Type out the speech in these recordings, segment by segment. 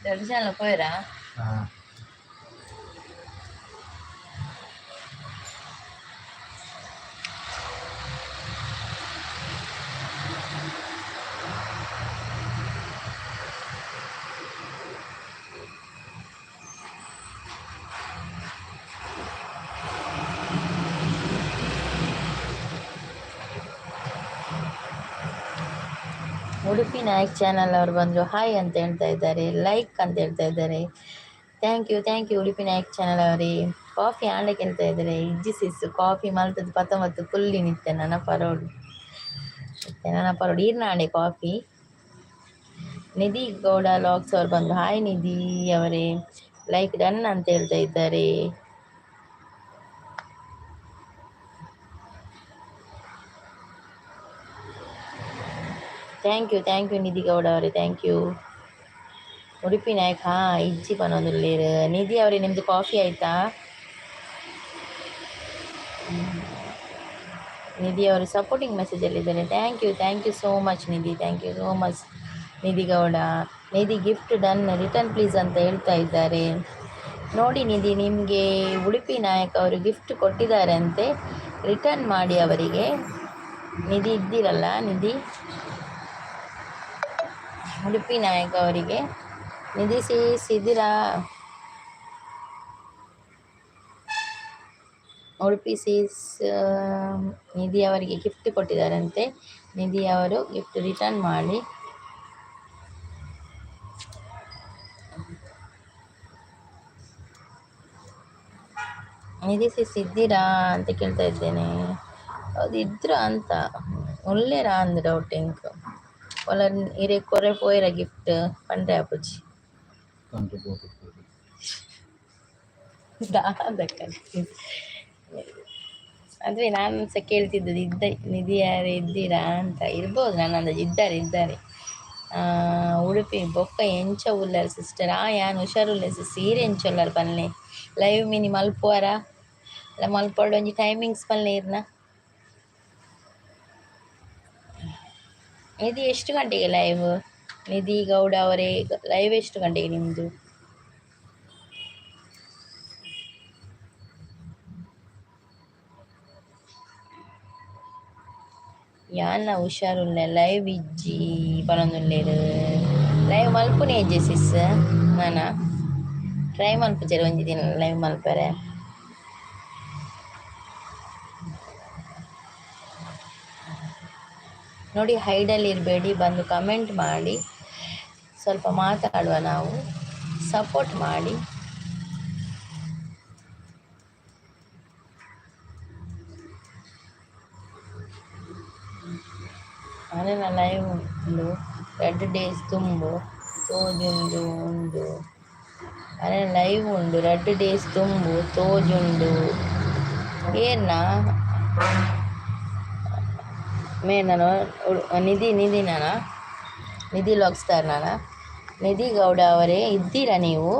ಎರಡು ಜನ ಪೋಯರಾ? ಹಾಂ. ಉಡುಪಿ ನಾಯಕ್ ಚಾನಲ್ ಅವರು ಬಂದರು, ಹಾಯ್ ಅಂತ ಹೇಳ್ತಾ ಇದ್ದಾರೆ, ಲೈಕ್ ಅಂತ ಹೇಳ್ತಾ ಇದ್ದಾರೆ. Thank you, thank you Udupi Nayak channel ಅವರೇ. ಕಾಫಿ ಆಂಡ ಕೇಳ್ತಾ ಇದ್ದಾರೆ. ಇಜ್ಜಿ ಸಿಸ್ಸು, ಕಾಫಿ ಮಲ್ತದ್ದು ಪತ್ತೊಂಬತ್ತು ಕುಲ್ಲಿ ನಿತ್ತೆ ನನ್ನ ಪರೋಡು, ನನ್ನ ಪರೋಡು ಈರ್ನಾಂಡೆ ಕಾಫಿ. ನಿಧಿ ಗೌಡ ಲಾಕ್ಸ್ ಅವರು ಬಂದರು, ಹಾಯ್ ನಿಧಿ ಅವರೇ, ಲೈಕ್ ಡನ್ ಅಂತ ಹೇಳ್ತಾ ಇದ್ದಾರೆ. Thank you, thank you Nidhi Gowda ಅವರೇ, thank you. Udupi Nayak ಹಾಂ ಇಜ್ಜಿ ಪನೊಂದುಲ್ಲೇರು. ನಿಧಿ ಅವರೇ, ನಿಮ್ಮದು ಕಾಫಿ ಆಯಿತಾ? ನಿಧಿ ಅವರು ಸಪೋರ್ಟಿಂಗ್ ಮೆಸೇಜಲ್ಲಿದ್ದಾರೆ. Thank you, thank you so much Nidhi, thank you so much Nidhi Gowda. Nidhi gift done, return please ಅಂತ ಹೇಳ್ತಾ ಇದ್ದಾರೆ. ನೋಡಿ ನಿಧಿ, ನಿಮಗೆ ಉಡುಪಿ ನಾಯಕ್ ಅವರು ಗಿಫ್ಟ್ ಕೊಟ್ಟಿದ್ದಾರೆ ಅಂತೆ, ರಿಟರ್ನ್ ಮಾಡಿ ಅವರಿಗೆ. ನಿಧಿ ಇದ್ದೀರಲ್ಲ ನಿಧಿ? ಉಡುಪಿ ನಾಯಕ್ ಅವರಿಗೆ. ನಿಧಿ ಸಿಸ್ ಇದ್ದೀರಾ? ಉಡುಪಿ ಸೀಸ್ ನಿಧಿ ಅವರಿಗೆ ಗಿಫ್ಟ್ ಕೊಟ್ಟಿದ್ದಾರಂತೆ. ನಿಧಿ ಅವರು ಗಿಫ್ಟ್ ರಿಟರ್ನ್ ಮಾಡಿ. ನಿಧಿ ಸಿಸ್ ಇದ್ದೀರಾ ಅಂತ ಕೇಳ್ತಾ ಇದ್ದೇನೆ. ಹೌದು, ಇದ್ರ ಅಂತ ಒಳ್ಳೆರಾ ಅಂದ್ ಡೌಟ್ ಎಂಕ್. ಒಲ ಇರೆ ಕೊರೆ ಪೋಯರ ಗಿಫ್ಟ್ ಪಂಡ್ರೆ ಆಪುಜಿ. ಕಂಡು ಹೋಗುತ್ತದೆ. ದಾದಕ್ಕ ಅದುವೇ ನಾನು ಸಹ ಕೇಳ್ತಿದ್ದದ್ದು, ಇದ್ದ ನಿಧಿ ಯಾರು ಇದ್ದೀರಾ ಅಂತ. ಇರ್ಬೋದು, ನನ್ನ ಅಂದಾಜು ಇದ್ದಾರೆ ಇದ್ದಾರೆ. ಉಡುಪಿ ಬೊಕ್ಕ ಎಂಚ ಉಲ್ಲರ್ ಸಿಸ್ಟರ್? ಆ ಯಾನ್ ಹುಷಾರುಲ್ಲೆ ಸಿಸ್, ಈರ್ ಎಂಚ ಉಲ್ಲರ್ ಪನ್ಲೆ? ಲೈವ್ ಮಿನಿ ಮಲ್ಪುವರ ಅಲ್ಲ? ಮಲ್ಪೊಡು ಒಂಜಿ ಟೈಮಿಂಗ್ಸ್ ಪನ್ಲೆ ಇರ್ನ. ನಿಧಿ, ಎಷ್ಟು ಗಂಟೆಗೆ ಲೈವ್? ನಿಧಿ ಗೌಡ ಅವರೇ, ಲೈವ್ ಎಷ್ಟು ಗಂಟೆಗೆ ನಿಮ್ಮದು? ಯಾನ್ನ ಹುಷಾರುಲ್ಲೆ, ಲೈವ್ ಇಜ್ಜಿ ಪನೊಂದುಲ್ಲೆರ್. ಲೈವ್ ಮಲ್ಪುನೆ ಇಜ್ಜಿ ಸಿಸ್, ನಾನ ಟ್ರೈ ಮಲ್ಪುಜೆರ್ ಒಂಜಿ ದಿನ ಲೈವ್ ಮಲ್ಪರೆ. ನೋಡಿ, ಹೈಡಲ್ಲಿ ಇರಬೇಡಿ, ಬಂದು ಕಮೆಂಟ್ ಮಾಡಿ, ಸ್ವಲ್ಪ ಮಾತಾಡುವ ನಾವು, ಸಪೋರ್ಟ್ ಮಾಡಿ. ಅರೆನ ಲೈವ್ ಉಂಡು ರಡ್ಡ್ ಡೇಸ್ ದುಂಬು ತೋಜುಂಡು ಉಂಡು. ಅರೆನ ಲೈವ್ ಉಂಡು ರಡ್ಡ್ ಡೇಸ್ ದುಂಬು ತೋಜುಂಡು. ಏರ್ನ ಮೇರ್? ನಿಧಿ, ನಿಧಿ ನಾನ? ನಿಧಿ ಲಾಗ್ ಸ್ಟಾರ್ ನಾನ? ನಿಧಿ ಗೌಡ ಅವರೇ, ಇದ್ದೀರಾ ನೀವು?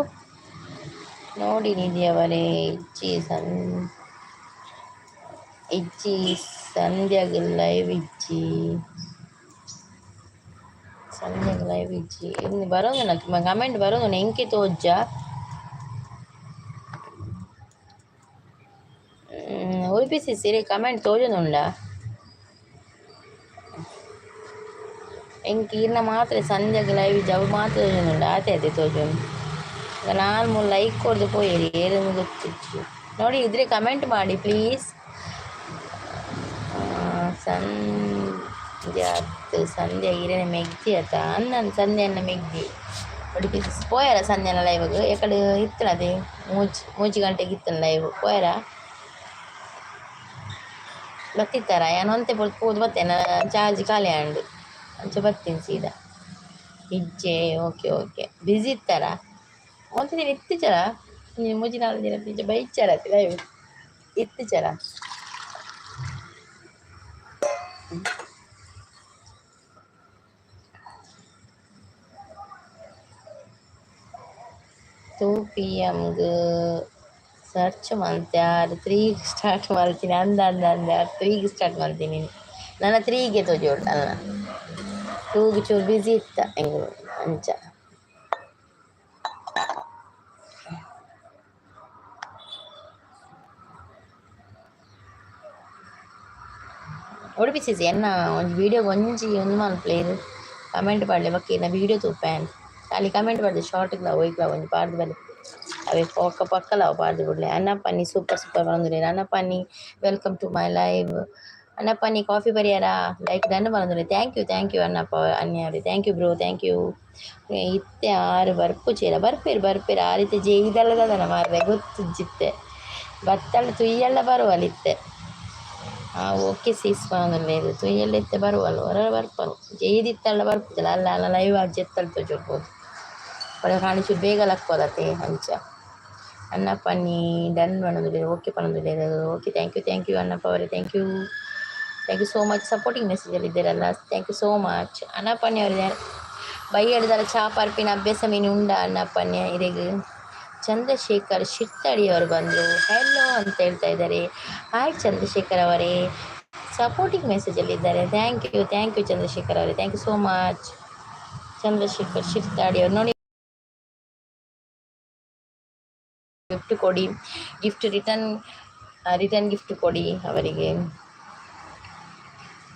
ನೋಡಿ ನಿಧಿ ಅವರೇ, ಇಜ್ಜಿ ಸನ್ ಇಜ್ಜಿ, ಸಂಧ್ಯಾಗ್ ಲೈವ್ ಇಜ್ಜಿ, ಸಂಧ್ಯಾಗ್ ಲೈವ್ ಇಜ್ಜಿ. ಇನ್ನು ಬರೋದು ಕಮೆಂಟ್ ಬರೋದು ಎಂಕೆ ತೋಜ್ಜ. ಉಡುಪಿ ಸಿರಿ ಕಮೆಂಟ್ ತೋಜೊಂದುಂಡ ಎಂಕ್ ಈರ್ನ ಮಾತ್ರ ಸಂಜೆಗ್ ಲೈವ್ ಇಜ್ಜಿ, ಅವು ಮಾತ್ರ ತೋಜೊಂದುಂಡು. ಆತೆ ಆತೆ ತೋಜೊಂದು. ನಾಲ್ ಮೂರು ಲೈಕ್ ಕೊಡ್ದು ಪೋಯೆರ್, ಏರೆಂದ್ ಗೊತ್ತಿಜ್ಜಿ. ನೋಡಿ, ಇದ್ರೆ ಕಮೆಂಟ್ ಮಾಡಿ ಪ್ಲೀಸ್. ಸಂಧ್ಯಾ ಸಂಧ್ಯಾ ಈರೆನ ಮೆಗ್ದಿ ಅತ್ತ ಅಂದನ್ ಸಂಧ್ಯಾನ ಮೆಗ್ದಿ. ಉಡುಪಿ ಪೋಯರ ಸಂಧ್ಯಾನ ಲೈವ್ಗ್? ಎಕಡೆ ಇತ್ತನದೆ ಮೂಜಿ ಮೂಜಿ ಗಂಟೆಗೆ ಇತ್ತನ ಲೈವ್, ಪೋಯರ? ಬತ್ತಿತ್ತಾರ? ಯಾನ್ ಒಂತೆ ಪೋದು ಬತ್ತೇನ, ಚಾರ್ಜ್ ಖಾಲಿ ಆಂಡ್, ಅಂಚ ಬತ್ತೀನಿ ಸೀದಾ. ಇಜ್ಜೆ? ಓಕೆ ಓಕೆ, ಬ್ಯುಸಿ ಇತ್ತಾರ? ಒಂತೆ ದಿನ ಇತ್ತಿಚರ, ಮೂಜಿ ನಾಲ್ಕು ದಿನ ಪಿಂಚ ಬೈಚಾರ ಲೈವ್ ಇತ್ತಿಚರ. ಟೂ ಪಿ ಎಮ್ಗ್ ಸರ್ಚ್ ಮಲ್ತೆ ಆರ್ ತ್ರೀಗ್ ಸ್ಟಾರ್ಟ್ ಮಲ್ತೀನಿ ಅಂದ ಅಂದ ಅಂದ ತ್ರೀಗ್ ಸ್ಟಾರ್ಟ್ ಮಲ್ತೀನಿ. ನನ ತ್ರೀಗೆ ತೋಜೋಡು ಅಲ್ಲ, ಟೂಗ್ ಚೂರು ಬ್ಯುಸಿ ಇತ್ತ ಎಂಗುಲು ಅಂಚ. ಉಡುಪಿ ಸಿಸಿ ಎನ್ನ ಒಂಜಿ ವೀಡಿಯೋ ಒಂಜಿ ಒಂದು ಮಲ್ಪುಲೆ ಕಮೆಂಟ್ ಪಾಡ್ಲೆ. ಬೊಕ್ಕ ಇರ್ನ ವೀಡಿಯೋ ತೂಪೆ. ಖಾಲಿ ಕಮೆಂಟ್ ಪಾಡ್ದೆ ಶಾರ್ಟ್ಗ್ಲ ಒಯ್ಕ್ಲ ಒಂಜಿ ಪಾಡ್ದು ಬಲೆ. ಅವೇ ಪೊಕ್ಕ ಪಕ್ಕಲ ಅವು ಪಾಡ್ದು ಬುಡ್ಲೆ. ಅನ್ನಪ್ಪನಿ ಸೂಪರ್ ಸೂಪರ್ ಪನೊಂದುಲ್ಲೆರ್. ಅನ್ನಪ್ಪನಿ, welcome to my live. ಅನ್ನಪ್ಪನಿ, coffee ಪರಿಯಾರ? Like done ಪನೊಂದುಲ್ಲೆ. Thank you, thank you Annappa ಅನ್ಯಾವ್ರೆ. Thank you bro, thank you. ಇತ್ತೆ ಆರು ಬರ್ಪುಜೆರ? ಬರ್ಪೇರು ಬರ್ಪೇರು. ಆ ರೀತಿ ಜೈದಲ್ಲದನ ಮಾರ್ರೆ, ಗೊತ್ತುಜ್ಜಿತ್ತೆ. ಬತ್ತಳ ತುಯ್ಯಲ್ಲ ಬರುವಲ್ಲ ಇತ್ತೆ. ಹಾಂ, ಓಕೆ ಸಿಸ್ ಪನೊಂದುಲ್ಲೆರ್. ತುಯ್ಯಲ್ಲ ಇತ್ತೆ ಬರುವಲ್ಲ, ಹೊರ ಬರ್ಪರು. ಜೈದಿತ್ತಲ್ಲ ಬರ್ಪುಜಲ್ಲ. ಅಲ್ಲ ಅಲ್ಲ, ಲೈವ್ ಆದ್ ಜೆತ್ತಲ್ ತೋಜೊಡ್ಬೋದು ಪಡ ಕಾಣಿಸು. ಬೇಗ ಲಕ್ಕೋದತೆ ಅಂಚ. ಅನ್ನಪ್ಪ ನೀ ಡನ್ ಪನೊಂದುಲ್ಲೆರ್, ಓಕೆ ಪನೊಂದುಲ್ಲೆರ್. Okay, thank you, thank you Annappa ಅವರೇ. Thank you, thank you so much. Supporting ಮೆಸೇಜಲ್ಲಿ ಇದ್ದೀರಲ್ಲ, thank you so much ಅನ್ನಪ್ಪಣ್ಣಿ ಅವರೇ. ಬೈಯಡ್ದಲ್ಲ ಚಾ ಪರ್ಪಿನ ಅಭ್ಯಾಸ ಮೀನು ಉಂಡ ಅಣ್ಣಪ್ಪಣ್ಯ ಇರೆಗ್? ಚಂದ್ರಶೇಖರ್ ಶಿರ್ತಡಿ ಅವರು ಬಂದರು, ಹೆಲೋ ಅಂತ ಹೇಳ್ತಾ ಇದ್ದಾರೆ. ಹಾಯ್ ಚಂದ್ರಶೇಖರ್ ಅವರೇ. ಸಪೋರ್ಟಿಂಗ್ ಮೆಸೇಜಲ್ಲಿ ಇದ್ದಾರೆ. Thank you, thank you Chandrashekhar ಅವರೇ. Thank you so much. Chandrashekhar Shirtadi ಅವರು ನೋಡಿ, ಗಿಫ್ಟ್ ಕೊಡಿ. ಗಿಫ್ಟ್ ರಿಟರ್ನ್, ರಿಟರ್ನ್ ಗಿಫ್ಟ್ ಕೊಡಿ ಅವರಿಗೆ.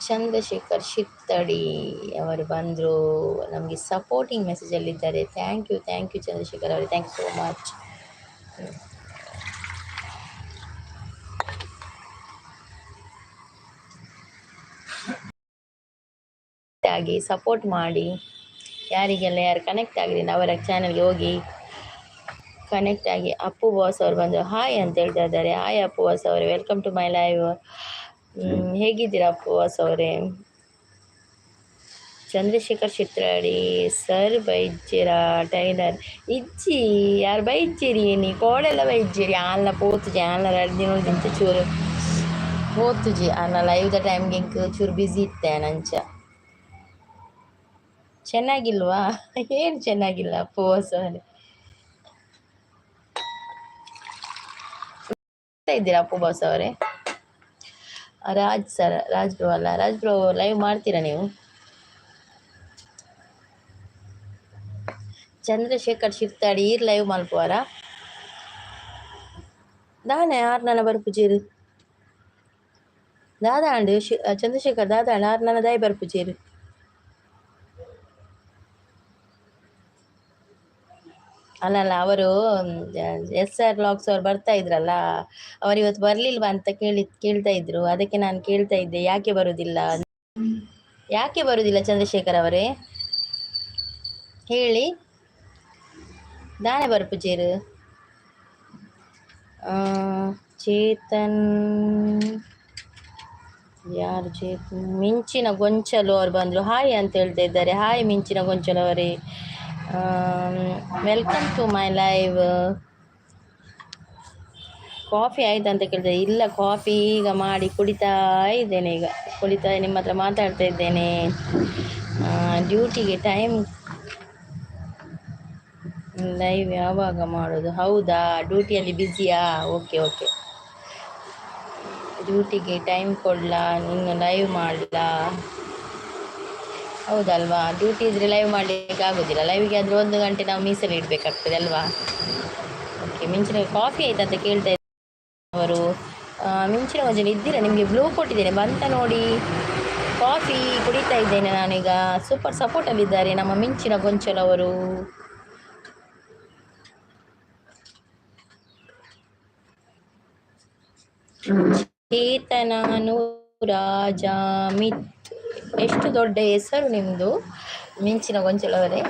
ಚಂದ್ರಶೇಖರ್ ಶಿರ್ತಡಿ ಅವರು ಬಂದರು, ನಮಗೆ ಸಪೋರ್ಟಿಂಗ್ ಮೆಸೇಜಲ್ಲಿದ್ದಾರೆ. Thank you, thank you Chandrashekhar ಅವರೇ. Thank you so much. ಆಗಿ ಸಪೋರ್ಟ್ ಮಾಡಿ. ಯಾರಿಗೆಲ್ಲ ಯಾರು ಕನೆಕ್ಟ್ ಆಗಿದ್ದೀನಿ, ಅವರ ಚಾನಲ್ಗೆ ಹೋಗಿ ಕನೆಕ್ಟ್ ಆಗಿ. ಅಪ್ಪು ಬಾಸ್ ಅವರು ಬಂದು ಹಾಯ್ ಅಂತ ಹೇಳ್ತಾ ಇದ್ದಾರೆ. ಹಾಯ್ ಅಪ್ಪು ಬಾಸ್ ಅವರೇ, welcome to my live. ಹೇಗಿದ್ದೀರಾ ಅಪ್ಪು ಬಾಸ್ ಅವರೇ? ಚಂದ್ರಶೇಖರ್ ಚಿತ್ರಾಡಿ ಸರ್, ಬೈಜ್ಜಿರಾ ಟೈಲರ್? ಇಜ್ಜಿ, ಯಾರು ಬೈಜ್ಜಿರಿ? ನೀ ಕೋಡೆಲ್ಲ ಬೈಜ್ಜಿರಿ. ಆಲ್ನ ಪೋತುಜಿ, ಆಲ್ನ 2 ದಿನ ದಿಂಚ ಚೂರು ಪೋತುಜಿ. ಆಲ್ನ ಲೈವ್ದ ಟೈಮ್ಗೆ ಇಂಕ್ ಚೂರು ಬ್ಯುಸಿ ಇತ್ತೆ ಅಂಚ. ಚೆನ್ನಾಗಿಲ್ವಾ? ಏನು ಚೆನ್ನಾಗಿಲ್ಲ ಅಪ್ಪು ಬಾಸ್ ಅವರೇ? ಇದ್ದೀರಾ ಅಪ್ಪು ಬಾಸ್ ಅವರೇ? ರಾಜ್ ಸರ್, ರಾಜ್ ಬ್ರೋ ಅಲ್ಲ, ರಾಜ್ ಬ್ರೋ, ಲೈವ್ ಮಾಡ್ತೀರಾ ನೀವು? ಚಂದ್ರಶೇಖರ್ ಶಿರ್ತಾಡಿ ಈರ್ ಲೈವ್ ಮಲ್ಪುವಾರ ದಾನೆ? ಆರ್ ನನ ಬರ್ಪುಜೇರು ದಾದ ಅಂಡ್ ಚಂದ್ರಶೇಖರ್ ದಾದ ಅಂಡ್ ಆರ್ ನನ ದಾಯಿ ಬರ್ಪುಜೇರು? ಅಲ್ಲ ಅಲ್ಲ, ಅವರು ಎಸ್ ಆರ್ ವ್ಲಾಗ್ಸ್ ಅವ್ರು ಬರ್ತಾ ಇದ್ರಲ್ಲ, ಅವರು ಇವತ್ತು ಬರ್ಲಿಲ್ವಾ ಅಂತ ಕೇಳ್ತಾ ಇದ್ರು. ಅದಕ್ಕೆ ನಾನು ಕೇಳ್ತಾ ಇದ್ದೆ, ಯಾಕೆ ಬರುದಿಲ್ಲ, ಯಾಕೆ ಬರುದಿಲ್ಲ ಚಂದ್ರಶೇಖರ್ ಅವರೇ ಹೇಳಿ. ದಾನೆ ಬರ್ಪುಜೇರು? ಚೇತನ್ ಯಾರು? ಚೇತನ್ ಮಿಂಚಿನ ಗೊಂಚಲು ಅವ್ರು ಬಂದರು, ಹಾಯ್ ಅಂತ ಹೇಳ್ತಾ ಇದ್ದಾರೆ. ಹಾಯ್ ಮಿಂಚಿನ ಗೊಂಚಲು ಅವರೇ, welcome to my live. Coffee ಆಯ್ತು ಅಂತ ಕೇಳಿದೆ. ಇಲ್ಲ, ಕಾಫಿ ಈಗ ಮಾಡಿ ಕುಡಿತಾ ಇದ್ದೇನೆ. ಈಗ ಕುಡಿತಾ ನಿಮ್ಮ ಹತ್ರ ಮಾತಾಡ್ತಾ ಇದ್ದೇನೆ. ಡ್ಯೂಟಿಗೆ ಟೈಮ್ ಲೈವ್ ಯಾವಾಗ ಮಾಡೋದು? ಹೌದಾ, ಡ್ಯೂಟಿಯಲ್ಲಿ ಬ್ಯುಸಿಯಾ? ಓಕೆ ಓಕೆ, ಡ್ಯೂಟಿಗೆ ಟೈಮ್ ಕೊಡಲಾ, ಇನ್ನು ಲೈವ್ ಮಾಡಲಾ? ಹೌದಲ್ವಾ? ಡ್ಯೂಟಿ ಇದ್ದರೆ ಲೈವ್ ಮಾಡಲಿಕ್ಕೆ ಆಗೋದಿಲ್ಲ. ಲೈವಿಗೆ ಆದರೆ 1 ಗಂಟೆ ನಾವು ಮೀಸಲು ಇಡಬೇಕಾಗ್ತದೆ ಅಲ್ವಾ? ಓಕೆ, ಮಿಂಚಿನ ಕಾಫಿ ಆಯ್ತಾ ಅಂತ ಕೇಳ್ತಾ ಅವರು. ಮಿಂಚಿನ ಗೊಂಚಲು ಇದ್ದೀರಾ? ನಿಮಗೆ ಬ್ಲೂ ಕೊಟ್ಟಿದ್ದೇನೆ, ಬಂತ ನೋಡಿ. ಕಾಫಿ ಕುಡಿತಾ ಇದ್ದೇನೆ ನಾನೀಗ. ಸೂಪರ್ ಸಪೋರ್ಟಲ್ಲಿದ್ದಾರೆ ನಮ್ಮ ಮಿಂಚಿನ ಗೊಂಚಲವರು. ಚೇತನಾನು ರಾಜಾಮಿತ್, ಎಷ್ಟು ದೊಡ್ಡ ಹೆಸರು ನಿಮ್ಮದು ಮಿಂಚಿನ ಗೊಂಚಲವರೇ.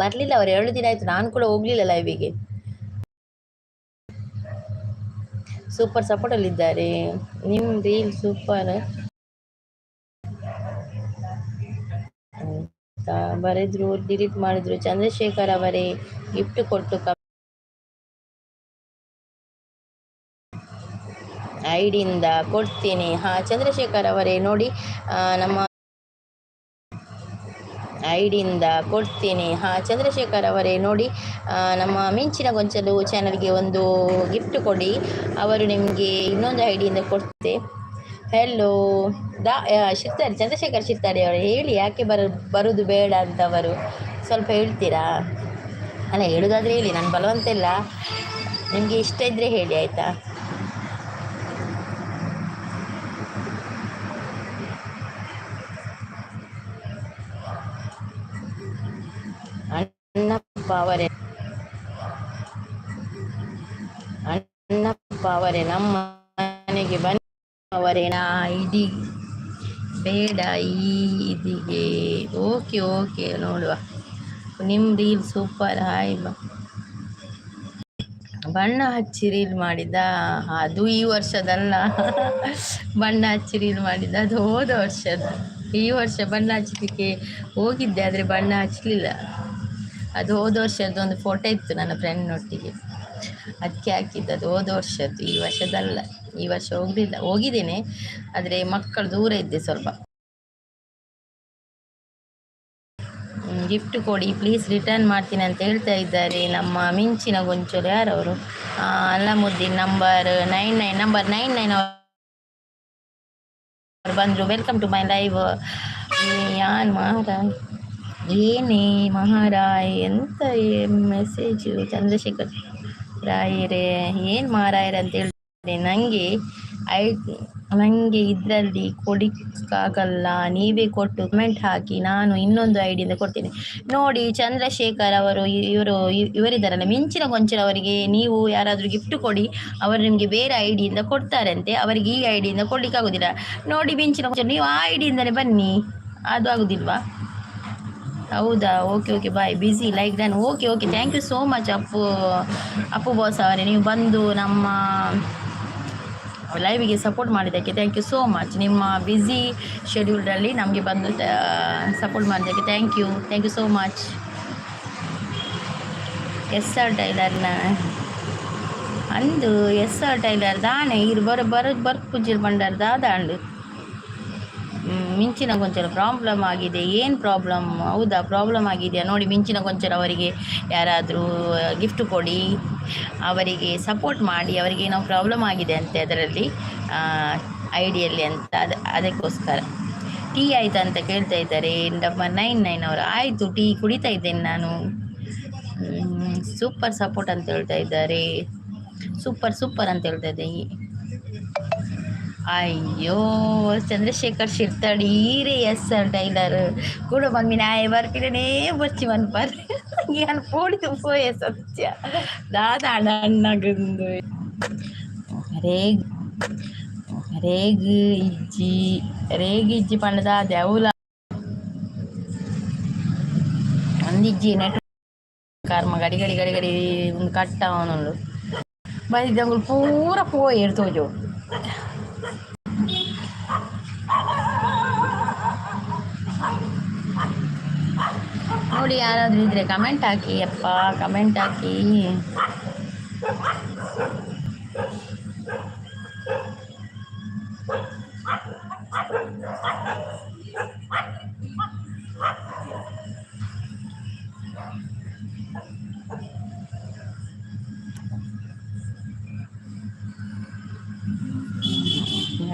ಬರಲಿಲ್ಲ ಅವರು, 2 ದಿನ ಆಯಿತು. ನಾನು ಕೂಡ ಹೋಗ್ಲಿಲ್ಲ ಲೈವಿಗೆ. ಸೂಪರ್ ಸಪೋರ್ಟಲ್ಲಿದ್ದಾರೆ. ನಿಮ್ಮ ರೀಲ್ ಸೂಪರ್ ಅಂತ ಬರೆದ್ರು, ಡಿಲೀಟ್ ಮಾಡಿದ್ರು. ಚಂದ್ರಶೇಖರ್ ಅವರೇ, ಗಿಫ್ಟ್ ಕೊಟ್ಟು ಐಡಿಯಿಂದ ಕೊಡ್ತೀನಿ. ಹಾಂ, ಚಂದ್ರಶೇಖರ್ ಅವರೇ ನೋಡಿ, ನಮ್ಮ ಐಡಿಯಿಂದ ಕೊಡ್ತೀನಿ. ಹಾಂ, ಚಂದ್ರಶೇಖರ್ ಅವರೇ ನೋಡಿ, ನಮ್ಮ ಮಿಂಚಿನ ಗೊಂಚಲು ಚಾನಲ್ಗೆ ಒಂದು ಗಿಫ್ಟ್ ಕೊಡಿ, ಅವರು ನಿಮಗೆ ಇನ್ನೊಂದು ಐಡಿಯಿಂದ ಕೊಡ್ತೆ. ಹೆಲೋ ದಾ ಶಿರ್ತಾಡಿ, ಚಂದ್ರಶೇಖರ್ ಶಿರ್ತಾಡಿ ಅವರು ಹೇಳಿ, ಯಾಕೆ ಬರೋದು ಬೇಡ ಅಂತ ಅವರು. ಸ್ವಲ್ಪ ಹೇಳ್ತೀರಾ? ಅಲ್ಲ, ಹೇಳೋದಾದರೆ ಹೇಳಿ, ನಾನು ಬಲವಂತ ಇಲ್ಲ. ನಿಮಗೆ ಇಷ್ಟ ಇದ್ದರೆ ಹೇಳಿ, ಆಯಿತಾ? ಅಣ್ಣಪ್ಪ ಅವರೇ, ಅಣ್ಣಪ್ಪ ಅವರೇ, ನಮ್ಮ ಮನೆಗೆ ಬನ್ನಿ ಅವರೇ. ನಾ ಇಡೀ ಬೇಡ ಈ ಇದಿಗೆ. ಓಕೆ ಓಕೆ, ನೋಡುವ. ನಿಮ್ಮ ರೀಲ್ ಸೂಪರ್. ಹಾಯ್. ಬಣ್ಣ ಹಚ್ಚಿ ರೀಲ್ ಮಾಡಿದ ಅದು ಈ ವರ್ಷದಲ್ಲ. ಬಣ್ಣ ಹಚ್ಚಿ ರೀಲ್ ಮಾಡಿದ ಅದು ಹೋದ ವರ್ಷದ. ಈ ವರ್ಷ ಬಣ್ಣ ಹಚ್ಚಲಿಕ್ಕೆ ಹೋಗಿದ್ದೆ, ಆದರೆ ಬಣ್ಣ ಹಚ್ಚಲಿಲ್ಲ. ಅದು ಹೋದ ವರ್ಷದ್ದು ಒಂದು ಫೋಟೋ ಇತ್ತು ನನ್ನ ಫ್ರೆಂಡ್ನೊಟ್ಟಿಗೆ, ಅದಕ್ಕೆ ಹಾಕಿದ್ದು. ಅದು ಹೋದ ವರ್ಷದ್ದು, ಈ ವರ್ಷದಲ್ಲ. ಈ ವರ್ಷ ಹೋಗಲಿಲ್ಲ. ಹೋಗಿದ್ದೇನೆ, ಆದರೆ ಮಕ್ಕಳು ದೂರ ಇದ್ದೆ ಸ್ವಲ್ಪ. ಗಿಫ್ಟ್ ಕೊಡಿ ಪ್ಲೀಸ್, ರಿಟರ್ನ್ ಮಾಡ್ತೀನಿ ಅಂತ ಹೇಳ್ತಾ ಇದ್ದಾರೆ ನಮ್ಮ ಮಿಂಚಿನ ಗೊಂಚಲು. ಯಾರವರು? ಅಲಾಮುದ್ದೀನ್ ನಂಬರ್ 99, ನಂಬರ್ 99 ಅವರು ಬಂದರು. Welcome to my live. ಯಾನ್ ಮಹಾರಾಯ್, ಏನೇ ಮಹಾರಾಯ್, ಎಂತ ಮೆಸೇಜು? ಚಂದ್ರಶೇಖರ್ ರಾಯರೇ, ಏನು ಮಹಾರಾಯರ್ ಅಂತ ಹೇಳ್ತಾರೆ. ನನಗೆ I ನನಗೆ ಇದರಲ್ಲಿ ಕೊಡಲಿಕ್ಕಾಗಲ್ಲ, ನೀವೇ ಕೊಟ್ಟು ಕಮೆಂಟ್ ಹಾಕಿ, ನಾನು ಇನ್ನೊಂದು ಐಡಿಯಿಂದ ಕೊಡ್ತೇನೆ. ನೋಡಿ, ಚಂದ್ರಶೇಖರ್ ಅವರು, ಇವರು ಇವರಿದ್ದಾರಲ್ಲ, ಮಿಂಚಿನ ಗೊಂಚಲವರಿಗೆ ನೀವು ಯಾರಾದರೂ ಗಿಫ್ಟ್ ಕೊಡಿ, ಅವರು ನಿಮಗೆ ಬೇರೆ ಐಡಿಯಿಂದ ಕೊಡ್ತಾರಂತೆ. ಅವರಿಗೆ ಈ ಐಡಿಯಿಂದ ಕೊಡಲಿಕ್ಕಾಗೋದಿಲ್ಲ. ನೋಡಿ ಮಿಂಚಿನ ಗೊಂಚಲು, ನೀವು ಆ ಐಡಿಯಿಂದಲೇ ಬನ್ನಿ, ಅದು ಆಗೋದಿಲ್ವಾ? ಹೌದಾ? Okay okay, bye. Busy, like done. Okay okay, thank you so much Appu, Appu boss ಅವರೇ. ನೀವು ಬಂದು ನಮ್ಮ ಲೈವಿಗೆ ಸಪೋರ್ಟ್ ಮಾಡಿದ್ದಕ್ಕೆ thank you so much. ನಿಮ್ಮ ಬ್ಯುಸಿ ಶೆಡ್ಯೂಲ್ಡಲ್ಲಿ ನಮಗೆ ಬಂದು ಸಪೋರ್ಟ್ ಮಾಡಿದ್ದಕ್ಕೆ thank you, thank you so much. S R ಟೈಲರ್ನ ಅಂದು, ಎಸ್ ಆರ್ ಟೈಲರ್ ದಾನೆ ಇರು ಬರ ಬರ ಬರ್ಪುಜಿಲ್ ಬಂಡಾರ ದಾದಾಂಡು. ಮಿಂಚಿನ ಗೊಂಚಲು ಪ್ರಾಬ್ಲಮ್ ಆಗಿದೆ. ಏನು ಪ್ರಾಬ್ಲಮ್? ಹೌದಾ, ಪ್ರಾಬ್ಲಮ್ ಆಗಿದೆಯಾ? ನೋಡಿ, ಮಿಂಚಿನ ಗೊಂಚಲು ಅವರಿಗೆ ಯಾರಾದರೂ ಗಿಫ್ಟ್ ಕೊಡಿ, ಅವರಿಗೆ ಸಪೋರ್ಟ್ ಮಾಡಿ. ಅವರಿಗೆ ಏನೋ ಪ್ರಾಬ್ಲಮ್ ಆಗಿದೆ ಅಂತೆ ಅದರಲ್ಲಿ, ಐಡಿಯಲ್ಲಿ ಅಂತ. ಅದು ಅದಕ್ಕೋಸ್ಕರ. ಟೀ ಆಯಿತಾ ಅಂತ ಕೇಳ್ತಾ ಇದ್ದಾರೆ ನಂಬರ್ 99 ಅವರು. ಆಯಿತು, ಟೀ ಕುಡಿತಾ ಇದ್ದೇನೆ ನಾನು. ಸೂಪರ್ ಸಪೋರ್ಟ್ ಅಂತ ಹೇಳ್ತಾ ಇದ್ದಾರೆ. ಸೂಪರ್ ಸೂಪರ್ ಅಂತ ಹೇಳ್ತಾ ಇದ್ದೆ. ಅಯ್ಯೋ ಚಂದ್ರಶೇಖರ್ ಶಿರ್ತಾಡಿ ಈರೇ ಎಸ್ ಆರ್ ಟೈಲರ್ ಕೂಡ ಬಂದ್ಮಿನ ಆಯೆ ಬರ್ಪಿನೇ ಬರ್ಚಿ ಮನ್ಪರ್ ಯಾನ್ ಪೋಡಿದು ಪೋಯೆ ಸತ್ಯ ದಾದ ಅಣ್ಣಗುಂದು. ರೇಗ್ ರೇಗ್ ಇಜ್ಜಿ, ರೇಗ್ ಇಜ್ಜಿ ಪಂಡ ದಾದೆ ಅವ್ಲ ಒಂದಿಜ್ಜಿ ನೆಟ್ ಕರ್ಮ ಗಡಿ ಗಡಿ ಗಡಿ ಗಡಿ ಒಂದು ಕಟ್ಟ ಅವನುಂಡು ಬೈದಂಗುಲು ಪೂರ ಪೋಯೆರ್ ತೋಜೋ. ನೋಡಿ, ಯಾರಾದರೂ ಇದ್ರೆ ಕಮೆಂಟ್ ಹಾಕಿ ಅಪ್ಪ, ಕಮೆಂಟ್ ಹಾಕಿ.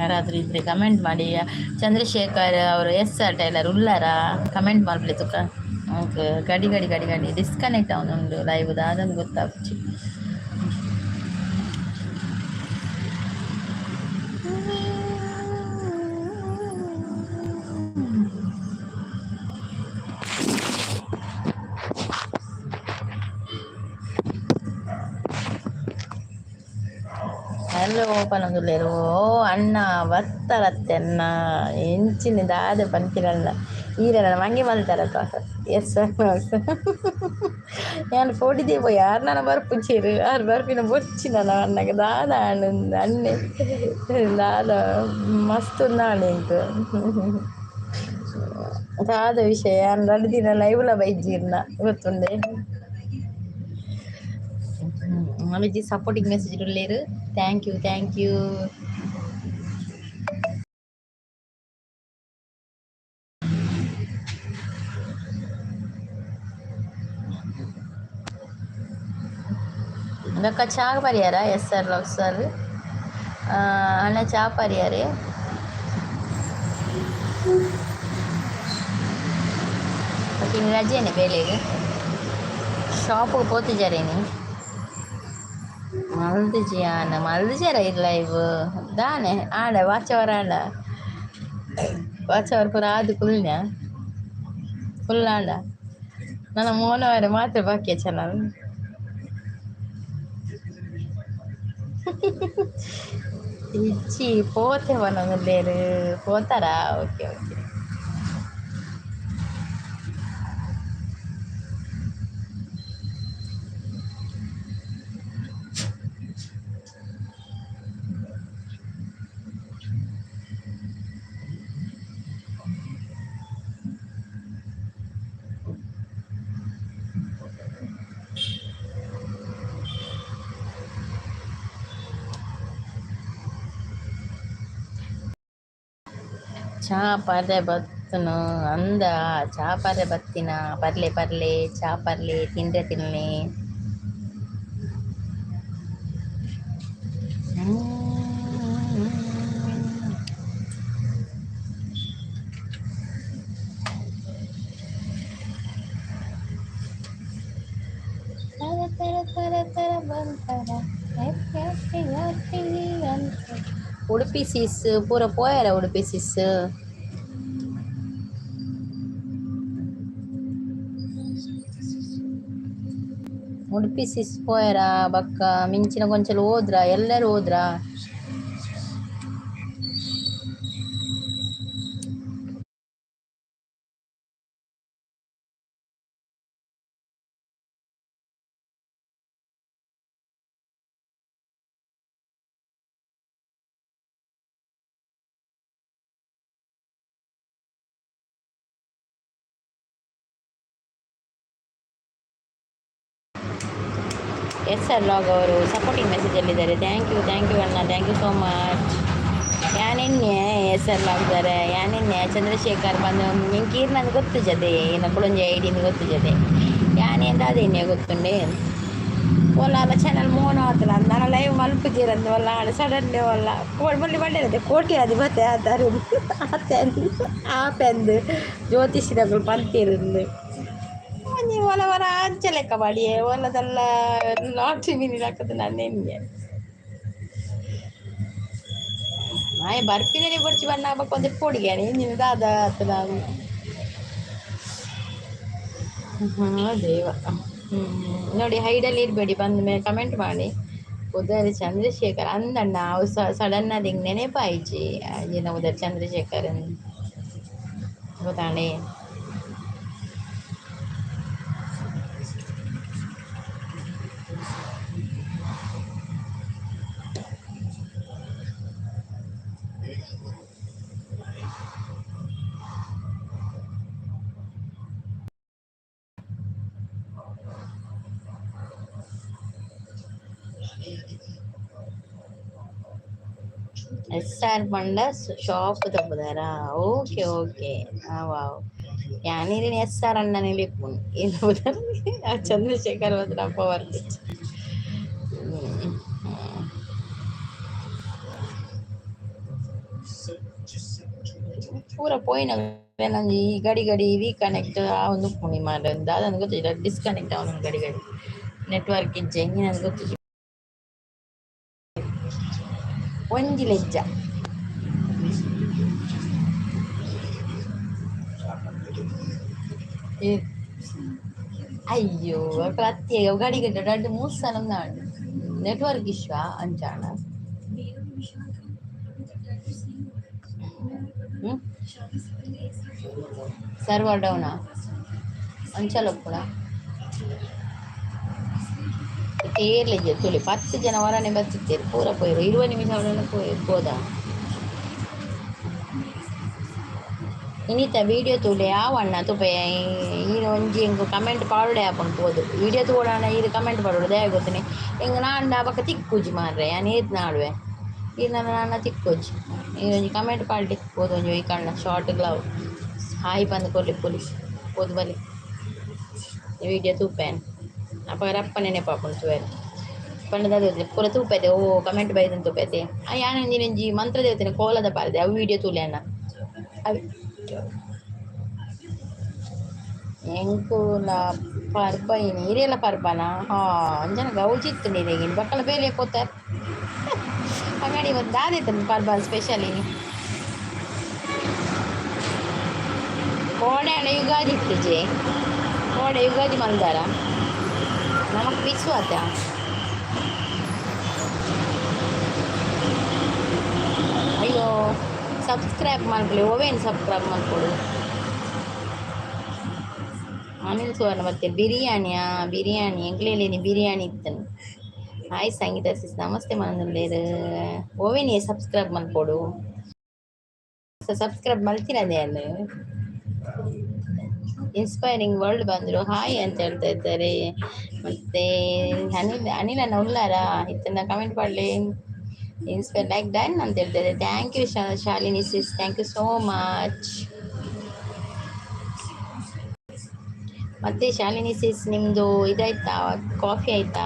ಯಾರಾದರೂ ಇದ್ರೆ ಕಮೆಂಟ್ ಮಾಡಿ. ಚಂದ್ರಶೇಖರ್ ಅವರು, ಎಸ್ ಆರ್ ಟೈಲರ್ ಉಲ್ಲಾರ? ಕಮೆಂಟ್ ಮಾಡ್ಲಿ ತುಕ. ಓಕೆ, ಗಡಿ ಗಡಿ ಗಡಿ ಗಡಿ ಡಿಸ್ಕನೆಕ್ಟ್ ಅವನೊಂದು ಲೈವ್ ಅದೊಂದು ಗೊತ್ತಾಗ್ಚಿ. ಹಲೋ ಪನೊಂದುಲ್ಲೆರ್. ಓ ಅಣ್ಣ ಬತ್ತರತ್ತೆ ಅಣ್ಣ, ಎಂಚಿನ ದಾದ ಪನ್ಪಿನಲ್ಲ, ಈರೆನ ಮಂಗೆ ಮಲ್ತಾರಪ್ಪ. ಎಸ್ ಯಾನ್ ಪೋಡಿದೆ ಪೋಯಿ, ಆರ್ ನನ ಬರ್ಪುಜೆರ್, ಆರ್ ಬರ್ಪಿನ ಬೊರ್ಚಿ ನನ ಅಣ್ಣಗ್ ದಾದ ಆಂಡ್ ಅಣ್ಣೆ ದಾದ ಮಸ್ತ್ ಉಂದಾಂಡ್ ಎಂಕ್. ದಾದ ವಿಷಯ, ಯಾನ್ ರಡ್ಡ್ ದಿನ ಲೈವ್ಲ ಬೈಜೀರ್ನ ಗೊತ್ತುಂಡೆ. ಅಮೆಜಿ ಸಪೋರ್ಟಿಂಗ್ ಮೆಸೇಜ್ ಉಲ್ಲೆರ್. Thank you, thank you. ಬೊಕ್ಕ ಚಾ ಪರಿಯಾರ ಎಸ್ ಆರ್ ಲಾಕ್ ಸರ್ ಅಣ್ಣ, ಚಾ ಪರಿಯಾರೆ? ಇನ್ನು ರಜೆನೆ ಬೇಲೆಗೆ ಶಾಪಿಗೆ ಪೋತಿಜಾರೇನಿ ಮಲ್ದಿಜಿ ಆನ ಮಲ್ದಿಜಾರ ಇಲ್ಲ ಇವು ದಾನೆ ಆಡ ವಾಚವರ ಆಡ ವಾಚವರ ಪೂರ ಆದು ಕುಲ್ನ ಫುಲ್ ಆಂಡ ನನ್ನ ಮೋನವರೆ ಮಾತ್ರ ಬಾಕಿ ಚಾನಲ್. ಇಜ್ಜಿ ಪೋತೆ ಪನೊಂದುಲ್ಲೆರ್ ಪೋತಾರಾ? Okay okay. ಚಾ ಪರ್ರೆ ಬತ್ತುನು ಅಂದ ಚಾ ಪರ್ರೆ ಬತ್ತಿನ ಪರ್ಲೆ ಪರ್ಲೆ ಚಾ ಪರ್ಲೆ ತಿಂದ್ರೆ ತಿನ್ಲೆ. ತರ ತರ ತರ ತರ ಬಂತರ ಹ್ಯಾಪಿ ಹ್ಯಾಪಿ ಹ್ಯಾಪಿ ಅಂತ. ಉಡುಪಿ ಸಿಸ್ ಪೂರ ಪೋಯಾರ ಉಡುಪಿ ಸಿಸ್. ಉಡುಪಿ ಸಿಸ್ ಪೋಯರ ಬಕ್ಕ ಮಿಂಚಿನ ಗೊಂಚಲು ಹೋದ್ರ ಎಲ್ಲರೂ ಹೋದ್ರ. ಎಸ್ ಆರ್ ಲಾಗ್ ಅವರು ಸಪೋರ್ಟಿಂಗ್ ಮೆಸೇಜಲ್ಲಿದ್ದಾರೆ. Thank you thank you ಅಣ್ಣ, thank you so much. ಯಾನೆನ್ನೆ S R ಲಾಗ್ದಾರೆ ಯಾನೆನ್ನೆ ಚಂದ್ರಶೇಖರ್ ಬಂದು ಎಂಕ್ ಈರ್ನಂದು ಗೊತ್ತು ಜದೆ ಏನ ಕುಳೊಂಜಿ ಐಡಿನ ಗೊತ್ತು ಜದೆ ಯಾನೆಂದ ಅದೇನೆ ಗೊತ್ತುಂಡೆ ಒಲ್ಲ ಚಾನಲ್ ಮೋನ ಆತಲ್ಲ ನನ್ನ ಲೈವ್ ಮಲ್ಪುಜೀರಂದು ಒಲ್ಲ ಸಡನ್ಲಿ ಒಲ್ಲ ಮುಳ್ಳಿ ಮಂಡೆ ಕೋಟಿ ಅಧಿಪತಿ ಆತಾರು ಆಪೆಂದು ಜ್ಯೋತಿಷಿನಗಳು ಪಂತಿರಂದು ಒಂಜಿ ಒಲ ವರ ಅಂಚೆ ಲೆಕ್ಕ ಮಾಡಿಯೇ ಒಲದಲ್ಲ ಲಾಟ್ರಿ ಮೀನಿ ಹಾಕದು ನಾನು ನಾಯಿ ಬರ್ಪಿನಲ್ಲಿ ಬಡ್ಚಿ ಬಣ್ಣ ಆಗ್ಬೇಕು ಒಂದು ಪೊಡಿಗೆ ನೀನು ದಾದ ಆತ ನಾವು ದೇವ. ನೋಡಿ ಹೈಡಲ್ಲಿ ಇರಬೇಡಿ, ಬಂದ ಮೇಲೆ ಕಮೆಂಟ್ ಮಾಡಿ. ಉದರ್ ಚಂದ್ರಶೇಖರ್ ಅಂದಣ್ಣ ಅವು ಸಡನ್ ಅದು ಹಿಂಗೆ ನೆನಪಾಯ್ಚಿ ಏನ ಉದರ್ ಚಂದ್ರಶೇಖರ್ ಗೊತ್ತಾಣೆ. ಎಸ್ ಆರ್ ಪಂಡ ಶಾಪ್ ತಪ್ಪುದಾರಾ? ಓಕೆ ಓಕೆ ವಾವ್ ಯಾನಿರಿನ ಎಸ್ ಆರ್ ಅಣ್ಣನೇ ಲೆಪ್ಪುನು ಏನು ಆ ಚಂದ್ರಶೇಖರ್ ಮಾತ್ರ ಅಪ್ಪ ಬರ್ತಿತ್ತು. ಪೂರ ಪೋಯಿನ ಈ ಗಡಿ ಗಡಿ ರೀಕನೆಕ್ಟ್ ಆವೊಂದು ಉಪ್ಪುಂಡು ಮಾರ್ರೆ ದಾದಂದ್ ಗೊತ್ತಿಜ್ಜಿ ಡಿಸ್ಕನೆಕ್ಟ್ ಆವೊಂದು ಗಡಿ ಗಡಿ ನೆಟ್ವರ್ಕ್ ಇಜ್ಜಿ ಎಂಚಿನಂದ್ ಗೊತ್ತಿಜ್ಜಿ ಒಂಜಿ ಲೆಜ್ಜ. ಅಯ್ಯೋ ಪ್ರತ್ಯೇಕ ಗಡಿ ಗಡಿ ರಡ್ಡ್ ಮೂರು ಸಲ ಉಂಡು ನೆಟ್ವರ್ಕ್ ಇಶ್ಯೂ ಅಂಚಾಂಡ. ಸರ್ವರ್ ಡೌನಾ ಅಂಚಲ ಉಪ್ಪುನ ಏರ್ಲೆಜ್ಜ ತುಳಿ 10 ಜನ ಹೊರನೆ ಬತ್ತಿತ್ತೇರು ಪೂರ ಪೋಯೆರು 20 ನಿಮಿಷ ಅವರನ್ನು ಪೋಯ್ ಪೋದ. ಇನಿತ ವೀಡಿಯೋ ತೂಲೆ ಆವಣ್ಣ ತೂಪೆ ಈರ್ ಒಂಜಿ ಎಂಕ್ ಕಮೆಂಟ್ ಪಾಡೊಡೆ ಆಪುಂಡು ಪೋದು ವೀಡಿಯೋ ತೂವೊಡಾಂಡ ಈರ್ ಕಮೆಂಟ್ ಪಾಡೊಡು ದಾಯೆ ಗೊತ್ತುನೆ ಎಂಕ್ ನಾಂಡ ಬೊಕ ತಿಕ್ಕುಜಿ ಮಾರ್ರೆ ಯಾನ್ ಏತ್ ನಾಡುವೆ ಈರ್ ನನ ನಾನ ತಿಕ್ಕುಜಿ ಈರ್ ಒಂಜಿ ಕಮೆಂಟ್ ಪಾಡ್ಲೆ ಪೋದು ಒಂಜಿ ಒಯ್ಕಂಡ ಶಾರ್ಟ್ ಗ್ಲವ್ ಹಾಯ್ ಪಂದ್ ಕೊರ್ಲೆ ಪೊಲೀಸ್ ಪೋದು ಬಲೆ ವೀಡಿಯೋ ತೂಪೆ ಅಪಗ ರಪ್ಪ ನೆನಪಾಪುಂಡು ತೂವೆರೆ ಪಂಡ ದಾದ ಪೂರ ತೂಪೆತೆ ಓ ಕಮೆಂಟ್ ಬೈದನ್ ತೂಪೆತೆ ಆ ಯಾನ್ ಒಂಜಿ ಒಂಜಿ ಮಂತ್ರದೇವತೆನ ಕೋಲದ ಪಾಡ್ದೆ ಅವು ವೀಡಿಯೋ ತೂಲೆ ಅಣ್ಣ. ಅವೆ ಎಂಕುಲ ಪರ್ಬ ಇನಿ. ಇರೆಲ ಪರ್ಬನ? ಹಾ, ಅಂಜನ ಗೌಜಿ ಇತ್ತು ಇರೆಗಿನ. ಬಕ್ಕಲ ಬೇಲೆ ಪೋತಾರ್ ಅಂಗಡಿ. ಒಂದು ದಾದಿತ್ತು ಪರ್ಬ ಸ್ಪೆಷಲ್ ಇನಿ? ಕೋಡೆ ಯುಗಾದಿ ಇತ್ತಿಜೆ. ಕೋಡೆ ಯುಗಾದಿ ಮಲ್ದಾರ? ನಮಕ್ ಬಿಸು ಆತ. ಅಯ್ಯೋ, ಸಬ್ಸ್ಕ್ರೈಬ್ ಮಾಡ್ಕೊಳ್ಳಿ. ಓವೇನು ಸಬ್ಸ್ಕ್ರೈಬ್ ಮಾಡ್ಕೊಡು. ಅನಿಲ್ ಸುವರ್ಣ ಮತ್ತೆ ಬಿರಿಯಾನಿಯಾ? ಬಿರಿಯಾನಿ ಎಂಕ್ಲೇನಿ ಬಿರಿಯಾನಿ ಇತ್ತನು. ಹಾಯ್ ಸಂಗೀತ ಸಿಸ್, ನಮಸ್ತೆ. ಮನದುಲ್ಲೇರು ಓವೇನಿ ಸಬ್ಸ್ಕ್ರೈಬ್ ಮಲ್ಪೊಡು. ಸಬ್ಸ್ಕ್ರೈಬ್ ಮಲ್ತಿನದೇ. ಇನ್ಸ್ಪೈರಿಂಗ್ ವರ್ಲ್ಡ್ ಬಂದರು, ಹಾಯ್ ಅಂತ ಹೇಳ್ತಾ ಇದ್ದಾರೆ. ಮತ್ತೆ ಅನಿಲ್, ಅನಿಲನ್ನ ಉಲ್ಲಾರ ಇತ್ತನ್ನ ಕಮೆಂಟ್ ಮಾಡಲಿ. ಇನ್ಸ್ಪೈರ್ ಲೈಕ್ ಡನ್ ಅಂತ ಹೇಳ್ತಾ ಇದ್ದಾರೆ. Thank you Shalini sis, thank you so much. ಮತ್ತು ಶಾಲಿನಿ ಸಿಸ್, ನಿಮ್ಮದು ಇದಾಯ್ತಾ? ಕಾಫಿ ಆಯಿತಾ?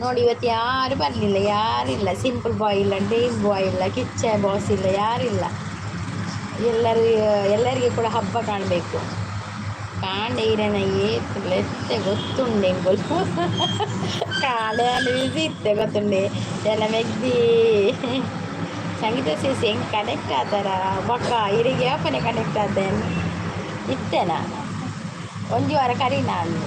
ನೋಡಿ, ಇವತ್ತು ಯಾರು ಬರಲಿಲ್ಲ, ಯಾರಿಲ್ಲ. ಸಿಂಪಲ್ ಬಾಯ್ ಇಲ್ಲ, ಡ್ರೀಮ್ ಬಾಯ್ ಇಲ್ಲ, ಕಿಚ್ಚ ಬಾಸ್ ಇಲ್ಲ, ಯಾರಿಲ್ಲ. ಎಲ್ಲರೂ ಎಲ್ಲರಿಗೆ ಕೂಡ ಹಬ್ಬ ಕಾಣಬೇಕು. ಕಾಂಡೆ ಇರನ ಏತ್ ಲೆತ್ತೆ ಗೊತ್ತುಂಡೆ ಎಂಕುಲು. ಕಾಂಡೆ ಬಿಸಿ ಇತ್ತೆ ಗೊತ್ತುಂಡೆ ಜನ ಮೆಗ್ದಿ. ಸಂಗೀತ ಸಿಸ್ ಹೆಂಗೆ ಕನೆಕ್ಟ್ ಆತಾರ ಬೊಕ್ಕ ಇರಿಗೆ ಯಾಪನೆ ಕನೆಕ್ಟ್ ಆತೇನೆ ಇತ್ತೆ ನಾನು ಒಂಜಿ ವಾರ ಕರಿ ನಾನು.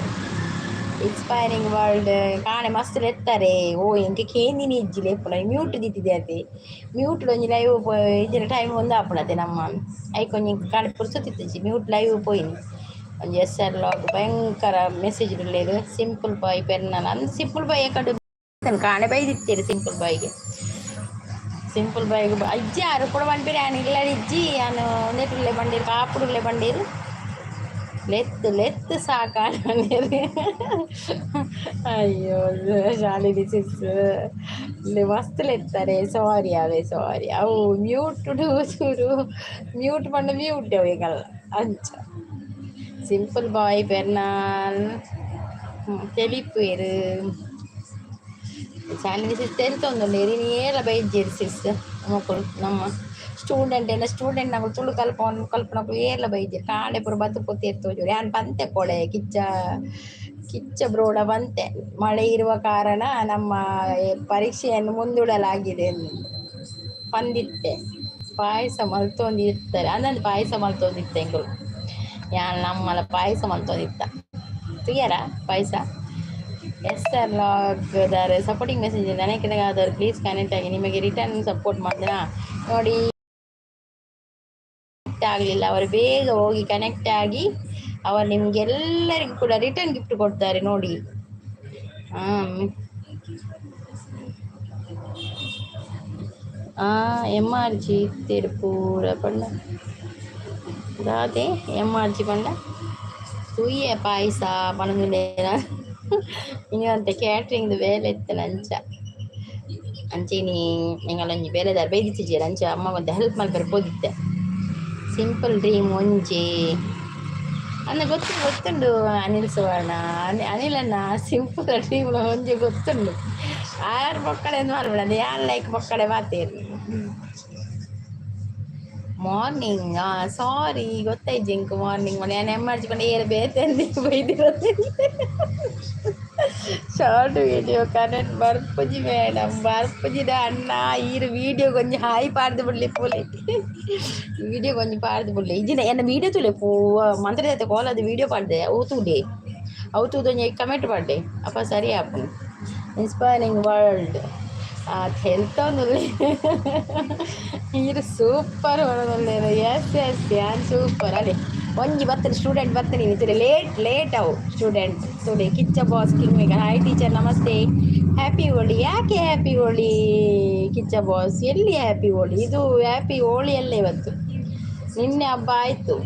ಇನ್ಸ್ಪೈರಿಂಗ್ ವರ್ಲ್ಡ್ ಕಾಣೆ ಮಸ್ತ್ ಲೆತ್ತಾರೆ. ಓ, ಎಂಕ್ ಕೇಂದಿನಿ ಇಜ್ಜಿ ಲೆಪ್ಪುನ. ಮ್ಯೂಟ್ ದಿತ್ತಿದೆ ಅತೆ. ಮ್ಯೂಟ್ ಒಂಜಿ ಲೈವ್ ಇಜ್ಜಿನ ಟೈಮ್ ಒಂದು ಆಪುಣತೆ ನಮ್ಮ ಐಕ್ ಒಂಜಿ ಕಾಣೆ ಪುರ್ಸೊತ್ತಿತ್ತಿಜಿ. ಮ್ಯೂಟ್ ಲೈವ್ ಪೋಯಿನಿ. ಒಂಜಿ ಎಸ್ ಆರ್ ಲಾಗ್ ಭಯಂಕರ ಮೆಸೇಜ್ ಉಲ್ಲೆರ್. ಸಿಂಪಲ್ ಬಾಯ್ ಪೆರ್ನಲ ಅಂದ್ ಸಿಂಪಲ್ ಬಾಯ್ ಎಕಡೆ ಕಾಣೆ ಬೈದಿತ್ತೆರ್ ಸಿಂಪಲ್ ಬಾಯ್ಗೆ. ಸಿಂಪಲ್ ಬಾಯ್ಗ್ ಅಜ್ಜಿ ಆರು ಕೂಡ ಪನ್ಪೆರ್ ಯಾನ್ ಇಲ್ಲಡ್ ಇಜ್ಜಿ, ಯಾನ್ ಉಂದೆಟ್ ಉಲ್ಲೆ ಪಂಡೆರ್, ಕಾಪುಡುಲ್ಲೆ ಪಂಡೆರ್. ಲೆತ್ತು ಲೆತ್ತು ಸಾಕಾಂಡ್ ಪಂಡೆರ್. ಅಯ್ಯೋ ಶಾಲಿನಿ ಸಿಸ್, ಮಸ್ತ್ ಲೆತ್ತಾರೆ. ಸಾರಿ ಅವೆ, ಸಾರಿ. ಅವು ಮ್ಯೂಟ್ ಚೂರು ಮ್ಯೂಟ್ ಪಂಡ ಮ್ಯೂಟ್ ಅವು ಎಂಕಲ್ನ ಅಂಚ. ಸಿಂಪಲ್ ಬಾಯ್ ಪೆರ್ನಾಲ್ ತೆಲಿಪುವೆರ್. ಶಾಲಿನಿ ಸಿಸ್ ತೆಲ್ತೊಂದುಲ್ಲೆರ್. ಇನಿ ಏಲ ಬೈದ್ಜೆರ್ ಸಿಸ್ ಮೊಕುಲು. ನಮ್ಮ ಸ್ಟೂಡೆಂಟ್ ಎಲ್ಲ ಸ್ಟೂಡೆಂಟ್ ನಕುಲು, ತುಳು ಕಲ್ಪವನ್ ಕಲ್ಪನಕುಲು ಏರ್ಲ ಬೈದ್ಜೆರ್. ಕಾಂಡೆ ಪೂರ ಬತ್ತ್ ಪೋತೇರ್ ತೋಜೊಡು. ಯಾನ್ ಪಂತೆ ಕೋಡೆ ಕಿಚ್ಚ ಕಿಚ್ಚ ಬ್ರೋಡ ಬಂತೆ, ಮಳೆ ಇರುವ ಕಾರಣ ನಮ್ಮ ಪರೀಕ್ಷೆಯನ್ನು ಮುಂದೂಡಲಾಗಿದೆ ಪಂದಿತ್ತೆ. ಪಾಯಸ ಮಲ್ತೊಂದಿತ್ತಾರೆ ಅಂದಂದು ಪಾಯಸ ಮಲ್ತೊಂದಿತ್ತೆ ಎಂಕುಲು. ಯಾನ್ ನಮ್ಮಲ payasa ಮಲ್ತೊಂದಿತ್ತ. ತೂಯರ payasa? S R log ದಾರ್ ಸಪೋರ್ಟಿಂಗ್ ಮೆಸೇಜ್ ನನಗೆ ಆದವರು ಪ್ಲೀಸ್ ಕನೆಕ್ಟ್ ಆಗಿ, ನಿಮಗೆ ರಿಟರ್ನ್ ಸಪೋರ್ಟ್ ಮಾಡಿದ್ನಾ ನೋಡಿ. ಆಗಲಿಲ್ಲ. ಅವರು ಬೇಗ ಹೋಗಿ ಕನೆಕ್ಟ್ ಆಗಿ, ಅವರು ನಿಮಗೆಲ್ಲರಿಗೂ ಕೂಡ ರಿಟರ್ನ್ ಗಿಫ್ಟ್ ಕೊಡ್ತಾರೆ ನೋಡಿ. ಹಾಂ ಎಮ್ ಆರ್ ಜಿ ಇತ್ತೆರ್ ಪೂರ ಪಂಡ ದಾದೆ ಎಮ್ ಆರ್ ಜಿ ಪಂಡ ತೂಯೆ ಪಾಯಸ ಪನೊಂದುಲ್ಲೆರ್. ಇನಿ ಒಂತೆ ಕ್ಯಾಟ್ರಿಂಗ್ ಬೇಲೆ ಇತ್ತನ ಅಂಚ. ಅಂಚ ಇನಿ ಎಂಕಲೊಂಜಿ ಬೇಲೆದಾರ್ ಬೈದಿತ್ತಿಜೆರ್, ಅಂಚ ಅಮ್ಮ ಒಂತೆ ಹೆಲ್ಪ್ ಮಲ್ಪೆರೆ ಪೋದಿತ್ತೆ. ಸಿಂಪಲ್ ಡ್ರೀಮ್ ಒಂಜಿ ಅಂದ ಗೊತ್ತು ಗೊತ್ತುಂಡು ಅನಿಲ್ ಸುವರ್ಣ, ಅನಿಲಣ್ಣ. ಸಿಂಪಲ್ ಡ್ರೀಮ್ ಒಂಜಿ ಗೊತ್ತುಂಡು. ಆರ್ ಬೊಕ್ಕಡೆ ಮಲ್ಪುನದು ಯಾನ್ ಲೈಕ್ ಬೊಕ್ಕಡೆ ಪಾತೆರ್. ಮಾರ್ನಿಂಗ್ ಸಾರಿ, ಗೊತ್ತಾಯ್ಜಿ ಎಂಕ್ ಮಾರ್ನಿಂಗ್. ಯಾನ್ ಎಮ್ ಆರ್ ಜಿ ಪಂಡ ಏರ್ ಬೇತೆ ಬೈದಿರೋದು. ಶಾರ್ಟ್ ವಿಡಿಯೋ ಕನೆಕ್ಟ್ ಬರ್ಪುಜಿ ಮೇಡಮ್. ಬರ್ಪುಜಿಡ ಅಣ್ಣ. ಈರ್ ವಿಡಿಯೋ ಒಂಜಿ ಹಾಯ್ ಪಾಡ್ದು ಬುಡ್ಲೆ ಪೋಲೆ. ವಿಡಿಯೋ ಒಂಜಿ ಪಾಡ್ದು ಬುಡ್ಲೆ. ಇಜ್ಜಿಂಡ ಎನ್ನ ವಿಡಿಯೋ ತೂಲೆ. ಪೂವ ಮಂತ್ರದೇವತೆ ಕೋಲದ ವಿಡಿಯೋ ಪಾಡ್ದೆ, ಅವು ತೂಲೆ. ಅವು ತೂದು ಒಂಜಿ ಕಮೆಂಟ್ ಪಾಡ್ಲೆ, ಅಪ್ಪ ಸರಿ ಆಪುಂಡು. ಇನ್ಸ್ಪೈರಿಂಗ್ ವರ್ಲ್ಡ್ ತೆಲ್ತೊಂದುಲ್ಲೆ. ಈರ್ ಸೂಪರ್ ಪನೊಂದುಲ್ಲೆರ್. ಎಸ್ ಎಸ್, ಯಾನ್ ಸೂಪರ್. ಅಲೆ ಒಂಜಿ ಬತ್ತನೆ ಸ್ಟೂಡೆಂಟ್ ಬತ್ತನೆ. ಇನಿ ಲೇಟ್ ಲೇಟ್ ಅವು ಸ್ಟೂಡೆಂಟ್ ತೂಲೆ. Kichcha boss king maker, hi teacher, ನಮಸ್ತೆ. ಹ್ಯಾಪಿ ಹೋಳಿ. ಯಾಕೆ ಹ್ಯಾಪಿ ಹೋಳಿ ಕಿಚ್ಚ ಬಾಸ್? ಎಲ್ಲಿ ಹ್ಯಾಪಿ ಹೋಳಿ? ಇದು ಹ್ಯಾಪಿ ಹೋಳಿ ಅಲ್ಲ ಇವತ್ತು, ನಿನ್ನೆ ಹಬ್ಬ ಆಯಿತು.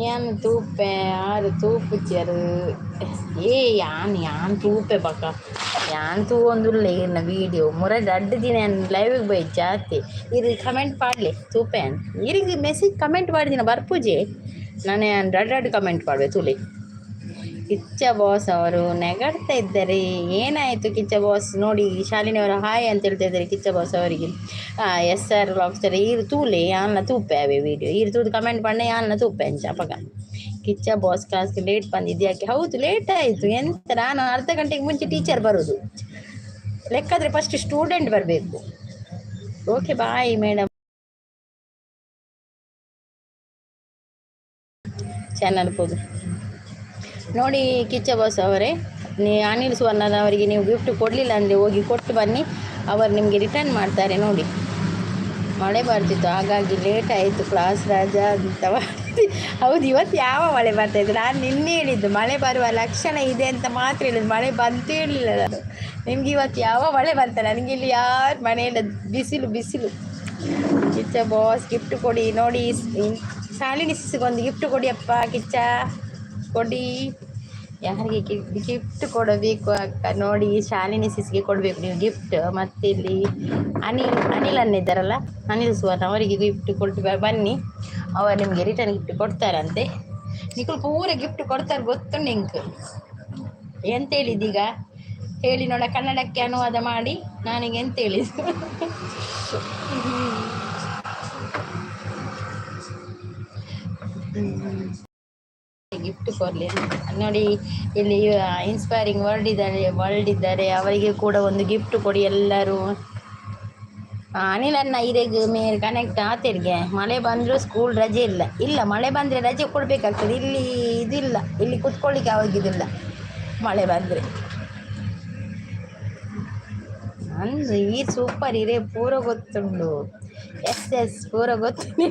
ಏನು ತೂಪೆ ಆರು ತೂಪುಜೆರ್. ಏ ಯಾನ್ ಯಾನ್ ತೂಪೆ ಬಕ ಯಾನ್ ತೂವೊಂದುಲ್ಲೆ ಇರ್ನ ವೀಡಿಯೋ. ಮುರ ರಡ್ಡ್ ದಿನ ಯಾನ್ ಲೈವಿಗೆ ಬೈದ್ ಜಾಸ್ತಿ. ಇರ್ ಕಮೆಂಟ್ ಪಾಡ್ಲೆ, ತೂಪೆ ಯಾನ್. ಇರಿಗೆ ಮೆಸೇಜ್ ಕಮೆಂಟ್ ಪಾಡ್ದಿನ ಬರ್ಪುಜೆ. ನಾನು ಯಾನ್ ರಡ್ಡ್ ರಡ್ಡ್ ಕಮೆಂಟ್ ಪಾಡ್ವೆ, ತೂಲೆ. ಕಿಚ್ಚ ಬಾಸ್ ಅವರು ನೆಗಡ್ತಾ ಇದ್ದಾರೆ. ಏನಾಯಿತು ಕಿಚ್ಚ ಬಾಸ್? ನೋಡಿ, ಶಾಲಿನಿಯವರು ಹಾಯ್ ಅಂತ ಹೇಳ್ತಾ ಇದ್ದಾರೆ ಕಿಚ್ಚ ಬಾಸ್ ಅವರಿಗೆ. ಎಸ್ ಆರ್ ವ್ಲಾಗ್ಸ್ ಈರ್ ತೂಲೆ, ಯಾನ್ಲ ತೂಪೆ ಅವೇ ವೀಡಿಯೋ. ಈರ್ ತೂದು ಕಮೆಂಟ್ ಪಂಡ ಯಾನ್ಲ ತೂಪೆ ಅಂಚ ಅಪಗ. ಕಿಚ್ಚ ಬಾಸ್ ಕ್ಲಾಸ್ಗೆ ಲೇಟ್ ಬಂದಿದ್ದು ಯಾಕೆ? ಹೌದು, ಲೇಟ್ ಆಯಿತು. ಎಂತ, ನಾನು ಅರ್ಧ ಗಂಟೆಗೆ ಮುಂಚೆ ಟೀಚರ್ ಬರೋದು ಲೆಕ್ಕಾದ್ರೆ ಫಸ್ಟ್ ಸ್ಟೂಡೆಂಟ್ ಬರಬೇಕು. Okay, bye madam. ಚಾನಲ್ ಹೋಗಿ ನೋಡಿ. ಕಿಚ್ಚ ಬಾಸ್ ಅವರೇ, ಅನಿಲ್ ಸುವರ್ಣನವರಿಗೆ ನೀವು ಗಿಫ್ಟ್ ಕೊಡಲಿಲ್ಲ ಅಂದರೆ ಹೋಗಿ ಕೊಟ್ಟು ಬನ್ನಿ. ಅವರು ನಿಮಗೆ ರಿಟರ್ನ್ ಮಾಡ್ತಾರೆ ನೋಡಿ. ಮಳೆ ಬರ್ತಿತ್ತು, ಹಾಗಾಗಿ ಲೇಟ್ ಆಯಿತು. ಕ್ಲಾಸ್ ರಜಾ ಅಂತ ಮಾಡಿದ್ವಿ. ಹೌದು, ಇವತ್ತು ಯಾವ ಮಳೆ ಬರ್ತಾಯಿತ್ತು? ನಾನು ನಿನ್ನೆ ಹೇಳಿದ್ದು, ಮಳೆ ಬರುವ ಲಕ್ಷಣ ಇದೆ ಅಂತ ಮಾತ್ರ ಹೇಳಿದ್ದು. ಮಳೆ ಬಂತು ಹೇಳಲಿಲ್ಲ ನಾನು ನಿಮ್ಗೆ. ಇವತ್ತು ಯಾವ ಮಳೆ ಬಂತ? ನನಗೆ ಇಲ್ಲಿ ಯಾರು ಮನೆಯಲ್ಲ, ಬಿಸಿಲು ಬಿಸಿಲು. ಕಿಚ್ಚ ಬಾಸ್, ಗಿಫ್ಟ್ ಕೊಡಿ. ನೋಡಿ, ಶಾಲಿನಿ ಸಿಸ್ಗೊಂದು ಗಿಫ್ಟ್ ಕೊಡಿ ಅಪ್ಪ. ಕಿಚ್ಚ, ಕೊಡಿ. ಯಾರಿಗೆ ಗಿಫ್ಟ್ ಕೊಡಬೇಕು ಅಕ್ಕ? ನೋಡಿ, ಶಾಲಿನಿ ಸಿಸ್ಗೆ ಕೊಡಬೇಕು ನೀವು ಗಿಫ್ಟ್. ಮತ್ತೆ ಇಲ್ಲಿ ಅನಿಲ್ ಅನಿಲ್ ಅನ್ನಿದ್ದಾರಲ್ಲ, ಅನಿಲ್ ಸುವರ್ಣ ಅವರಿಗೆ ಗಿಫ್ಟ್ ಕೊಟ್ಟು ಬನ್ನಿ. ಅವರು ನಿಮಗೆ ರಿಟರ್ನ್ ಗಿಫ್ಟ್ ಕೊಡ್ತಾರಂತೆ. ನಿಕುಲು ಪೂರ ಗಿಫ್ಟ್ ಕೊಡ್ತಾರೆ, ಗೊತ್ತು ನಿಂಕ್. ಎಂತ ಹೇಳಿದ್ದೀಗ ಹೇಳಿ ನೋಡ. ಕನ್ನಡಕ್ಕೆ ಅನುವಾದ ಮಾಡಿ. ನಾನೀಗ ಎಂತ ಹೇಳಿದ್ದು? ಗಿಫ್ಟ್ ಕೊಡಲಿ ನೋಡಿ. ಇಲ್ಲಿ ಇನ್ಸ್ಪೈರಿಂಗ್ ವರ್ಲ್ಡ್ ಇದ್ದಾರೆ. ಅವರಿಗೆ ಕೂಡ ಒಂದು ಗಿಫ್ಟ್ ಕೊಡಿ ಎಲ್ಲರೂ. ಅನಿಲ್ ಅಣ್ಣ, ಇರೆಗ್ ಮೇರ್ ಕನೆಕ್ಟ್ ಆತಿರ್ಗೆ. ಮಳೆ ಬಂದರೂ ಸ್ಕೂಲ್ ರಜೆ ಇಲ್ಲ. ಇಲ್ಲ, ಮಳೆ ಬಂದರೆ ರಜೆ ಕೊಡಬೇಕಾಗ್ತದೆ. ಇಲ್ಲಿ ಇದಿಲ್ಲ, ಇಲ್ಲಿ ಕುತ್ಕೊಳ್ಳಿಕ್ಕೆ ಆಗೋದಿಲ್ಲ ಮಳೆ ಬಂದರೆ. ಅಂದು ಈ ಸೂಪರ್ ಇರೇ ಪೂರ ಗೊತ್ತುಂಡು. ಎಸ್ ಎಸ್, ಪೂರ ಗೊತ್ತು,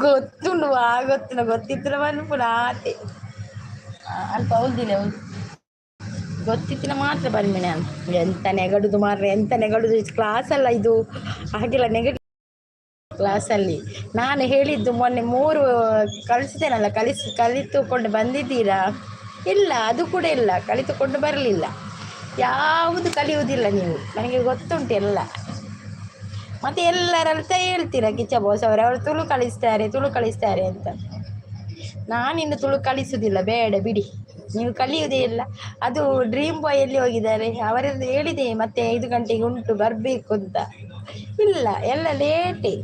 ಗೊತ್ತುಂಡು. ಆ ಗೊತ್ತಿಲ್ಲ, ಗೊತ್ತಿತ್ತಿನ ಮನ್ಪುನ ಆತೆ. ಅಲ್ಪ ಹೌದಿಲ್ಲ, ಹೌದು, ಗೊತ್ತಿತ್ತಿನ ಮಾತ್ರ ಬರ್ಮಿಣ. ಎಂತ ನೆಗಡುದು ಮಾರ್ರೆ, ಎಂತ ನೆಗಡುದು! ಕ್ಲಾಸ್ ಅಲ್ಲ ಇದು, ಹಾಗೆಲ್ಲ ನೆಗಡಿ ಕ್ಲಾಸಲ್ಲಿ. ನಾನು ಹೇಳಿದ್ದು ಮೊನ್ನೆ ಮೂರು ಕಳಿಸಿದ್ದೇನಲ್ಲ, ಕಲಿತುಕೊಂಡು ಬಂದಿದ್ದೀರಾ? ಇಲ್ಲ, ಅದು ಕೂಡ ಇಲ್ಲ, ಕಲಿತುಕೊಂಡು ಬರಲಿಲ್ಲ. ಯಾವುದು ಕಲಿಯುವುದಿಲ್ಲ ನೀವು, ನನಗೆ ಗೊತ್ತುಂಟು ಎಲ್ಲ. ಮತ್ತೆ ಎಲ್ಲರಂತ ಹೇಳ್ತೀರಾ, ಕಿಚ್ಚ ಬೋಸ್ ಅವರು ಅವರು ತುಳು ಕಲಿಸ್ತಾರೆ, ತುಳು ಕಲಿಸ್ತಾರೆ ಅಂತ. ನಾನಿನ್ನು ತುಳು ಕಲಿಸುವುದಿಲ್ಲ, ಬೇಡ ಬಿಡಿ, ನೀವು ಕಲಿಯುವುದೇ ಇಲ್ಲ. ಅದು ಡ್ರೀಮ್ ಬಾಯ್ ಎಲ್ಲಿ ಹೋಗಿದ್ದಾರೆ? ಅವರೆಲ್ಲ ಹೇಳಿದೆ ಮತ್ತೆ 5 ಗಂಟೆಗೆ ಉಂಟು, ಬರಬೇಕು ಅಂತ. ಇಲ್ಲ, ಎಲ್ಲ ಲೇಟೇ.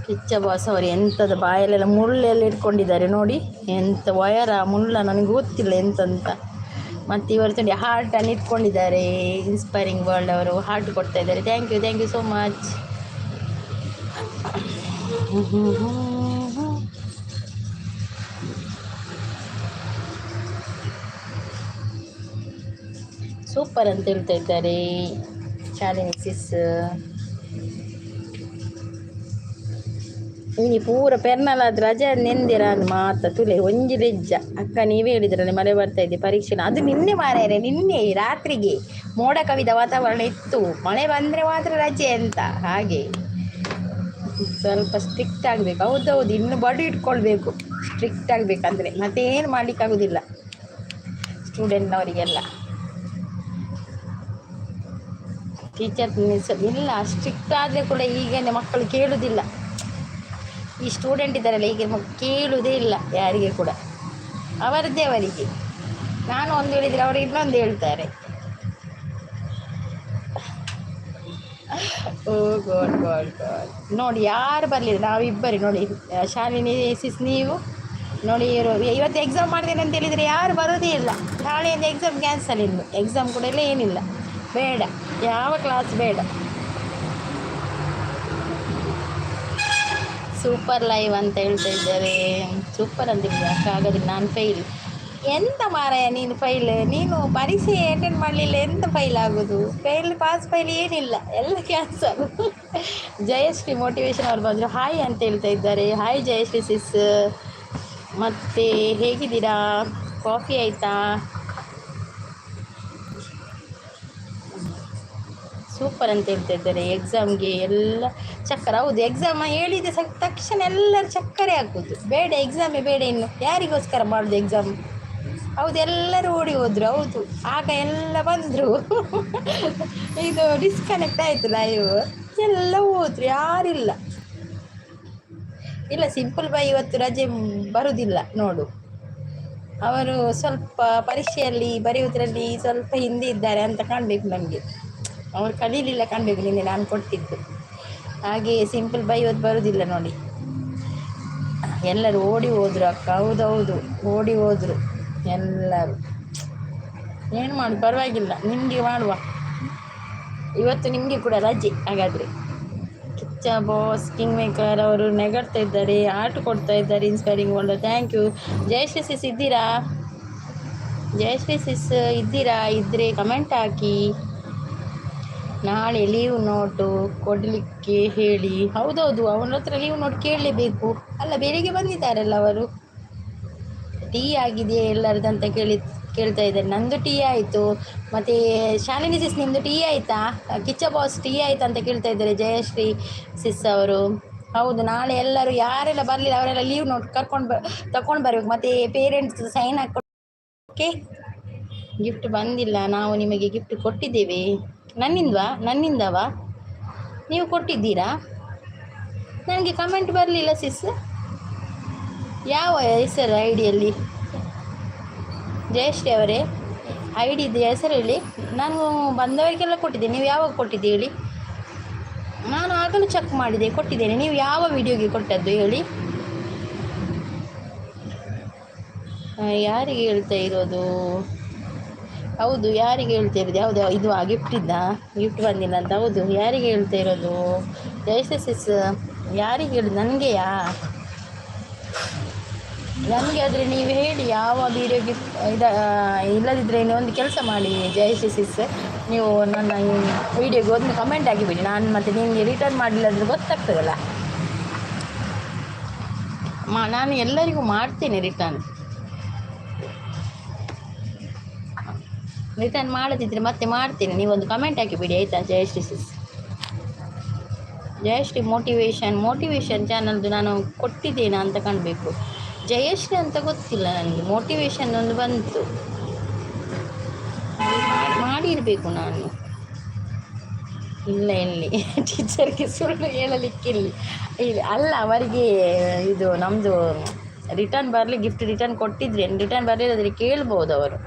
ಕಿಚ್ಚ ಬಾಸ್ ಅವರು ಎಂಥದ್ದು ಬಾಯಲ್ಲೆಲ್ಲ ಮುಳ್ಳೆಲ್ಲ ಇಟ್ಕೊಂಡಿದ್ದಾರೆ ನೋಡಿ. ಎಂಥ ವಯರ ಮುಳ್ಳ, ನನಗೆ ಗೊತ್ತಿಲ್ಲ ಎಂತಂತ. ಮತ್ತು ಇವರು ನೋಡಿ, ಹಾರ್ಟನ್ನು ಇಟ್ಕೊಂಡಿದ್ದಾರೆ. ಇನ್ಸ್ಪೈರಿಂಗ್ ವರ್ಲ್ಡ್ ಅವರು ಹಾರ್ಟ್ ಕೊಡ್ತಾ ಇದ್ದಾರೆ. Thank you, thank you so much. Super ಅಂತ ಹೇಳ್ತಾ ಇದ್ದಾರೆ ಶಾಲಿನಿ ಸಿಸ್. ಇನಿ ಪೂರ ಪೆರ್ನಲಾದ ರಜೆ ನೆಂದಿರ ಮಾತ ತುಲೆ ಒಂಜಿ ಲೆಜ್ಜ. ಅಕ್ಕ, ನೀವೇ ಹೇಳಿದ್ರಲ್ಲ ಮಳೆ ಬರ್ತಾ ಇದೆ ಪರೀಕ್ಷೆ. ಅದು ನಿನ್ನೆ ಮಾರಾಯರೆ, ನಿನ್ನೆ ರಾತ್ರಿಗೆ ಮೋಡ ಕವಿದ ವಾತಾವರಣ ಇತ್ತು. ಮಳೆ ಬಂದರೆ ಮಾತ್ರ ರಜೆ ಅಂತ. ಹಾಗೆ ಸ್ವಲ್ಪ ಸ್ಟ್ರಿಕ್ಟ್ ಆಗಬೇಕು. ಹೌದೌದು, ಇನ್ನು ಬಡು ಇಟ್ಕೊಳ್ಬೇಕು ಸ್ಟ್ರಿಕ್ಟ್ ಆಗಬೇಕಂದ್ರೆ. ಮತ್ತೇನು ಮಾಡಲಿಕ್ಕಾಗೋದಿಲ್ಲ ಸ್ಟೂಡೆಂಟ್ನವರಿಗೆಲ್ಲ. ಟೀಚರ್ ಇಲ್ಲ, ಸ್ಟ್ರಿಕ್ಟ್ ಆದರೆ ಕೂಡ ಈಗಿನ ಮಕ್ಕಳು ಕೇಳುವುದಿಲ್ಲ. ಈ ಸ್ಟೂಡೆಂಟ್ ಇದ್ದಾರಲ್ಲ, ಈಗ ಕೇಳುವುದೇ ಇಲ್ಲ ಯಾರಿಗೆ ಕೂಡ. ಅವರದ್ದೇ ಅವರಿಗೆ. ನಾನು ಒಂದು ಹೇಳಿದರೆ ಅವರು ಇನ್ನೊಂದು ಹೇಳ್ತಾರೆ. ಓ ಗಾಡ್ ಗಾಡ್ ಗಾಡ್! ನೋಡಿ, ಯಾರು ಬರಲಿಲ್ಲ, ನಾವಿಬ್ಬರು. ನೋಡಿ, ಶಾಲಿನಿ ಸಿಸ್, ನೀವು ನೋಡಿ. ಇವತ್ತು ಎಕ್ಸಾಮ್ ಮಾಡ್ತೇನೆ ಅಂತ ಹೇಳಿದರೆ ಯಾರು ಬರೋದೇ ಇಲ್ಲ. ನಾಳೆಯಿಂದ ಎಕ್ಸಾಮ್ ಕ್ಯಾನ್ಸಲ್. ಇನ್ನು ಎಕ್ಸಾಮ್ ಕೂಡ ಇಲ್ಲ, ಏನಿಲ್ಲ. ಬೇಡ, ಯಾವ ಕ್ಲಾಸ್ ಬೇಡ. ಸೂಪರ್ ಲೈವ್ ಅಂತ ಹೇಳ್ತಾ ಇದ್ದಾರೆ. ಸೂಪರ್ ಅಂತ ಅಕ್ಕ. ಹಾಗಾದ್ರೆ ನಾನು ಫೈಲ್? ಎಂತ ಮಾರಾಯ, ನೀನು ಫೈಲ್? ನೀನು ಪರೀಕ್ಷೆ ಅಟೆಂಡ್ ಮಾಡಲಿಲ್ಲ, ಎಂತ ಫೈಲ್ ಆಗೋದು? ಫೈಲ್, ಪಾಸ್, ಫೈಲ್ ಏನಿಲ್ಲ, ಎಲ್ಲ ಕ್ಯಾನ್ಸಲ್. ಜಯಶ್ರೀ ಮೋಟಿವೇಶನ್ ಅವ್ರು ಬಂದರು, ಹಾಯ್ ಅಂತ ಹೇಳ್ತಾ ಇದ್ದಾರೆ. ಹಾಯ್ ಜಯಶ್ರೀ ಸಿಸ್. ಮತ್ತೆ ಹೇಗಿದ್ದೀರಾ? ಕಾಫಿ ಆಯಿತಾ? ಸೂಪರ್ ಅಂತ ಹೇಳ್ತಾ ಇದ್ದಾರೆ. ಎಕ್ಸಾಮ್ಗೆ ಎಲ್ಲ ಚಕ್ಕರ್. ಹೌದು, ಎಕ್ಸಾಮ್ ಹೇಳಿದ ತಕ್ಷಣ ಎಲ್ಲರೂ ಚಕ್ಕರೆ ಹಾಕೋದು. ಬೇಡ, ಎಕ್ಸಾಮೇ ಬೇಡ ಇನ್ನು. ಯಾರಿಗೋಸ್ಕರ ಮಾಡೋದು ಎಕ್ಸಾಮ್? ಹೌದು, ಎಲ್ಲರೂ ಓಡಿ ಹೋದರು. ಹೌದು, ಆಗ ಎಲ್ಲ ಬಂದರು. ಇದು ಡಿಸ್ಕನೆಕ್ಟ್ ಆಯಿತು ಲೈವ್. ಎಲ್ಲ ಹೋದ್ರು, ಯಾರಿಲ್ಲ. ಇಲ್ಲ, ಸಿಂಪಲ್ ಬಾಯ್ ಇವತ್ತು ರಜೆ ಬರುವುದಿಲ್ಲ ನೋಡು. ಅವರು ಸ್ವಲ್ಪ ಪರೀಕ್ಷೆಯಲ್ಲಿ ಬರೆಯುವುದರಲ್ಲಿ ಸ್ವಲ್ಪ ಹಿಂದೆ ಇದ್ದಾರೆ ಅಂತ ಕಾಣಬೇಕು ನಮಗೆ. ಅವರು ಕಲೀಲಿಲ್ಲ ಕಾಣಬೇಕು ನಿನ್ನೆ ನಾನು ಕೊಟ್ಟಿದ್ದು. ಹಾಗೆ ಸಿಂಪಲ್ ಬಾಯ್ ಇವತ್ತು ಬರುವುದಿಲ್ಲ ನೋಡಿ. ಎಲ್ಲರೂ ಓಡಿ ಹೋದ್ರು ಅಕ್ಕ. ಹೌದೌದು, ಓಡಿ ಹೋದ್ರು ಎಲ್ಲರೂ. ಏನು ಮಾಡು, ಪರವಾಗಿಲ್ಲ, ನಿಮಗೆ ಮಾಡುವ. ಇವತ್ತು ನಿಮಗೆ ಕೂಡ ರಜೆ ಹಾಗಾದರೆ. ಕಿಚ್ಚ ಬಾಸ್ ಕಿಂಗ್ ಮೇಕರ್ ಅವರು ನೆಗಡ್ತಾ ಇದ್ದಾರೆ, ಆಟ ಕೊಡ್ತಾ ಇದ್ದಾರೆ. Inspiring world, thank you. Jayashree sis ಇದ್ದೀರಾ? ಜಯಶ್ರೀ ಸಿಸ್ ಇದ್ದೀರಾ? ಇದ್ದರೆ ಕಮೆಂಟ್ ಹಾಕಿ. ನಾಳೆ ಲೀವ್ ನೋಟು ಕೊಡಲಿಕ್ಕೆ ಹೇಳಿ. ಹೌದೌದು, ಅವನ ಹತ್ರ ಲೀವ್ ನೋಟ್ ಕೇಳಲೇಬೇಕು ಅಲ್ಲ. ಬೆಳಿಗ್ಗೆ ಬಂದಿದ್ದಾರಲ್ಲ ಅವರು. ಟೀ ಆಗಿದೆಯಾ ಎಲ್ಲರದಂತ ಕೇಳ್ತಾ ಇದ್ದಾರೆ. ನಂದು ಟೀ ಆಯಿತು. ಮತ್ತು ಶಾಲಿನಿ ಸಿಸ್, ನಿಮ್ಮದು ಟೀ ಆಯಿತಾ? ಕಿಚ್ಚ ಬಾಸ್, ಟೀ ಆಯಿತಾ ಅಂತ ಕೇಳ್ತಾ ಇದ್ದಾರೆ ಜಯಶ್ರೀ ಸಿಸ್ ಅವರು. ಹೌದು, ನಾಳೆ ಎಲ್ಲರೂ ಯಾರೆಲ್ಲ ಬರಲಿಲ್ಲ ಅವರೆಲ್ಲ ಲೀವ್ ನೋಟ್ ಕರ್ಕೊಂಡು ತಕೊಂಡು ಬರಬೇಕು ಮತ್ತು ಪೇರೆಂಟ್ಸ್ ಸೈನ್ ಹಾಕಿ. ಓಕೆ, ಗಿಫ್ಟ್ ಬಂದಿಲ್ಲ. ನಾವು ನಿಮಗೆ ಗಿಫ್ಟ್ ಕೊಟ್ಟಿದ್ದೇವೆ. ನನ್ನಿಂದವಾ? ನನ್ನಿಂದವಾ? ನೀವು ಕೊಟ್ಟಿದ್ದೀರಾ? ನನಗೆ ಕಮೆಂಟ್ ಬರಲಿಲ್ಲ ಸಿಸ್. ಯಾವ ಹೆಸರು ಐಡಿಯಲ್ಲಿ? ಜಯಶ್ರೀ ಅವರೇ, I ಡಿದು ಹೆಸರು ಹೇಳಿ. ನಾನು ಬಂದವರಿಗೆಲ್ಲ ಕೊಟ್ಟಿದ್ದೆ. ನೀವು ಯಾವಾಗ ಕೊಟ್ಟಿದ್ದೆ ಹೇಳಿ. ನಾನು ಆಗಲೂ ಚೆಕ್ ಮಾಡಿದೆ, ಕೊಟ್ಟಿದ್ದೇನೆ. ನೀವು ಯಾವ ವಿಡಿಯೋಗೆ ಕೊಟ್ಟದ್ದು ಹೇಳಿ. ಯಾರಿಗೆ ಹೇಳ್ತಾ ಇರೋದು? ಹೌದು, ಯಾರಿಗೆ ಹೇಳ್ತಾ ಇರೋದು? ಯಾವುದು ಇದು? ಆ ಗಿಫ್ಟ್ ಇದ್ದ ಗಿಫ್ಟ್ ಬಂದಿಲ್ಲ ಅಂತ. ಹೌದು, ಯಾರಿಗೆ ಹೇಳ್ತಾ ಇರೋದು ಜಯಶ್ರೀ ಸಿಸ್? ಯಾರಿಗೆ ಹೇಳುದು? ನನಗೆಯಾ? ನನಗೆ ಆದರೆ ನೀವು ಹೇಳಿ ಯಾವ ವೀಡಿಯೋ ಗಿಫ್ಟ್ ಇದ. ಇಲ್ಲದಿದ್ದರೆ ನೀವು ಒಂದು ಕೆಲಸ ಮಾಡಿ ಜಯಶ್ರೀ ಸಿಸ್, ನೀವು ನನ್ನ ಈ ವಿಡಿಯೋಗೆ ಒಂದು ಕಮೆಂಟ್ ಹಾಕಿಬಿಡಿ. ನಾನು ಮತ್ತೆ ನಿಮಗೆ ರಿಟರ್ನ್ ಮಾಡಲಿಲ್ಲ ಅಂದರೆ ಗೊತ್ತಾಗ್ತದಲ್ಲ. ನಾನು ಎಲ್ಲರಿಗೂ ಮಾಡ್ತೇನೆ ರಿಟರ್ನ್. ರಿಟರ್ನ್ ಮಾಡದಿದ್ದರೆ ಮತ್ತೆ ಮಾಡ್ತೇನೆ. ನೀವೊಂದು ಕಮೆಂಟ್ ಹಾಕಿಬಿಡಿ, ಆಯಿತಾ ಜಯಶ್ರೀ ಸಿಸ್? ಜಯಶ್ರೀ ಮೋಟಿವೇಶನ್, ಮೋಟಿವೇಶನ್ ಚಾನಲ್ದು ನಾನು ಕೊಟ್ಟಿದ್ದೇನಾ ಅಂತ ಕಾಣಬೇಕು. ಜಯಶ್ರೀ ಅಂತ ಗೊತ್ತಿಲ್ಲ ನನಗೆ. ಮೋಟಿವೇಶನ್ ಒಂದು ಬಂತು, ಮಾಡಿರಬೇಕು ನಾನು. ಇಲ್ಲ, ಇಲ್ಲಿ ಟೀಚರ್ಗೆ ಸುಳ್ಳು ಹೇಳಲಿಕ್ಕಿಲ್ಲ ಇಲ್ಲ ಅಲ್ಲ. ಅವರಿಗೆ ಇದು ನಮ್ಮದು ರಿಟರ್ನ್ ಬರಲಿ, ಗಿಫ್ಟ್ ರಿಟರ್ನ್ ಕೊಟ್ಟಿದ್ರೆ, ರಿಟರ್ನ್ ಬರಲಿಲ್ಲದ್ರೆ ಕೇಳ್ಬೋದು ಅವರು.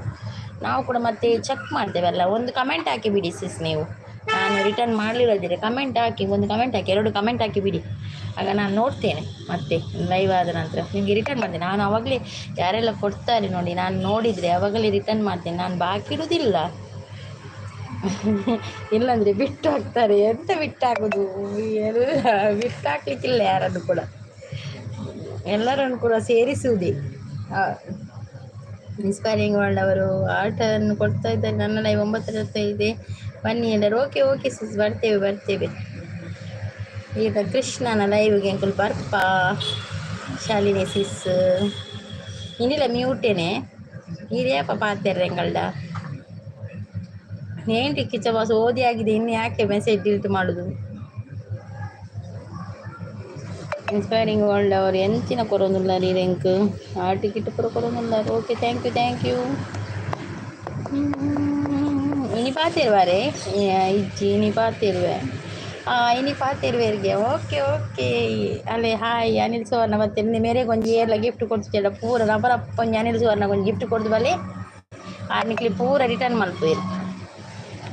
ನಾವು ಕೂಡ ಮತ್ತೆ ಚೆಕ್ ಮಾಡ್ತೇವಲ್ಲ. ಒಂದು ಕಮೆಂಟ್ ಹಾಕಿ ಬಿಡಿ ಸಿಸ್ ನೀವು. ನಾನು ರಿಟರ್ನ್ ಮಾಡಲಿಲ್ಲದಿದ್ರೆ ಕಮೆಂಟ್ ಹಾಕಿ, ಒಂದು ಕಮೆಂಟ್ ಹಾಕಿ, ಎರಡು ಕಮೆಂಟ್ ಹಾಕಿ ಬಿಡಿ. ಆಗ ನಾನು ನೋಡ್ತೇನೆ. ಮತ್ತೆ ಲೈವ್ ಆದ ನಂತರ ನಿಮಗೆ ರಿಟರ್ನ್ ಮಾಡ್ತೇನೆ ನಾನು. ಆವಾಗಲೇ ಯಾರೆಲ್ಲ ಕೊಡ್ತಾರೆ ನೋಡಿ, ನಾನು ನೋಡಿದರೆ ಆವಾಗಲೇ ರಿಟರ್ನ್ ಮಾಡ್ತೇನೆ. ನಾನು ಬಾಕಿ ಇಡುವುದಿಲ್ಲ. ಇಲ್ಲಾಂದರೆ ಬಿಟ್ಟು ಹಾಕ್ತಾರೆ. ಎಂತ ಬಿಟ್ಟು ಹಾಕೋದು? ಎಲ್ಲ ಬಿಟ್ಟು ಹಾಕ್ಲಿಕ್ಕಿಲ್ಲ ಯಾರನ್ನು ಕೂಡ, ಎಲ್ಲರನ್ನು ಕೂಡ ಸೇರಿಸುವುದೇ. ಇನ್ಸ್ಪೈರಿಂಗ್ ವರ್ಲ್ಡ್ ಅವರು ಆಟವನ್ನು ಕೊಡ್ತಾ ಇದ್ದಾರೆ. ನನ್ನ ಲೈವ್ 9ರ ಇದೆ, ಬನ್ನಿ ಎಲ್ಲರೂ. ಓಕೆ ಓಕೆ ಸಿಸ್, ಬರ್ತೇವೆ ಬರ್ತೇವೆ. ಈಗ ಕೃಷ್ಣನ ಲೈವ್ಗೆ ಅಂಕುಲ್ ಬರ್ಪ. ಶಾಲಿನಿ ಸಿಸ್, ಇನ್ನಿಲ್ಲ ಮ್ಯೂಟೇನೆ ಇದ್ಯಾಪ ಪಾತೆರ್ರೆ ಎಂಗಲ್ಡ? ಏನ್ರಿ ಕಿಚ್ಚ ಬಾಸ್, ಓದಿ ಆಗಿದೆ, ಇನ್ನು ಯಾಕೆ ಮೆಸೇಜ್ ಡಿಲೀಟ್ ಮಾಡೋದು? ಇನ್ಸ್ಪೈರಿಂಗ್ ವರ್ಲ್ಡ್ ಅವರು ಎಂಚಿನ ಕೊರೊಂದುಲ್ಲ ರೀ ಎಂಕ್ ಆ ಟಿಕೆಟ್ ಪೂರ ಕೊರೊಂದುಲ್ಲ. Okay, thank you, thank you. ಇನಿ ಪಾತಿರುವಾರೆ ಇಜ್ಜಿ? ಇನಿ ಪಾತಿರುವೆ? ಇನಿ ಪಾತಿರುವೆರ್ಗೆ. ಓಕೆ ಓಕೆ, ಅಲ್ಲೇ ಹಾಯ್ ಅನಿಲ್ ಸುವರ್ಣ. ಮತ್ತೆ ಮೇರೆಗೆ ಒಂಜಿ ಏರ್ಲ ಗಿಫ್ಟ್ ಕೊಡ್ತಿದ್ದೆಲ್ಲ ಪೂರ ರಬರಪ್ಪ. ಒಂಜಿ ಅನಿಲ್ ಸುವರ್ಣ ಒಂಜಿ ಗಿಫ್ಟ್ ಕೊಡ್ದು ಬಲೆ ನಿಕ್ಲಿ ಪೂರ ರಿಟರ್ನ್ ಮಲ್ಪುವೆರ್.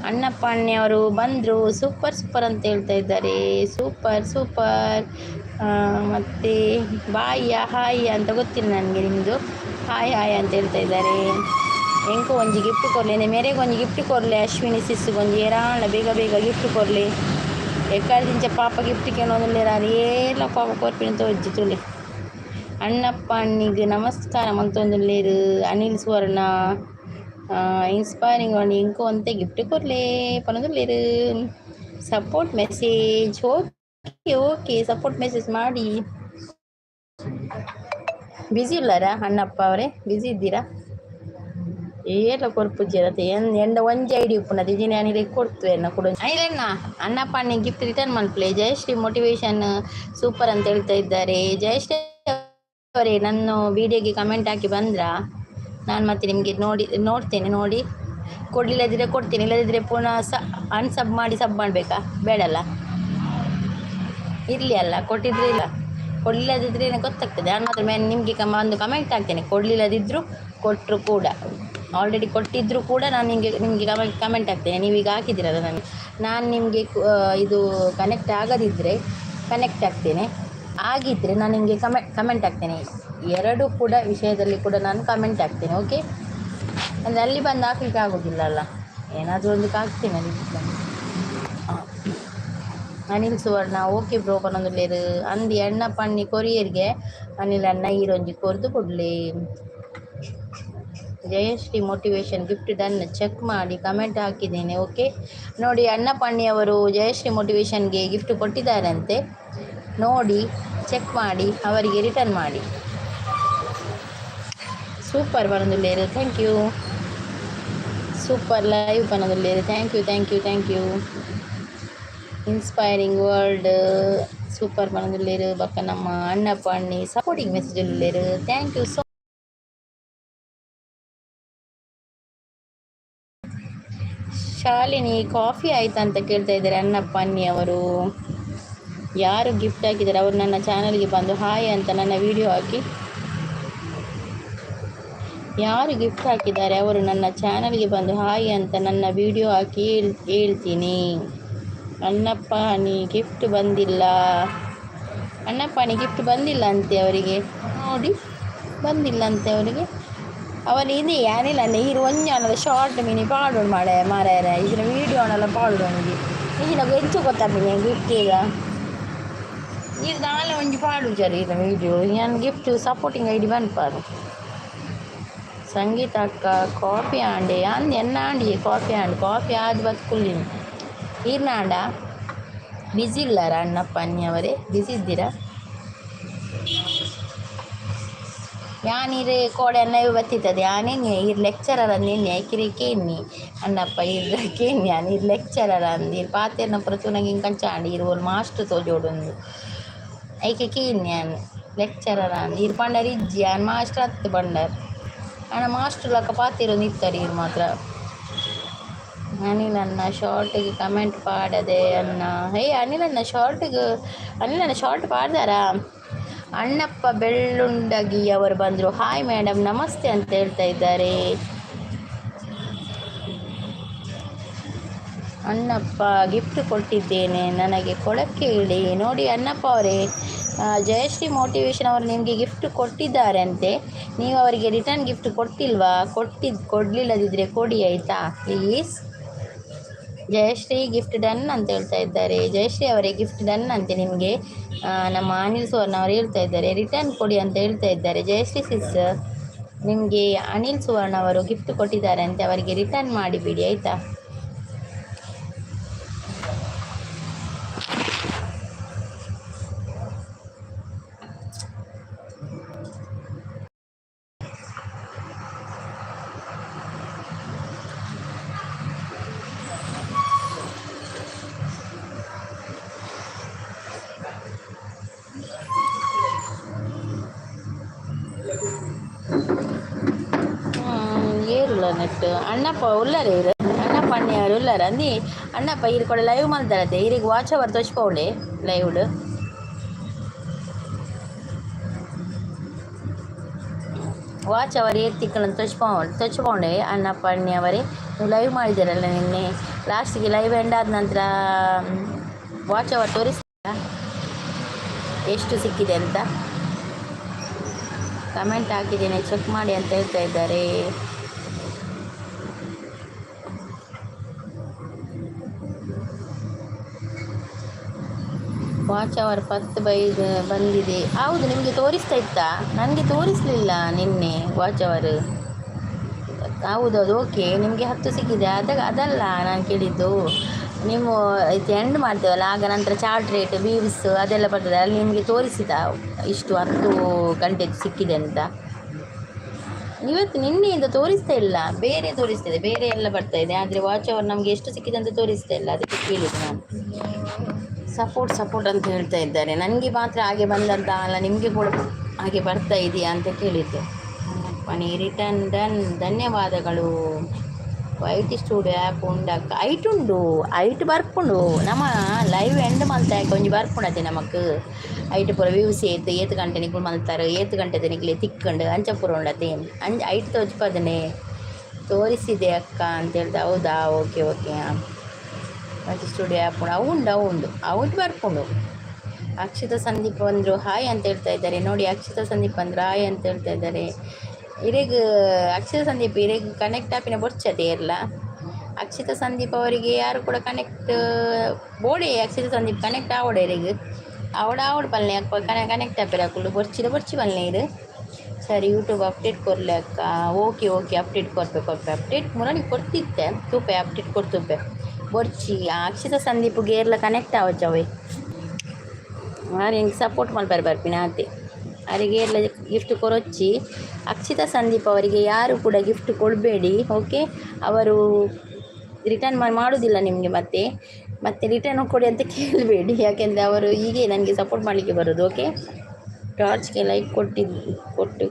ಅಣ್ಣಪ್ಪ ಅಣ್ಣವರು ಬಂದರು. ಸೂಪರ್ ಸೂಪರ್ ಅಂತ ಹೇಳ್ತಾ ಇದ್ದಾರೆ. Super super. ಮತ್ತು ಬಾಯ್ಯ ಹಾಯ್ ಅಂತ ಗೊತ್ತಿಲ್ಲ ನನಗೆ ನಿಮ್ಮದು. ಹಾಯ್ ಹಾಯ್ ಅಂತ ಹೇಳ್ತಾ ಇದ್ದಾರೆ. ಎಂಕು ಒಂಜಿ ಗಿಫ್ಟ್ ಕೊರ್ಲೆ, ಮೇರೆಗೆ ಒಂಜಿ ಗಿಫ್ಟ್ ಕೊರ್ಲೆ. ಅಶ್ವಿನಿ ಸಿಸ್ಸುಗೊಂಜಿ ಏರಾಂಡ ಬೇಗ ಬೇಗ ಗಿಫ್ಟ್ ಕೊರ್ಲೆ. ಎಕ್ಕದಿಂಚ ಪಾಪ ಗಿಫ್ಟ್ ಕೇಳೋದಿಲ್ಲ, ಏರ್ಲ ಪಾಪ ಕೊರ್ಪಿನ ತೋಜಿ ತುಲೆ. ಅಣ್ಣಪ್ಪ ಅಣ್ಣಿಗೆ ನಮಸ್ಕಾರ ಮಂತೊಂದುಲ್ಲೇರು. ಅನಿಲ್ ಸುವರ್ಣ ಇನ್ಸ್ಪೈರಿಂಗ್ ಅಣ್ಣಿ ಇಂಕು ಒಂತೆ ಗಿಫ್ಟ್ ಕೊರ್ಲೆ ಪನೊಂದುಲ್ಲೇರು. Support message, okay okay, support message ಮಾಡಿ. ಬ್ಯುಸಿ ಇಲ್ಲಾರಾ ಅಣ್ಣಪ್ಪ ಅವರೇ? ಬ್ಯುಸಿ ಇದ್ದೀರಾ? ಏಲ ಕೊರ್ಪುಜ್ಜೆರತೆ ಎಂಡ ಒಂಜಿ ಐಡಿ ಉಪ್ಪುನತೆ ಇಜಿನ ಅನಿಲ್ ಕೊಡ್ತು ಎನ್ನ ಕೂಡ. ಅನಿಲಣ್ಣ, ಅಣ್ಣಪ್ಪ ಅಣ್ಣಿ ಗಿಫ್ಟ್ ರಿಟರ್ನ್ ಮಲ್ಪಲೆ. ಜಯಶ್ರೀ ಮೋಟಿವೇಶನ್ ಸೂಪರ್ ಅಂತ ಹೇಳ್ತಾ ಇದ್ದಾರೆ. ಜಯಶ್ರೀ ಅವರೇ, ನನ್ನ ವಿಡಿಯೋಗೆ ಕಮೆಂಟ್ ಹಾಕಿ ಬಂದ್ರಾ? ನಾನು ಮತ್ತೆ ನಿಮಗೆ ನೋಡಿ ನೋಡ್ತೇನೆ. ನೋಡಿ ಕೊಡಲಿಲ್ಲದಿದ್ರೆ ಕೊಡ್ತೇನೆ, ಇಲ್ಲದಿದ್ದರೆ ಪುನಃ ಅನ್ಸಬ್ ಮಾಡಿ ಸಬ್ ಮಾಡಬೇಕಾ? ಬೇಡಲ್ಲ, ಇರಲಿ ಅಲ್ಲ. ಕೊಟ್ಟಿದ್ರೆ ಇಲ್ಲ, ಕೊಡಲಿಲ್ಲದಿದ್ದರೆ ಗೊತ್ತಾಗ್ತದೆ. ನಾನು ಮಾತ್ರ ಮೇಲೆ ನಿಮಗೆ ಒಂದು ಕಮೆಂಟ್ ಹಾಕ್ತೇನೆ. ಕೊಡಲಿಲ್ಲದಿದ್ದರೂ ಕೊಟ್ಟರು ಕೂಡ, ಆಲ್ರೆಡಿ ಕೊಟ್ಟಿದ್ದರೂ ಕೂಡ ನಾನು ನಿಮಗೆ ನಿಮಗೆ ಕಮೆಂಟ್ ಕಮೆಂಟ್ ಹಾಕ್ತೇನೆ. ನೀವೀಗ ಹಾಕಿದ್ದೀರಲ್ಲ ನನಗೆ, ನಾನು ನಿಮಗೆ ಇದು ಕನೆಕ್ಟ್ ಆಗದಿದ್ದರೆ ಕನೆಕ್ಟ್ ಆಗ್ತೇನೆ. ಆಗಿದ್ದರೆ ನಾನು ನಿಮಗೆ ಕಮೆಂಟ್ ಹಾಕ್ತೇನೆ. ಎರಡು ಕೂಡ ವಿಷಯದಲ್ಲಿ ಕೂಡ ನಾನು ಕಮೆಂಟ್ ಹಾಕ್ತೇನೆ. ಓಕೆ, ಅಂದರೆ ಅಲ್ಲಿ ಬಂದು ಹಾಕ್ಲಿಕ್ಕೆ ಆಗೋದಿಲ್ಲ ಅಲ್ಲ, ಏನಾದರೂ ಒಂದಕ್ಕೆ ಹಾಕ್ತೇನೆ ಅಲ್ಲಿ ಬಂದು. ಹಾಂ, ಅನಿಲ್ ಸುವರ್ಣ ಓಕೆ ಬ್ರೋ ಪನೊಂದುಲ್ಲೆರ್. ಅಂದಿ ಅಣ್ಣ ಪಣ್ಣಿ ಕೊರಿಯರ್ಗೆ ಅನಿಲ್ ಅಣ್ಣ ಈರೊಂಜಿ ಕೊರ್ದು ಕೊಡ್ಲಿ. Jayashree motivation gift done, check ಮಾಡಿ ಕಮೆಂಟ್ ಹಾಕಿದ್ದೇನೆ. ಓಕೆ, ನೋಡಿ ಅಣ್ಣ ಪಣ್ಣಿಯವರು ಜಯಶ್ರೀ ಮೋಟಿವೇಶನ್ಗೆ ಗಿಫ್ಟ್ ಕೊಟ್ಟಿದ್ದಾರಂತೆ. ನೋಡಿ, ಚೆಕ್ ಮಾಡಿ, ಅವರಿಗೆ ರಿಟರ್ನ್ ಮಾಡಿ. ಸೂಪರ್ ಪನೊಂದುಲ್ಲೆರ್, thank you. Super live ಪನೊಂದುಲ್ಲೆರ್, thank you, thank you, thank you. Inspiring world super ಪನೊಂದುಲ್ಲೆರ್. ಬೊಕ್ಕ ನಮ್ಮ ಅಣ್ಣ ಪಣ್ಣಿ ಸಪೋರ್ಟಿಂಗ್ ಮೆಸೇಜ್ ಉಲ್ಲೆರ್, thank you so. Shalini, coffee ಆಯ್ತಾ ಅಂತ ಕೇಳ್ತಾ ಇದ್ದಾರೆ ಅಣ್ಣಪ್ಪ ಅನ್ನಿ ಅವರು. ಯಾರು ಗಿಫ್ಟ್ ಹಾಕಿದ್ದಾರೆ ಅವರು ನನ್ನ ಚಾನಲ್ಗೆ ಬಂದು ಹಾಯ್ ಅಂತ ನನ್ನ ವಿಡಿಯೋ ಹಾಕಿ. ಯಾರು ಗಿಫ್ಟ್ ಹಾಕಿದ್ದಾರೆ ಅವರು ನನ್ನ ಚಾನಲ್ಗೆ ಬಂದು ಹಾಯ್ ಅಂತ ನನ್ನ ವಿಡಿಯೋ ಹಾಕಿ ಹೇಳ್ತೀನಿ. ಅಣ್ಣಪ್ಪ ನೀ ಗಿಫ್ಟ್ ಬಂದಿಲ್ಲ. ಅಣ್ಣಪ್ಪ ನೀ ಗಿಫ್ಟ್ ಬಂದಿಲ್ಲ ಅಂತೆ ಅವರಿಗೆ. ನೋಡಿ, ಬಂದಿಲ್ಲ ಅಂತೆ ಅವರಿಗೆ. ಅವನು ಇದೆ ಏನಿಲ್ಲ, ನೀರು ಒಂಜಾನದ ಶಾರ್ಟ್ ಮಿನಿ ಪಾಡೋಡು ಮಾಡೆ ಮಾರಾಯರೆ. ಇದನ್ನ ವೀಡಿಯೋ ಆನಲ್ಲ ಪಾಡೋಡು ಅವನಿಗೆ. ಈಗಿನ ಎಂಚ ಗೊತ್ತಾಪಿನಿ ಗಿಫ್ಟ್ ಈಗ ನೀರು ದಾಲ ಒಂಜಿ ಪಾಡುಜಾರ ಈರ ವೀಡಿಯೋ. ಯಾನ್ ಗಿಫ್ಟ್ ಸಪೋರ್ಟಿಂಗ್ ಐಡಿ ಬನ್ಪಾರು. ಸಂಗೀತ ಅಕ್ಕ, ಕಾಫಿ ಆಂಡೆ ಅಂದ್ ಎನ್ನ ಆಂಡಿ. ಕಾಫಿ ಆಂಡ್, ಕಾಫಿ ಆದ್ ಬತ್ಕುಲ್ಲಿನಿ. ಈರ್ನ ಆಂಡ? ಬ್ಯುಸಿ ಇಲ್ಲಾರ ಅಣ್ಣಪ್ಪ ಅನ್ಯವರೇ? ಬ್ಯುಸಿ ಇದ್ದೀರಾ? ಯಾನ್ ಇರ್ ಕೋಡೆ ಅನ್ನ ಬತ್ತಿತ್ತದೆ. ಯಾನೇನೆ ಇರ್ ಲೆಕ್ಚರರ್ ಅಂದ್ ಐಕಿರಿ ಕೇನ್ನಿ ಅಣ್ಣಪ್ಪ ಇರ್ ಕೇನ್ನಿ. ಯಾನ್ ಇರ್ ಲೆಕ್ಚರರ್ ಅಂದ್ ಇರ್ ಪಾತೆರ್ನ ಪೂರ ತೂನಗ ಇಂಕಂಚ ಆಂಡ್ ಇರ್ ಓಲ್ ಮಾಸ್ಟ್ರ್ ತೋಜೋಡುಂದು. ಐಕೆ ಕೇನ್ನಿ ಯಾನ್ ಲೆಕ್ಚರರ್ ಅಂದ್. ಇರ್ ಪಂಡರ್ ಇಜ್ಜಿ, ಯಾನ್ ಮಾಸ್ಟ್ರ್ ಅತ್ತ್ ಪಂಡರ್. ಆಂಡ ಮಾಸ್ಟ್ರ್ ಲಕ ಪಾತೆರೊಂದು ಇತ್ತರ್ ಇರ್ ಮಾತ್ರ. ಅನಿಲ್ ಅಣ್ಣ ಶಾರ್ಟಿಗೆ ಕಮೆಂಟ್ ಪಾಡದೆ ಅಣ್ಣ. ಹೇ ಅನಿಲ್ ಅಣ್ಣ, ಶಾರ್ಟಿಗೆ ಅನಿಲ್ ಅಣ್ಣ ಶಾರ್ಟ್ ಪಾಡ್ದಾರಾ? ಅಣ್ಣಪ್ಪ ಬೆಳ್ಳುಂಡಗಿ ಅವರು ಬಂದರು. ಹಾಯ್ ಮೇಡಮ್, ನಮಸ್ತೆ ಅಂತ ಹೇಳ್ತಾ ಇದ್ದಾರೆ ಅಣ್ಣಪ್ಪ. ಗಿಫ್ಟ್ ಕೊಟ್ಟಿದ್ದೇನೆ, ನನಗೆ ಕೊಡಕ್ಕೆ ಹೇಳಿ. ನೋಡಿ ಅಣ್ಣಪ್ಪ ಅವರೇ, ಜಯಶ್ರೀ ಮೋಟಿವೇಶನ್ ಅವರು ನಿಮಗೆ ಗಿಫ್ಟ್ ಕೊಟ್ಟಿದ್ದಾರೆ ಅಂತೆ. ನೀವು ಅವರಿಗೆ ರಿಟರ್ನ್ ಗಿಫ್ಟ್ ಕೊಟ್ಟಿಲ್ವಾ? ಕೊಡಲಿಲ್ಲದಿದ್ದರೆ ಕೊಡಿ, ಆಯಿತಾ? ಪ್ಲೀಸ್. ಜಯಶ್ರೀ ಗಿಫ್ಟ್ ಡನ್ ಅಂತ ಹೇಳ್ತಾ ಇದ್ದಾರೆ. ಜಯಶ್ರೀ ಅವರೇ, ಗಿಫ್ಟ್ ಡನ್ ಅಂತೆ ನಿಮಗೆ. ನಮ್ಮ ಅನಿಲ್ ಸುವರ್ಣ ಅವರು ಹೇಳ್ತಾ ಇದ್ದಾರೆ, ರಿಟರ್ನ್ ಕೊಡಿ ಅಂತ ಹೇಳ್ತಾ ಇದ್ದಾರೆ. ಜಯಶ್ರೀ ಸಿಸ್, ನಿಮಗೆ ಅನಿಲ್ ಸುವರ್ಣ ಅವರು ಗಿಫ್ಟ್ ಕೊಟ್ಟಿದ್ದಾರೆ ಅಂತೆ. ಅವರಿಗೆ ರಿಟರ್ನ್ ಮಾಡಿಬಿಡಿ, ಆಯಿತಾ? ಏರುಲ್ಲ ನೆಟ್. ಅಣ್ಣಪ್ಪ ಉಲ್ಲರ ಇರು? ಅಣ್ಣಪ್ಪ ಅಣ್ಣವರು ಉಲ್ಲರ ಅಂದಿ? ಅಣ್ಣಪ್ಪ ಇರು ಕೂಡ ಲೈವ್ ಮಲ್ತಾರತೆ. ಇರಿಗೆ ವಾಚ್ ಅವರ್ ತೋಚ್ಪೌಂಡೆ ಲೈವ್ಡ್. ವಾಚ್ ಅವರ್ ಏರ್ ತಿಕ್ಕಳನ್ನು ತೊಚ್ಪೌಂಡೆ. ಅಣ್ಣಪ್ಪ ಅಣ್ಣಯವರೇ, ನೀವು ಲೈವ್ ಮಾಡಿದ್ದೀರಲ್ಲ ನಿನ್ನೆ, ಲಾಸ್ಟಿಗೆ ಲೈವ್ ಎಂಡ್ ಆದ ನಂತರ ವಾಚ್ ಅವರ್ ತೋರಿಸ್ತೀರಾ ಎಷ್ಟು ಸಿಕ್ಕಿದೆ ಅಂತ? ಕಮೆಂಟ್ ಹಾಕಿದ್ದೇನೆ, ಚೆಕ್ ಮಾಡಿ ಅಂತ ಹೇಳ್ತಾ ಇದ್ದಾರೆ. ವಾಚ್ ಅವರ್ 10 ಬೈದು ಬಂದಿದೆ. ಹೌದು, ನಿಮಗೆ ತೋರಿಸ್ತಾ ಇತ್ತಾ? ನನಗೆ ತೋರಿಸಲಿಲ್ಲ ನಿನ್ನೆ ವಾಚ್ ಅವರ್. ಹೌದು, ಓಕೆ, ನಿಮಗೆ 10 ಸಿಕ್ಕಿದೆ. ಅದಲ್ಲ ನಾನು ಕೇಳಿದ್ದು. ನೀವು ಇದು ಎಂಡ್ ಮಾಡ್ತೇವಲ್ಲ, ಆಗ ನಂತರ ಚಾರ್ಟ್ ರೇಟ್, ವ್ಯೂಸ್ ಅದೆಲ್ಲ ಬರ್ತದೆ. ಅಲ್ಲಿ ನಿಮಗೆ ತೋರಿಸಿದ ಇಷ್ಟು 10 ಗಂಟೆದು ಸಿಕ್ಕಿದೆ ಅಂತ? ಇವತ್ತು ನಿನ್ನೆಯಿಂದ ತೋರಿಸ್ತಾ ಇಲ್ಲ. ಬೇರೆ ತೋರಿಸ್ತಿದೆ, ಬೇರೆ ಎಲ್ಲ ಬರ್ತಾ ಇದೆ. ಆದರೆ ವಾಚ್ ಅವರ್ ನಮಗೆ ಎಷ್ಟು ಸಿಕ್ಕಿದೆ ಅಂತ ತೋರಿಸ್ತಾ ಇಲ್ಲ. ಅದಕ್ಕೆ ಕೇಳಿದ್ದು ನಾನು. ಸಪೋರ್ಟ್ ಸಪೋರ್ಟ್ ಅಂತ ಹೇಳ್ತಾ ಇದ್ದಾರೆ. ನನಗೆ ಮಾತ್ರ ಹಾಗೆ ಬಂದಂತ ಅಲ್ಲ, ನಿಮಗೆ ಕೂಡ ಹಾಗೆ ಬರ್ತಾ ಇದೆಯಾ ಅಂತ ಕೇಳಿದ್ದು. ಪನಿ ರಿಟರ್ನ್ ಡನ್, ಧನ್ಯವಾದಗಳು. ವೈಟ್ ಸ್ಟುಡಿಯೋ ಆ್ಯಪ್ ಉಂಡಕ್ಕ? ಐಟ್ ಉಂಡು, ಐಟ್ ಬರ್ಪುಂಡು. ನಮ್ಮ ಲೈವ್ ಎಂಡ್ ಮಲ್ತ ಒಂಜಿ ಬರ್ಪುಂಡತೆ ನಮಕ್. ಐಟ್ ಪೂರ ವ್ಯೂಸ್ ಏತ್ ಏತ್ ಗಂಟೆ ನಿಕುಲು ಮಲ್ತಾರ, ಏತ್ ಗಂಟೆದ ನಿಕ್ಲೆ ತಿಕ್ಕಂಡು, ಅಂಚ ಪೂರ ಉಂಡತೆ. ಅಂಚ ಐಟ್ ತೋಜ್ಪದನೆ. ತೋರಿಸಿದೆ ಅಕ್ಕ ಅಂತ ಹೇಳ್ದೆ. ಹೌದಾ? Okay okay. ಹಾಂ, ವೈಟ್ ಸ್ಟುಡಿಯೋ ಆ್ಯಪ್ ಉಂಡು, ಅವು ಉಂಡು, ಅವು ಉಂಡು, ಅವು ಬರ್ಪುಂಡು. ಅಕ್ಷಿತಾ ಸಂದೀಪ್ ಬಂದರು, ಹಾಯ್ ಅಂತ ಹೇಳ್ತಾ ಇದ್ದಾರೆ. ನೋಡಿ, ಅಕ್ಷಿತಾ ಸಂದೀಪ್ ಬಂದರು, ಹಾಯ್ ಅಂತ ಹೇಳ್ತಾ ಇದ್ದಾರೆ. ಇರೆಗ್ ಅಕ್ಷಿತಾ ಸಂದೀಪ್ ಇರೆಗ್ ಕನೆಕ್ಟ್ ಆಪಿನ ಬೊರ್ಚತೆ ಇರಲ್ಲ. ಅಕ್ಷಿತಾ ಸಂದೀಪ್ ಅವರಿಗೆ ಯಾರು ಕೂಡ ಕನೆಕ್ಟ್ ಬೋಡೆ. ಅಕ್ಷಿತಾ ಸಂದೀಪ್ ಕನೆಕ್ಟ್ ಆವಡೆ ಇರೆಗ್ ಆವಡ ಆವಡ್ ಪಲ್ಲೆ ಅಪ್ಪ ಕನೆಕ್ಟ್ ಆಪಿರ ಅಕುಲು ಬೊರ್ಚಿದ ಬೊರ್ಚಿ ಪಲ್ಲೆ ಇದು. ಸರಿ, ಯೂಟ್ಯೂಬ್ ಅಪ್ಡೇಟ್ ಕೊರ್ಲೆ ಅಕ್ಕ. ಓಕೆ ಓಕೆ, ಅಪ್ಡೇಟ್ ಕೊರ್ಪೆ ಕೊರ್ಪೆ. ಅಪ್ಡೇಟ್ ಮುರಣಿ ಕೊಡ್ತಿತ್ತೆ ತೂಪೆ, ಅಪ್ಡೇಟ್ ಕೊಡ್ತುಪೆ ಬೊರ್ಚಿ. ಅಕ್ಷಿತಾ ಸಂದೀಪ್ ಗೇರ್ಲ ಕನೆಕ್ಟ್ ಆವಚ್ಚವೆ. ಆರು ಎಂಕ್ ಸಪೋರ್ಟ್ ಮಲ್ಪರೆ ಬರ್ಪಿನ ಆತೆ. ಅವರಿಗೆ ಎಲ್ಲ ಗಿಫ್ಟ್ ಕೊರೊಚ್ಚಿ. ಅಕ್ಷಿತಾ ಸಂದೀಪ್ ಅವರಿಗೆ ಯಾರು ಕೂಡ ಗಿಫ್ಟ್ ಕೊಡಬೇಡಿ, ಓಕೆ? ಅವರು ರಿಟರ್ನ್ ಮಾಡೋದಿಲ್ಲ ನಿಮಗೆ. ಮತ್ತೆ ಮತ್ತೆ ರಿಟರ್ನ್ ಕೊಡಿ ಅಂತ ಕೇಳಬೇಡಿ, ಯಾಕೆಂದರೆ ಅವರು ಹೀಗೆ ನನಗೆ ಸಪೋರ್ಟ್ ಮಾಡಲಿಕ್ಕೆ ಬರೋದು, ಓಕೆ? ಟಾರ್ಚ್ಗೆ ಲೈಕ್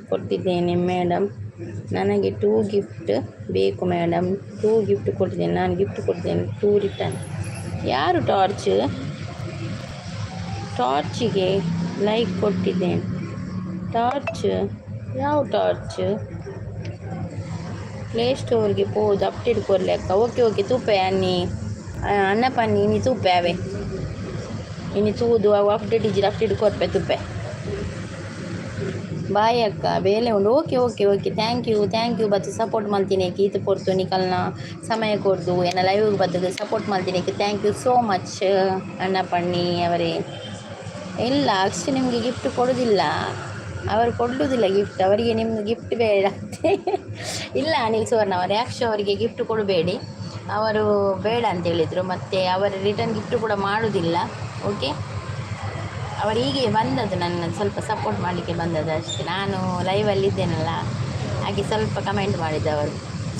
ಕೊಟ್ಟಿದ್ದೇನೆ ಮೇಡಮ್. ನನಗೆ ಟೂ ಗಿಫ್ಟ್ ಬೇಕು ಮೇಡಮ್. ಟೂ ಗಿಫ್ಟ್ ಕೊಟ್ಟಿದ್ದೇನೆ ನಾನು, ಗಿಫ್ಟ್ ಕೊಟ್ಟಿದ್ದೇನೆ. ಟೂ ರಿಟರ್ನ್ ಯಾರು? ಟಾರ್ಚ್, ಟಾರ್ಚಿಗೆ ಲೈಕ್ ಕೊಟ್ಟಿದ್ದೇನೆ. ಟಾರ್ಚ್ ಯಾವ ಟಾರ್ಚ್? ಪ್ಲೇಸ್ಟೋರ್ಗೆ ಪೋದು ಅಪ್ಡೇಟ್ ಕೊರ್ಲೆ ಅಕ್ಕ. ಓಕೆ ಓಕೆ, ತೂಪೆ ಅನ್ನಿ ಅನ್ನಪ್ಪ ಅನ್ನಿ. ಇನಿ ತೂಪೆ ಅವೇ ಇನಿ ತೂದು ಅವು ಅಪ್ಡೇಟ್ ಇಜ್ಜಿರ ಅಪ್ಡೇಟ್ ಕೊರ್ಪೆ ತೂಪೆ. ಬಾಯ್ ಅಕ್ಕ, ಬೇಲೆ ಉಂಡು. Okay okay okay, thank you, thank you. ಬತ್ತು ಸಪೋರ್ಟ್ ಮಲ್ತೀನಿ ಈತ ಪೊರ್ತು ನಿಕಲ್ನ ಸಮಯ ಕೊರ್ದು ಎನ್ನ ಲೈವ್ ಬತ್ತದು ಸಪೋರ್ಟ್ ಮಲ್ತೀನಿ. Thank you so much ಅಣ್ಣಪ್ಪಣ್ಣಿ ಅವರೇ. ಇಲ್ಲ, ಅಕ್ಷಿ ನಿಮಗೆ ಗಿಫ್ಟ್ ಕೊಡೋದಿಲ್ಲ. ಅವರು ಕೊಡೋದಿಲ್ಲ ಗಿಫ್ಟ್. ಅವರಿಗೆ ನಿಮ್ದು ಗಿಫ್ಟ್ ಬೇಡ. ಇಲ್ಲ ಅನಿಲ್ ಸುವರ್ಣ ಅವರೇ, ಅಕ್ಷ ಅವರಿಗೆ ಗಿಫ್ಟ್ ಕೊಡಬೇಡಿ. ಅವರು ಬೇಡ ಅಂತ ಹೇಳಿದರು. ಮತ್ತು ಅವರು ರಿಟರ್ನ್ ಗಿಫ್ಟ್ ಕೂಡ ಮಾಡೋದಿಲ್ಲ, ಓಕೆ? ಅವರು ಹೀಗೆ ಬಂದದ್ದು, ನನ್ನ ಸ್ವಲ್ಪ ಸಪೋರ್ಟ್ ಮಾಡಲಿಕ್ಕೆ ಬಂದದ್ದು ಅಷ್ಟೇ. ನಾನು ಲೈವಲ್ಲಿದ್ದೇನಲ್ಲ, ಹಾಗೆ ಸ್ವಲ್ಪ ಕಮೆಂಟ್ ಮಾಡಿದ್ದವರು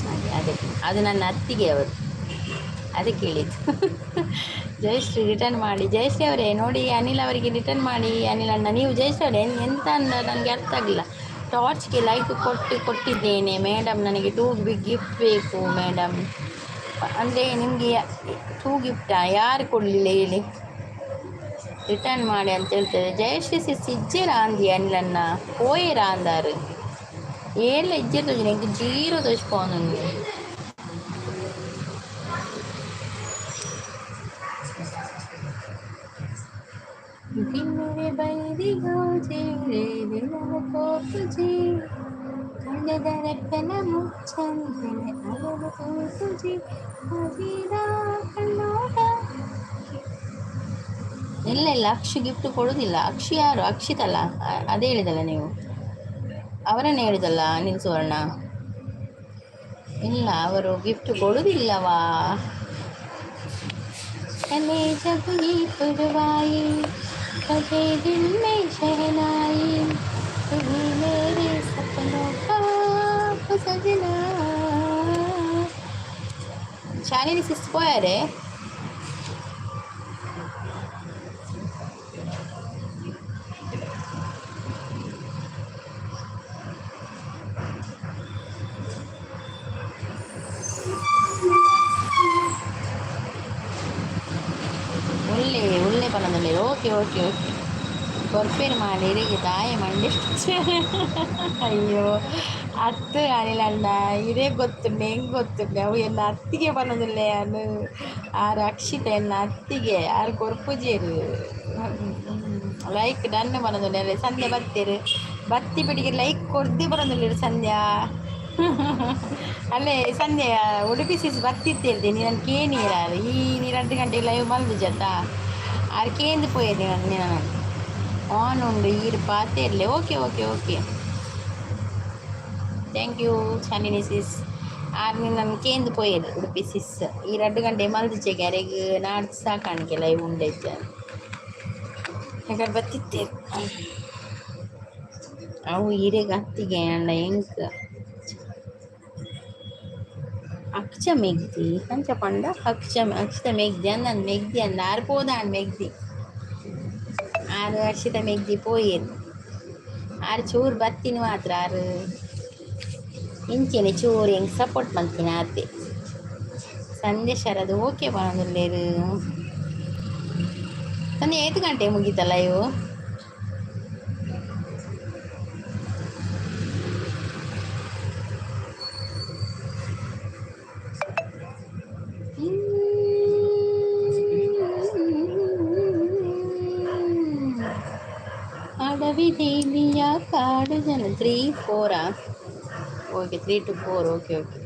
ಹಾಗೆ. ಅದೇ, ಅದು ನನ್ನ ಅತ್ತಿಗೆ ಅವರು, ಅದಕ್ಕೆ ಹೇಳಿದ್ದು. ಜಯಶ್ರೀ ರಿಟರ್ನ್ ಮಾಡಿ. ಜಯಶ್ರೀ ಅವರೇ, ನೋಡಿ, ಅನಿಲ್ ಅವರಿಗೆ ರಿಟರ್ನ್ ಮಾಡಿ. ಅನಿಲ್ ಅಣ್ಣ, ನೀವು ಜಯಶ್ರೀ ಅವರೇ ಎಂತ ಅಂದ ನನಗೆ ಅರ್ಥ ಆಗಲಿಲ್ಲ. ಟಾರ್ಚ್ಗೆ ಲೈಕ್ ಕೊಟ್ಟು ಕೊಟ್ಟಿದ್ದೇನೆ ಮೇಡಮ್. ನನಗೆ ಟೂ ಬಿಗ್ ಗಿಫ್ಟ್ ಬೇಕು ಮೇಡಮ್. ಅಂದರೆ ನಿಮಗೆ ಟೂ ಗಿಫ್ಟಾ? ಯಾರು ಕೊಡಲಿಲ್ಲ ಹೇಳಿ. ರಿಟರ್ನ್ ಮಾಡಿ ಅಂತ ಹೇಳ್ತದೆ. ಜಯಶ್ರೀ ಸಿಸ್ ಇಜ್ಜೆರಾ ಅಂದಿ ಅನಿಲನ್ನ ಪೋಯೆರಾ ಅಂದಾರು. ಏಲ್ಲ ಇಜ್ಜೆ ತೋಜಿನ ಎಂಕ್ ಜೀರೋ ತೋಜ್ಪೋನುಂಡು. ಬೈದಿಗೋ ಕಣ್ಣದರೆಪ್ಪನ ಮುಚ್ಚಂದನೆ ಅವರ ತೋಪುಜಿ ಕಣ್ಣೋಟ. ಇಲ್ಲ ಇಲ್ಲ, ಅಕ್ಷಿ ಗಿಫ್ಟ್ ಕೊಡೋದಿಲ್ಲ. ಅಕ್ಷಿ ಯಾರು? ಅಕ್ಷಿತ್ ಅಲ್ಲ, ಅದೇ ಹೇಳಿದಲ್ಲ ನೀವು, ಅವರನ್ನೇ ಹೇಳಿದಲ್ಲ ಅನಿಲ್ ಸುವರ್ಣ. ಇಲ್ಲ, ಅವರು ಗಿಫ್ಟ್ ಕೊಡುವುದಿಲ್ಲವಾ? चले जब ये पुरवाई, बजे दिल में शहनाई, तुम्ही मेरे सपनों का सजना. ಶಾಲಿನಿ ಸಿಸ್ ಪೋಯಾರೆ. ಒಳ್ಳೆ ಒಳ್ಳೆ ಪನೊಂದುಲ್ಲೆರ್. ಓಕೆ ಓಕೆ ಓಕೆ, ಕೊರ್ಪೇರು ಮಾಡಿ ಇರೆಗ್ ದಾಯೆ ಮಂಡೆ. ಅಯ್ಯೋ ಅತ್ತು ಅನಿಲ್ ಅಣ್ಣ, ಇರೇ ಗೊತ್ತುಂಡು, ಹೆಂಗೆ ಗೊತ್ತುಂಡು? ಅವು ಎನ್ನ ಅತ್ತಿಗೆ ಪನೊಂದುಲ್ಲೆ ಯಾನ್. ಆರ್ ಅಕ್ಷಿತ ಎನ್ನ ಅತ್ತಿಗೆ, ಆರ್ ಕೊರ್ಪುಜೆರ್. Like done ಪನೊಂದುಲ್ಲೆ. ಸಂಧ್ಯಾ ಬತ್ತೆರ್, ಬತ್ತಿ ಬಿಡಿಗೆ ಲೈಕ್ ಕೊರ್ದೆ ಬರೋದಿಲ್ಲ ಸಂಧ್ಯಾ. ಅಲ್ಲೇ ಸಂಧ್ಯಾ, ಉಡುಪಿ ಸಿಸ್ ಬತ್ತಿತ್ತೇಳ್ದೆ ನೀನು ಕೇನೀರ. ಈ ನೀ 2 ಗಂಟೆ ಲೈವ್ ಮಲ್ದುಜತ್ತ ಆರ್ ಕೇಂದು ಪೋಯೆರ್. ನೀನು ಆನ್ ಉಂಡು, ಈರ್ ಪಾತೆರ್ಲೆ. Okay okay okay, thank you Shalini sis. R ನಿನ್ನನ್ನು ಕೇಂದು ಪೋಯೆರ್ ಉಡುಪಿ ಸಿಸ್. ಈ 2 ಗಂಟೆ ಮಲ್ದುಜೆಗೆ ಅರೆಗ್ ನಾಡ್ದು ಸಾಕಾಣಿಕೆ ಲೈವ್ ಉಂಡೈತೆ ಯಾಕಂದ್ರೆ ಬತ್ತಿತ್ತೆ. ಅವು ಇರೆಗ್ ಅತ್ತಿಗೆ ಅಂಡ ಎಂಕ್ ಅಕ್ಷ ಮೆಗ್ದಿ ಅಂಚ ಪಂಡ. ಅಕ್ಷ ಅಕ್ಷತ ಮೆಗ್ದಿ ಅಂದ್ ಮೆಗ್ದಿ ಅಂದ. ಆರ್ ಪೋದಾಂಡ್ ಮೆಗ್ದಿ. ಆರ್ ಅಕ್ಷಿತ ಮೆಗ್ದಿ ಪೋಯೆರ್. ಆರ್ ಚೂರು ಬತ್ತಿನ ಮಾತ್ರ. ಆರ್ ಇಂಚೆನೆ ಚೂರು ಎಂಕ್ ಸಪೋರ್ಟ್ ಮಲ್ತಿನ ಆತೆ. ಸಂಧ್ಯಾ ಶರದ್ ಓಕೆ ಪನೊಂದುಲ್ಲೆರ್. ಸಂಧ್ಯಾ, ಏತ್ ಗಂಟೆ ಮುಗೀತ ಲೈವ್? ಎರಡು ಜನ three ಫೋರಾ? Okay, 3 to 4. Okay okay.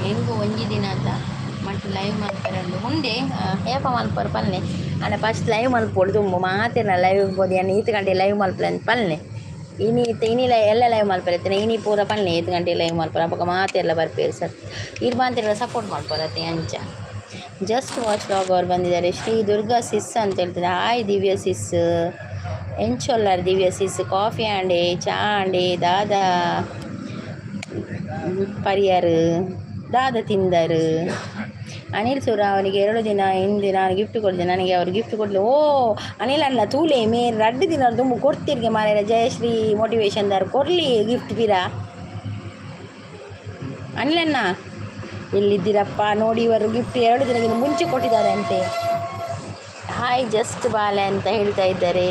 ಹೆಂಗು ಒಂಜಿ ದಿನ ಅಂತ ಮಟ್ಟ ಲೈವ್ ಮಲ್ಪರಂಡು ಉಂಡೆ ಏಪ ಮಲ್ಪರು ಪಲ್ನೆ. ಅಂಡ ಫಸ್ಟ್ ಲೈವ್ ಮಲ್ಪೊಡು ದುಂಬು ಮಾತೆರ್ನ ಲೈವ್ ಬೋದು. ಯಾನ್ ಈತ್ ಗಂಟೆ ಲೈವ್ ಮಲ್ಪಲೆ ಅಂತ ಪಲ್ನೆ. ಇನಿ ಇತ್ತೆ ಇನಿ ಲೈ ಎಲ್ಲ ಲೈವ್ ಮಲ್ಪರೆ ಇನಿ ಪೂರ ಪಲ್ನೆ. ಈತ್ ಗಂಟೆ ಲೈವ್ ಮಲ್ಪರ ಅಪಗ ಮಾತೆರ್ಲ ಬರ್ಪೇರು ಸರ್. ಇರ್ ಮಾತೆರ್ಲ ಸಪೋರ್ಟ್ ಮಲ್ಪರತ್ತೆ ಅಂಚ. ಜಸ್ಟ್ ವಾಚ್ ವ್ಲಾಗ್ ಅವ್ರು ಬಂದಿದ್ದಾರೆ. ಶ್ರೀ ದುರ್ಗಾ ಸಿಸ್ ಅಂತ ಹೇಳ್ತಿದ್ದಾರೆ. ಹಾಯ್ ದಿವ್ಯ ಸಿಸ್, ಎಂಚೊಲ್ಲಾರ್ ದಿವ್ಯ ಸಿಸ್? ಕಾಫಿ ಆಂಡೆ, ಚಾ ಆಂಡೆ, ದಾದಾ ಪರಿಯರು, ದಾದ ತಿಂದರು? ಅನಿಲ್ ಸುರ ಅವರಿಗೆ 2 ದಿನ ಹಿಂದೆ ನಾನು ಗಿಫ್ಟ್ ಕೊಡಿದೆ. ನನಗೆ ಅವರು ಗಿಫ್ಟ್ ಕೊಡಲಿ. ಓ ಅನಿಲ್ ಅಣ್ಣ, ತೂಲೆ ಮೇರ್ ರಡ್ಡು ದಿನ ದುಂಬು ಕೊಡ್ತಿರ್ಗೆ ಮಾರಾಯ. ಜಯಶ್ರೀ ಮೋಟಿವೇಶನ್ ದಾರು ಕೊಡಲಿ ಗಿಫ್ಟ್ ಪಿರ. ಅನಿಲ್ ಅಣ್ಣ ಎಲ್ಲಿದ್ದೀರಪ್ಪ? ನೋಡಿ, ಇವರು ಗಿಫ್ಟ್ 2 ದಿನಕ್ಕಿಂತ ಮುಂಚೆ ಕೊಟ್ಟಿದ್ದಾರೆ ಅಂತೆ. ಹಾಯ್ ಜಸ್ಟ್ ಬಾಲೆ ಅಂತ ಹೇಳ್ತಾ ಇದ್ದಾರೆ.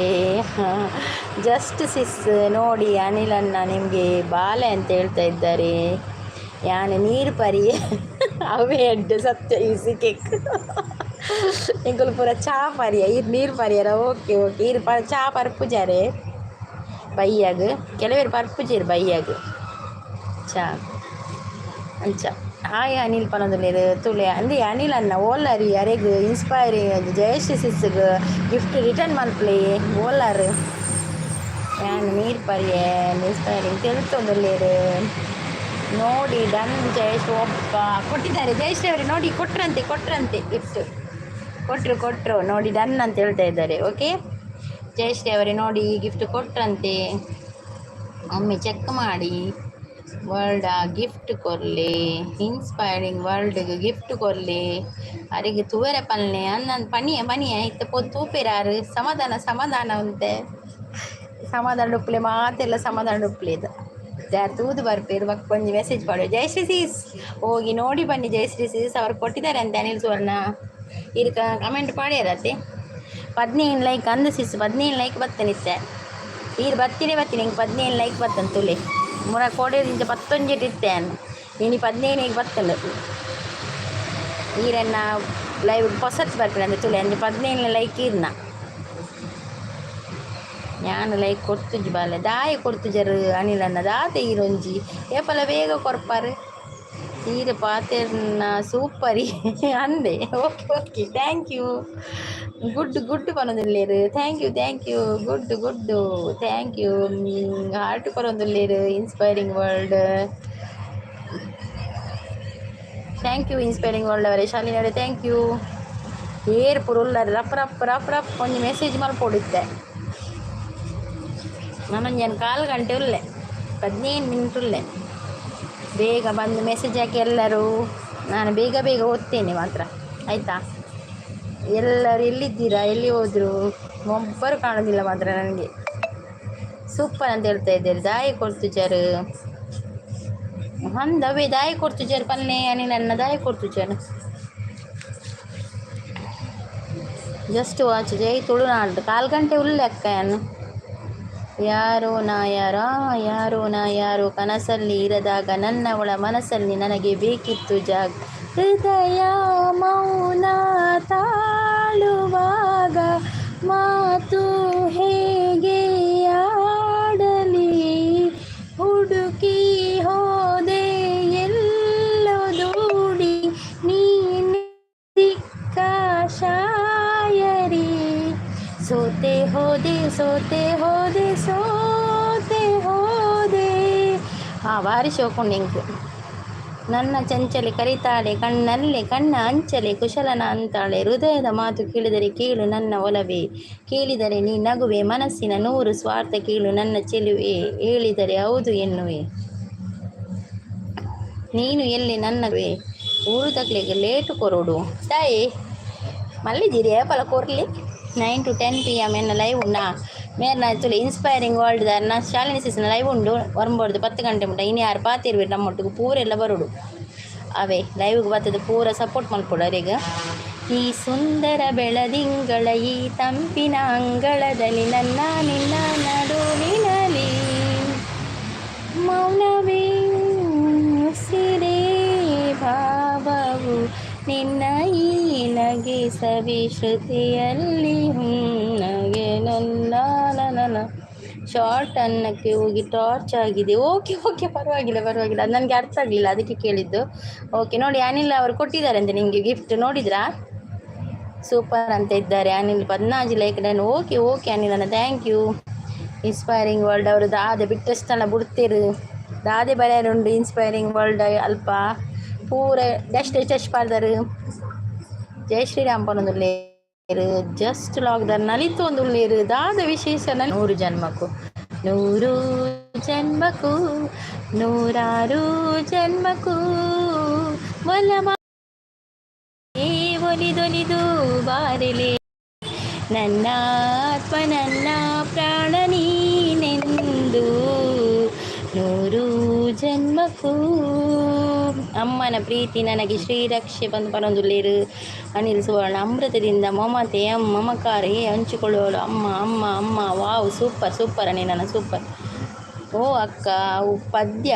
ಜಸ್ಟ್ ಸಿಸ್, ನೋಡಿ ಅನಿಲ್ ಅಣ್ಣ ನಿಮಗೆ ಬಾಲೆ ಅಂತ ಹೇಳ್ತಾ ಇದ್ದಾರೆ. ಯಾನ್ ನೀರು ಪರಿ ಅವೇ ಎಡ್ಡೆ ಸತ್ಯ ಈಸಿ ಕೇಕ್. ಎಂಕುಲು ಪೂರ ಚಾ ಪರಿಯ, ಇರ್ ನೀರು ಪರಿಯರ. ಓಕೆ ಓಕೆ, ಇರ್ ಪ ಚಾ ಪರ್ಪುಜಾರೆ ಬಯ್ಯಾಗ. ಕೆಲವರು ಪರ್ಪುಜೇರು ಬಯ್ಯಾಗ ಚಾ ಅಂಚ. ಹಾಯ್ ಅನಿಲ್ ಪನೊಂದುಲ್ಲೆರ್ ತುಲೆ ಅಂದೆ. ಅನಿಲ್ ಅಣ್ಣ ಓಲಾರಿ? ಅರೆಗ್ ಇನ್ಸ್ಪೈರಿಂಗ್ ಜಯಶ್ರೀ ಸಿಸ್ಗ್ ಗಿಫ್ಟ್ ರಿಟರ್ನ್ ಮಲ್ಪಲೆ. ಓಲಾರ್? ಯಾನ್ ನೀರು ಪರಿಯೆ. ಇನ್ಸ್ಪೈರಿಂಗ್ ತೆಲ್ತೊಂದುಲ್ಲೆರ್ ನೋಡಿ. ಡನ್ ಜಯೇಶ್ ಒಬ್ಬ ಕೊಟ್ಟಿದ್ದಾರೆ. ಜಯಶ್ರೀ ಅವರೇ, ನೋಡಿ, ಕೊಟ್ರಂತೆ ಕೊಟ್ರಂತೆ, ಗಿಫ್ಟ್ ಕೊಟ್ಟರು ಕೊಟ್ಟರು ನೋಡಿ. ಡನ್ ಅಂತ ಹೇಳ್ತಾ ಇದ್ದಾರೆ. ಓಕೆ ಜಯಶ್ರೀ ಅವರೇ, ನೋಡಿ, ಗಿಫ್ಟ್ ಕೊಟ್ರಂತೆ. ಒಮ್ಮೆ ಚೆಕ್ ಮಾಡಿ. ವರ್ಲ್ಡ್ ಗಿಫ್ಟ್ ಕೊರ್ಲೆ, ಇನ್ಸ್ಪೈರಿಂಗ್ ವರ್ಲ್ಡ್ಗೆ ಗಿಫ್ಟ್ ಕೊರ್ಲೆ. ಅರೆಗೆ ತೂವೆರೆ ಪಲ್ನೆ ಅಂದಂದು ಪನಿಯ ಪನಿಯ ಇತ್ತ ಪೋ ತೂಪೆರಾರು. ಸಮಾಧಾನ ಸಮಾಧಾನ ಉಂತೆ. ಸಮಾಧಾನ ಉಪ್ಪುಲೆ, ಮಾತೆಲ್ಲ ಸಮಾಧಾನ ಉಪ್ಪುಲೆ. ಇದು ಯಾರು ತೂದು ಬರ್ಪೇರು ಬೊಕ್ಕ ಒಂಜಿ ಮೆಸೇಜ್ ಪಾಡು. ಜಯಶ್ರೀ ಸೀಸ್, ಹೋಗಿ ನೋಡಿ ಬನ್ನಿ. ಜಯಶ್ರೀ ಸೀಸ್ ಅವರು ಕೊಟ್ಟಿದ್ದಾರೆ ಅಂತೆ. ಅನಿಲ್ ಸುವರ್ಣ ಇರ್ ಕಮೆಂಟ್ ಪಾಡ್ಯಾರತ್ತೆ. 15 ಲೈಕ್ ಅಂದ ಸಿಸ್. 15 ಲೈಕ್ ಬತ್ತನಿತ್ತೆ. ಈರ್ ಬತ್ತಿನೇ ಬತ್ತೀನಿ. ಹಿಂಗೆ 15 ಲೈಕ್ ಬತ್ತನ್ ತುಲೆ. ಮುರ ಕೋಡೆ ಪತ್ತೊಂಜೆಟ್ ಇತ್ತೆ ಇನಿ 15ಗೆ ಬತ್ತಂಡು. ಈರನ್ನ ಲೈವ್ ಪೊಸತ್ ಬರ್ಪಿನ ಅಂದ್ರೆ ತುಲೆ ಅಂಚ 15 ಲೈಕ್ ಇರ್ನ. ಯಾನ್ ಲೈಕ್ ಕೊರ್ತುಜಿ ಬಾಲೆ. ದಾಯೆ ಕೊರ್ತುಜರು ಅನಿಲನ್ನ? ದಾದ ಈರೊಂಜಿ ಏಪಲ ಬೇಗ ಕೊರ್ಪಾರು ಈರ್. ಪಾತೆರ್ನ ಸೂಪರಿ ಅಂದೆ. Okay okay, thank you. Good good ಪನೊಂದುಲ್ಲೆರ್. Thank you, thank you. Good good, thank you. Heart ಕೊರೊಂದುಲ್ಲೆರ್ inspiring world. Thank you inspiring world ಅವರೇ. ಶಾಲಿನಿ ಅವರೇ, thank you. ಏರ್ ಪೂರ ಉಲ್ಲರ್? ರಪ್ ರಪ್ ರಪ್ ರಪ್ ಒಂಜಿ ಮೆಸೇಜ್ ಮಲ್ಪೊಡಿತ್ತೆ. ನಾನೊಂಜಿ ಕಾಲು ಗಂಟೆ ಉಲ್ಲೆ, 15 ಮಿನಿಟ್ ಉಲ್ಲೆ. ಬೇಗ ಬಂದು ಮೆಸೇಜ್ ಹಾಕಿ ಎಲ್ಲರೂ. ನಾನು ಬೇಗ ಬೇಗ ಓದ್ತೇನೆ ಮಾತ್ರ, ಆಯಿತಾ? ಎಲ್ಲರೂ ಎಲ್ಲಿದ್ದೀರಾ? ಎಲ್ಲಿ ಹೋದರು? ಒಬ್ಬರು ಕಾಣೋದಿಲ್ಲ ಮಾತ್ರ ನನಗೆ. ಸೂಪರ್ ಅಂತ ಹೇಳ್ತಾ ಇದ್ದೀರಿ. ದಾಯಿ ಕೊಡ್ತುಜಾರು ಅಂದವೇ ದಾಯಿ ಕೊಡ್ತುಜಾರು ಪನ್ನೆ ಅನಿಲ್ ನನ್ನ. ದಾಯಿ ಕೊಡ್ತುಜಾರು? ಜಸ್ಟ್ ವಾಚ್, ಜೈ ತುಳುನಾಡು. ಕಾಲು ಗಂಟೆ ಉಲ್ಲೆ ಅಕ್ಕ ಯಾನು. ಯಾರೋ ನಾ ಯಾರೋ, ಯಾರೋ ನಾ ಯಾರೋ, ಕನಸಲ್ಲಿ ಇರದಾಗ ನನ್ನವಳ ಮನಸ್ಸಲ್ಲಿ ನನಗೆ ಬೇಕಿತ್ತು ಜಾಗ. ಹೃದಯ ಮೌನ ತಾಳುವಾಗ ಮಾತು ಹೇಗೆ ಆಡಲಿ? ಹುಡುಕಿ ಹೋದೆ ಎಲ್ಲೋ ದೂಡಿ, ನೀನೆ ಸಿಕ್ಕ ಶಾಯರಿ. ಸೋತೆ ಹೋದೆ, ಸೋತೆ ಹೋದೆ, ಸೋತೆ ಹೋದೆ. ಹಾಂ, ಭಾರಿ ಶೋಕುಂಡು ಎಂಕ್. ನನ್ನ ಚಂಚಲೆ ಕರಿತಾಳೆ ಕಣ್ಣಲ್ಲೇ, ಕಣ್ಣ ಅಂಚಲೆ ಕುಶಲನ ಅಂತಾಳೆ. ಹೃದಯದ ಮಾತು ಕೇಳಿದರೆ ಕೇಳು ನನ್ನ ಒಲವೇ, ಕೇಳಿದರೆ ನೀ ನಗುವೆ. ಮನಸ್ಸಿನ ನೂರು ಸ್ವಾರ್ಥ ಕೇಳು ನನ್ನ ಚೆಲುವೆ, ಹೇಳಿದರೆ ಹೌದು ಎನ್ನುವೆ. ನೀನು ಎಲ್ಲಿ ನನ್ನವೇ? ಊರುದಕ್ಲೆಗ್ ಲೇಟ್ ಕೊರೊಡು ತಾಯಿ ಮಲ್ಲಿಜಿರಿ ಏಪಲ ಕೊರ್ಲಿ. 9 to 10 PM ಎನ್ನ ಲೈವ್ ಉಂಡಾ? ಮೇರ್ನ ತುಲೆ ಇನ್ಸ್ಪೈರಿಂಗ್ ವರ್ಲ್ಡ್ ದಾರ್ನ ಶಾಲಿನಿ ಸಿಸ್ನ ಲೈವ್ ಉಂಡು. ಒರಂಬೋಡ್ದು 10 ಗಂಟೆ ಮುಟ್ಟ. ಇನಿ ಯಾರು ಪಾತಿರ್ಬೇಕು ನಮ್ಮೊಟ್ಟಿಗೆ ಪೂರೆಲ್ಲ ಬರೋಡು. ಅವೇ ಲೈವ್ಗೆ ಬರ್ತದೆ, ಪೂರ ಸಪೋರ್ಟ್ ಮಲ್ಪೊಡು ಅರೆಗ್. ಈ ಸುಂದರ ಬೆಳದಿಂಗಳ ಈ ತಂಪಿನ ಅಂಗಳದಲ್ಲಿ, ನನ್ನ ನಿನ್ನ ನಡುವಿನಲಿ ಮೌನವೇ ಉಸಿರೇ ಭಾವವು, ನಿನ್ನ ಈ ನಗೆ ಸವಿ ಶ್ರುತಿಯಲ್ಲಿ ನಗೆ ನನ್ನ ನನ್ನ. ಶಾರ್ಟ್ ಅನ್ನಕ್ಕೆ ಹೋಗಿ ಟಾರ್ಚ್ ಆಗಿದೆ. ಓಕೆ ಓಕೆ, ಪರವಾಗಿಲ್ಲ ಪರವಾಗಿಲ್ಲ. ಅದು ನನಗೆ ಅರ್ಥ ಆಗಲಿಲ್ಲ, ಅದಕ್ಕೆ ಕೇಳಿದ್ದು. ಓಕೆ, ನೋಡಿ, ಅನಿಲ್ ಅವರು ಕೊಟ್ಟಿದ್ದಾರೆ ಅಂತೆ ನಿಮಗೆ ಗಿಫ್ಟ್, ನೋಡಿದ್ರಾ? ಸೂಪರ್ ಅಂತ ಇದ್ದಾರೆ ಅನಿಲ್. 14 ಲೈಕ್ ನಾನು. ಓಕೆ ಓಕೆ ಅನಿಲ್ ಅಣ್ಣ, thank you. Inspiring world ಅವರು ದಾದೆ ಬಿಟ್ಟಷ್ಟಲ್ಲ ಬಿಡ್ತೀರು. ದಾದೆ ಬರೆಯರುಂಡು ಇನ್ಸ್ಪೈರಿಂಗ್ ವರ್ಲ್ಡ್ ಅಲ್ಪ ಪೂರ ಡಸ್ಟ್ ಡಸ್ಟ್ ಪಾಡ್ದರು. ಜೈ ಶ್ರೀರಾಮ್ ಪನೊಂದುಲ್ಲೇರು. ಜಸ್ಟ್ ಲಾಕ್ದಾರ್ ನಲಿತೊಂದುಲ್ಲೇರು. ದಾದ ವಿಶೇಷ? 100 ಜನ್ಮಕ್ಕೂ, 100 ಜನ್ಮಕ್ಕೂ, ನೂರಾರು ಜನ್ಮಕ್ಕೂ ಒಲಮ ಒಲಿದೊಲಿದು ಬಾರಲೆ, ನನ್ನ ಆತ್ಮ ನನ್ನ ಪ್ರಾಣ ನೀನೆಂದು 100 ಜನ್ಮಕ್ಕೂ. ಅಮ್ಮನ ಪ್ರೀತಿ ನನಗೆ ಶ್ರೀರಕ್ಷೆ ಬಂದು ಪನೊಂದುಲ್ಲೇರು ಅನಿಲ್ ಸುವರ್ಣ. ಅಮೃತದಿಂದ ಮಮತೆ ಮಮಕಾರ ಹೇ ಹಂಚಿಕೊಳ್ಳುವಳು ಅಮ್ಮ ಅಮ್ಮ ಅಮ್ಮ. ವಾವ್, ಸೂಪರ್ ಸೂಪರ್ ಅನಿಲಣ್ಣ, ಸೂಪರ್. ಓ ಅಕ್ಕ, ಅವು ಪದ್ಯ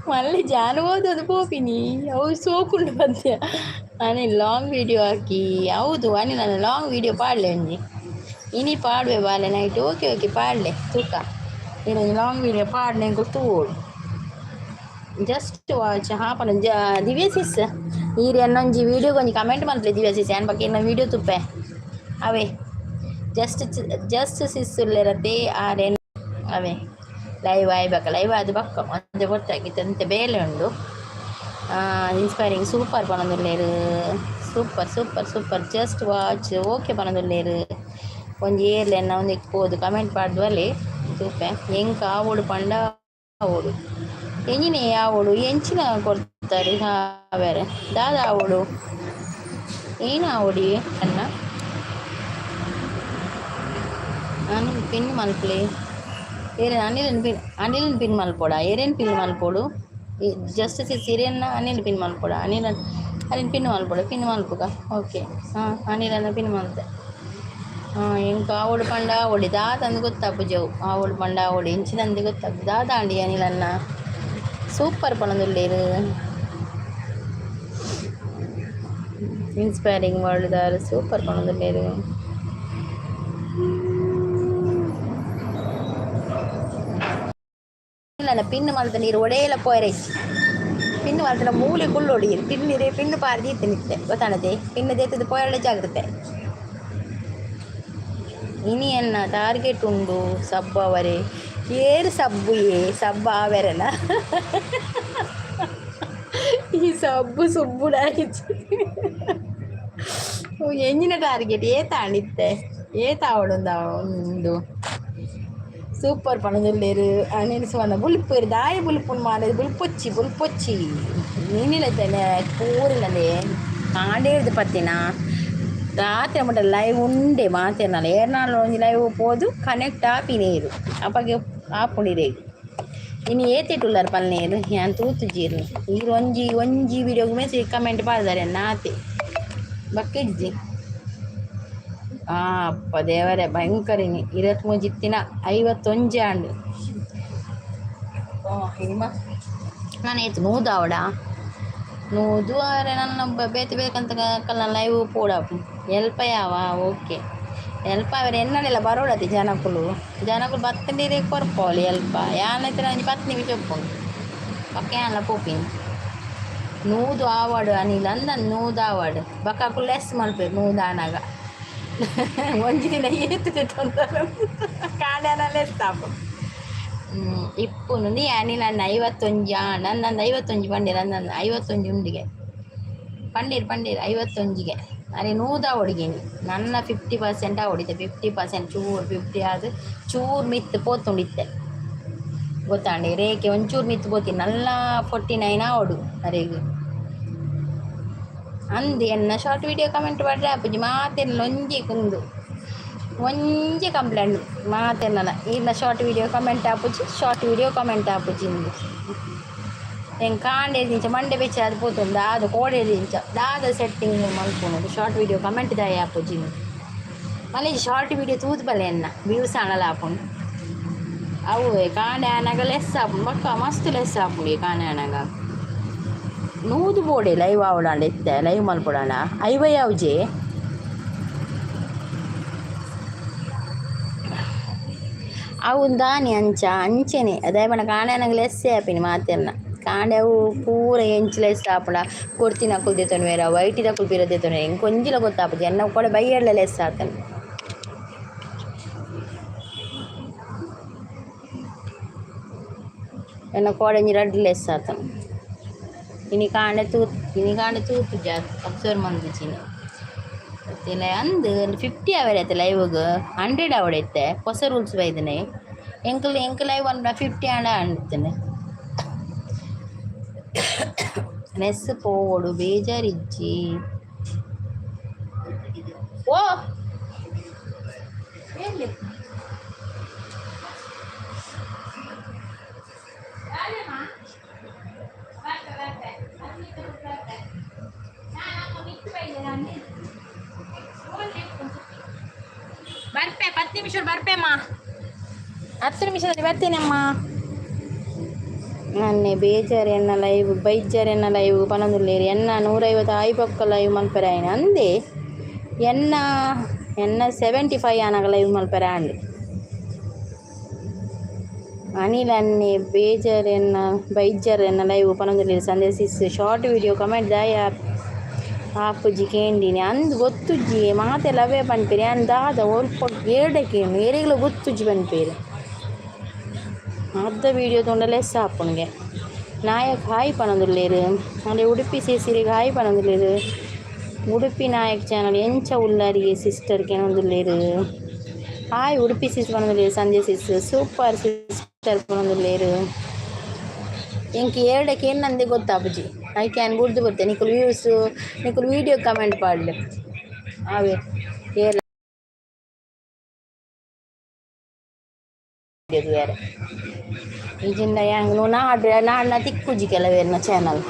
ಮಲ್ಲೆ ಜಾನು ಓದೋದು ಪೋಪಿನಿ. ಅವು ಸೋಕುಂಡು ಪದ್ಯ. Anil, long video hockey. ಹೌದು ಅನಿಲ್, ನಾನು ಲಾಂಗ್ ವಿಡಿಯೋ ಪಾಡಲೆ ಒಂಜಿ ಇನಿ ಪಾಡುವೆ ಬಾಲೆ ನೈಟ್. ಓಕೆ ಓಕೆ, ಪಾಡ್ಲೆ ತೂಕ. ಇರೊಂಜಿ ಲಾಂಗ್ ವಿಡಿಯೋ ಪಾಡ್ನೆ, ಎಂಕುಲು ತೂವೊಡು. ಜಸ್ಟ್ ವಾಚ್ ಹಾಪನ ಜ ದಿವ್ಯ ಸಿಸ್, ಈರ್ ಎನ್ನೊಂಜಿ ವೀಡಿಯೋಗೆ ಒಂಜಿ ಕಮೆಂಟ್ ಮಲ್ಪಲೆ. ದಿವ್ಯ ಸಿಸ್, ಯಾನ್ ಬೊಕ್ಕ ಇನ್ನ ವೀಡಿಯೋ ತುಪ್ಪೆ. ಅವೇ ಜಸ್ಟ್ ಜಸ್ಟ್ ಸಿಸ್ ಉಲ್ಲೆರತೆ ಆರೇನ್. ಅವೇ ಲೈವ್ ಆಯ್ಬೇಕ, ಲೈವ್ ಅದು ಬಕ್ಕ ಒಂತೆ ಗೊತ್ತಾಗಿತ್ತು ಅಂತೆ. ಬೇಲೆ ಉಂಡು. ಇನ್ಸ್ಪೈರಿಂಗ್ ಸೂಪರ್ ಪನೊಂದುಲ್ಲೇರು. Super super super. Just watch okay ಪನೊಂದುಲ್ಲೇರು. ಒಂಜಿ ಏರ್ಲೆ ಎನ್ನ ಒಂದಕ್ಕೆ ಪೋದು ಕಮೆಂಟ್ ಪಾಡ್ದು ತೂಪೆ. ಎಂಕ್ ಆವೊಡು ಪಂಡ ಆವೊಡು. ಎಂಜಿನೆ ಆವೊಡು? ಎಂಚಿನ ಕೊಡ್ತಾರೆ ಹಾವೆರೆ? ದಾದ ಆವೊಡು? ಏನು ಆವೊಡಿ ಅಣ್ಣ? ಅನಿಲ್, ಪಿನ್ ಮಲ್ಪಲೆ. ಏರೇನು ಅನಿಲನ್ ಪಿನ್? ಅನಿಲನ್ ಪಿನ್ ಮಲ್ಪೊಡ? ಏರೇನು ಪಿನ್ ಮಲ್ಪೊಡು? ಜಸ್ಟ್ ಸಿಸ್, ಇರೇನ ಅನಿಲ್ ಪಿನ್ ಮಲ್ಪೊಡ? ಅನಿಲ ಅನಿಲ್ ಪಿನ್ ಮಲ್ಪೊಡ? ಪಿನ್ ಮಲ್ಪುಗ. ಓಕೆ, ಹಾಂ, ಅನಿಲನ ಪಿನ್ ಮಲ್ತೆ. ಹಾಂ, ಎಂಕ್ ಆವೊಡು ಪಂಡ ಆವೊಡಿ. ದಾದಂದು ಗೊತ್ತಾಪುಜವು. ಆವೊಡು ಪಂಡ ಆವೊಡು, ಎಂಚಿನಂದು ಗೊತ್ತಾಪು. ದಾದಾಂಡಿ ಅನಿಲನ್ನ? ಸೂಪರ್ ಪನೊಂದುಲ್ಲೇರು. ಇನ್ಸ್ಪೈರಿಂಗ್ ವರ್ಲ್ಡ್ ದಾರು ಸೂಪರ್ ಪನೊಂದುಲ್ಲೇರು. ಇಲ್ಲ, ಪಿನ್ ಮಲ್ತ ನೀರು ಒಡೇಲ ಪೋಯರೆ. ಪಿನ್ ಮಲ್ತನ ಮೂಲೆ ಕುಳ್ಳೊಡಿ. ಪಿನ್ ಇರೆ ಪಿನ್ ಪಾರ್ದಿ ಇತ್ತು ನಿತ್ತೆ ಗೊತ್ತಾಣತೆ. ಪಿನ್ ದೇತದ ಪೋಯರಳೆ ಜಾಗ್ರತೆ. ಇನಿ ಎನ್ನ ಟಾರ್ಗೆಟ್ ಉಂಡು ಸಬ್ಬು ಅವರೇ. ಏರು ಸಬ್ಬು? ಏ ಸಬ್ಬು ಆವೆರನ? ಈ ಸಬ್ಬು ಸುಬ್ಬುಡಾಯಿತು. ಎಂಜಿನ ಟಾರ್ಗೆಟ್ ಏತಾಂಡಿತ್ತೆ? ಏತಾವಡುಂದ ಉಂಡು? ಸೂಪರ್ ಪನೊಂದುಲ್ಲೇರು ಅನಿಲ್ ಸುವರ್ಣ. ಬುಲ್ಪುರು ದಾಯಿ ಬುಲ್ಪುನ್ ಮಾಲೆ? ಬುಲ್ಪೊಚ್ಚಿ ಬುಲ್ಪೊಚ್ಚಿ ನೀನಿಲ್ಲ ಪೂರಿಲ್ಲದೆ ಕಾಂಡೇರ್ದು ಪತ್ತಿನ ರಾತ್ರಿ ಮುಟ್ಟ ಲೈವ್ ಉಂಡೆ ಮಾತೆರ್ನಲ. ಏರ್ನಾಲ್ ಒಂಜಿ ಲೈವ್ ಪೋದು ಕನೆಕ್ಟ್ ಆಪಿನೇರು ಅಪಗೆ ಆಪುಂಡಿರೇಗ್. ಇನಿ ಏತೆಟುಲ್ಲರ್ ಪಲ್ನೇರು? ಯಾನ್ ತೂತುಜೀರು. ಈರ್ ಒಂಜಿ ಒಂಜಿ ವಿಡಿಯೋಗ್ ಮೆಸೇಜ್ ಕಮೆಂಟ್ ಪಾಡ್ದಾರೆ ನಾತೆ ಬಕ್ಕಿಜ್ಜಿ. ಆ ಅಪ್ಪ ದೇವರೇ, ಭಯಂಕರ. ಇನಿ 23 ಇತ್ತಿನ 51 ಆಂಡ್. ಹಿಮ ನಾನು ಏತ್ 100 ಆವಡ? 100 ಆರೆ ನನ್ನ ಬೇತೆ ಬೇಕಂತ ಕಲ್ಲ ಲೈವ್ ಪೋಡಾಪು. ಎಲ್ಪ ಯಾವ? ಓಕೆ, ಎಲ್ಪ ಅವರೆ ಎನ್ನಡೆಲ್ಲ ಬರೋಡತಿ ಜನಕುಲು. ಜನಕುಲು ಬತ್ತಂಡೀರೆ ಕೊರ್ಪೋಲಿ ಎಲ್ಪ. ಯಾನೈತೆ ಒಂಜಿ 10 ನಿಮಿಷ ಉಪ್ಪುಂಡು, ಬೊಕ್ಕ ಯಾನ್ಲ ಪೋಪಿನಿ. 100 ಆವಡು ಅನಿಲ್ ಅಂದ. 100 ಆವಡು. ಬೊಕ್ಕ ಅಕುಲು ಲೆಸ್ ಮಲ್ಪೆರು. 100 ಆನಾಗ ಒಂಜಿ ದಿನ ಏತ್ ತೊಂದರೆ ಕಾಂಡೆ ಲೆಸ್ ಆಪುಂಡು. ಇಪ್ಪುನು ನೀ ಅನಿಲ್ ಅಣ್ಣ. 51 ನನ್ನಂದು 51 ಪಂಡೇರ್. ನನ್ನಂದು 51 ಉಂಡಿಗೆ ಪಂಡೀರ್ ಪಂಡೀರ್ 51ಗೆ. ಅರೆ, 100 ಆವೊಡಿಗೆನಿ. ನನ್ನ 50% ಆವೊಡಿತ್ತೆ. 50% ಚೂರು 50 ಆದ್ ಚೂರು ಮಿತ್ತು ಪೋತುಂಡಿತ್ತೆ ಗೊತ್ತಾಂಡೆ. ರೇಖೆ ಒಂಚೂರು ಮಿತ್ತು ಪೋತೀನಿ. ನಲ್ಲ 49 ಆವೊಡು ಅರೆಗ್ ಅಂದ್. ಎನ್ನ ಶಾರ್ಟ್ ವಿಡಿಯೋ ಕಮೆಂಟ್ ಪಾಡ್ರೆ ಆಪುಜಿ ಮಾತೆರ್ಲ ಒಂಜಿ ಕುಂದು. ಒಂಜಿ ಕಂಪ್ಲೇಂಟ್ ಮಾತೆರ್ನಲ ಈರ್ನ ಶಾರ್ಟ್ ವೀಡಿಯೋ ಕಮೆಂಟ್ ಆಪುಜಿ, ಶಾರ್ಟ್ ವೀಡಿಯೋ ಕಮೆಂಟ್ ಆಪುಜಿ ಇಂದು. ಎಂಕ್ ಕಾಂಡೆ ಇಂಚ ಮಂಡೆ ಬೆಚ್ಚ ಆದ್ ಪೋತುಂಡು. ದಾದ ಕೋಡೆ ಇಂಚ ದಾದ ಸೆಟ್ಟಿಂಗ್ ಮಲ್ಪುನು? ಶಾರ್ಟ್ ವೀಡಿಯೋ ಕಮೆಂಟ್ ದಾಯೆ ಆಪುಜಿ? ಮಲ್ಲ ಶಾರ್ಟ್ ವೀಡಿಯೋ ತೂದು ಬಲೆ, ಎನ್ನ ವ್ಯೂಸ್ ಆಂಡಲ ಆಪುಂಡು. ಅವುವೆ ಕಾಂಡೆ ಆನಗ ಲೆಸ್ ಆಪುಂಡು, ಬೊಕ್ಕ ಮಸ್ತ್ ಲೆಸ್ ಆಪುಂಡು. ಕಾಂಡೆ ಆನಗ 100 ಬೋಡೆ ಲೈವ್ ಆವಡಾಂಡ, ಇತ್ತೆ ಲೈವ್ ಮಲ್ಪೊಡಾಂಡ 50 ಯಾವ್ಜೆ. ಅವು ದಾನಿ ಅಂಚ ಅಂಚೆನೆ ದಾಯೆ ಪಂಡ ಕಾಂಡೆ ಆನಗ ಲೆಸ್ಸೆ ಆಪಿನಿ ಮಾತೆರ್ನ. ಕಾಂಡೆ ಅವು ಪೂರ ಎಂಚ ಲೆಸ್ ಆಪುಂಡ? ಕೊರ್ತಿನಕುಲು ದೆತೊನುವೆರ, ವೈಟಿದಕುಲು ಪಿರ ದೆತೊನುವೆರ, ಎಂಕ್ ಒಂಜಿಲ ಗೊತ್ತಾಪುಜಿ. ಎನ್ನ ಕೋಡೆ ಬಯ್ಯಡ್ಲ ಲೆಸ್ ಆತುಂಡು. ಎನ್ನ ಕೋಡೆ ಒಂಜಿ ರಡ್ಡ್ ಲೆಸ್ ಆತುಂಡು. ಇನಿ ಕಾಂಡೆ ತೂ, ಇನಿ ಕಾಂಡೆ ತೂಪುಜ, ಅಬ್ಸರ್ವ್ ಮಲ್ದಿಜಿನಿ. ಅಂದ್, 50 ಅವರೆ ಅತ್ತೆ ಲೈವ್ಗ್, 100 ಆವಡೆ ಇತ್ತೆ. ಪೊಸ ರೂಲ್ಸ್ ಬೈದಿನಿ. ಎಂಕುಲು ಎಂಕ್ ಲೈವ್ ಪನ್ಪುನ 50 ಆಂಡ ಆಂಡಿತ್ತುಂಡು. ನೆಸ್ ಪೋವೊಡು, ಬೇಜಾರಿಜ್ಜಿ. ಓ ಎಲ್ಲಿ? ಬರ್ಪೆ, 10 ನಿಮಿಷ ಬರ್ಪೆಮ್ಮ, 10 ನಿಮಿಷದಲ್ಲಿ ಬರ್ತೀನಮ್ಮ. ನನ್ನೆ ಬೇಜಾರು, ಎನ್ನ ಲೈವ್ ಬೈಜಾರ್, ಎನ್ನ ಲೈವ್ ಪನೊಂದುಲ್ಲೆರ್. ಎನ್ನ 150 ಆಯಿ ಬೊಕ್ಕ ಲೈವ್ ಮಲ್ಪೆರೆ ಆಯ್ನ ಅಂದೆ. ಎನ್ನ ಎನ್ನ 75 ಆನಗ ಲೈವ್ ಮಲ್ಪೆರೆ ಆಂಡ್. ಅನಿಲ್ ಅನ್ನೆ ಬೇಜಾರ್ ಎನ್ನ ಬೈಜಾರ್ ಎನ್ನ ಲೈವ್ ಪನೊಂದುಲ್ಲೆರ್. Sandesh sis, short video comment ದಾಯ ಆಪುಜಿ ಕೇಂಡಿನಿ ಅಂದ್. ಗೊತ್ತುಜ್ಜಿ, ಮಾತೆಲ್ಲ ಅವೇ ಪನ್ಪೆರ್. ಯಾನ್ ದಾದ ಒಲ್ಪ ಏರ್ಡ ಕೇನು, ಏರೆಗ್ಲ ಗೊತ್ತುಜ್ಜಿ ಪನ್ಪೆರ್. ಅರ್ಧ ವೀಡಿಯೋ ತೂಂಡ ಲೆಸ್ ಆಪುಂಡುಗೆ. ನಾಯಕ್ ಹಾಯ್ ಪನೊಂದುಲ್ಲೆರ್. ಅಂಡೆ ಉಡುಪಿ ಸಿಸಿರಿಗೆ ಹಾಯ್ ಪನೊಂದುಲ್ಲೆರ್. ಉಡುಪಿ ನಾಯಕ್ ಚಾನಲ್ ಎಂಚ ಉಲ್ಲರಿಗೆ ಸಿಸ್ಟರ್ ಕೇನೊಂದುಲ್ಲೆರ್. ಹಾಯ್ ಉಡುಪಿ ಸಿಸ್ ಪನೊಂದುಲ್ಲೆರ್. ಸಂಜಯ್ ಸಿಸ್, ಸೂಪರ್ ಸಿಸ್ಟರ್ ಪನೊಂದುಲ್ಲೆರ್. ಎಂಕ್ ಏರ್ಡ ಕೇನ್ನಂದೆ ಗೊತ್ತಾಪುಜಿ. ಐಕ್ ಯಾನ್ ಬುಡ್ದು ಬತ್ತೆ. ನಿಕುಲು ವ್ಯೂಸ್, ನಿಕುಲು ವೀಡಿಯೋ ಕಮೆಂಟ್ ಪಾಡ್ಲೆ. ಅವೇ ಏರ್ ತೂಯರೆ ಇಜಿಂಡ ಯಾಂಗ್ ನಾಡ್ರೆ ನಾಡ್ನ ತಿಕ್ಕುಜಿ ಕೆಲವೆರ್ನ ಚಾನಲ್.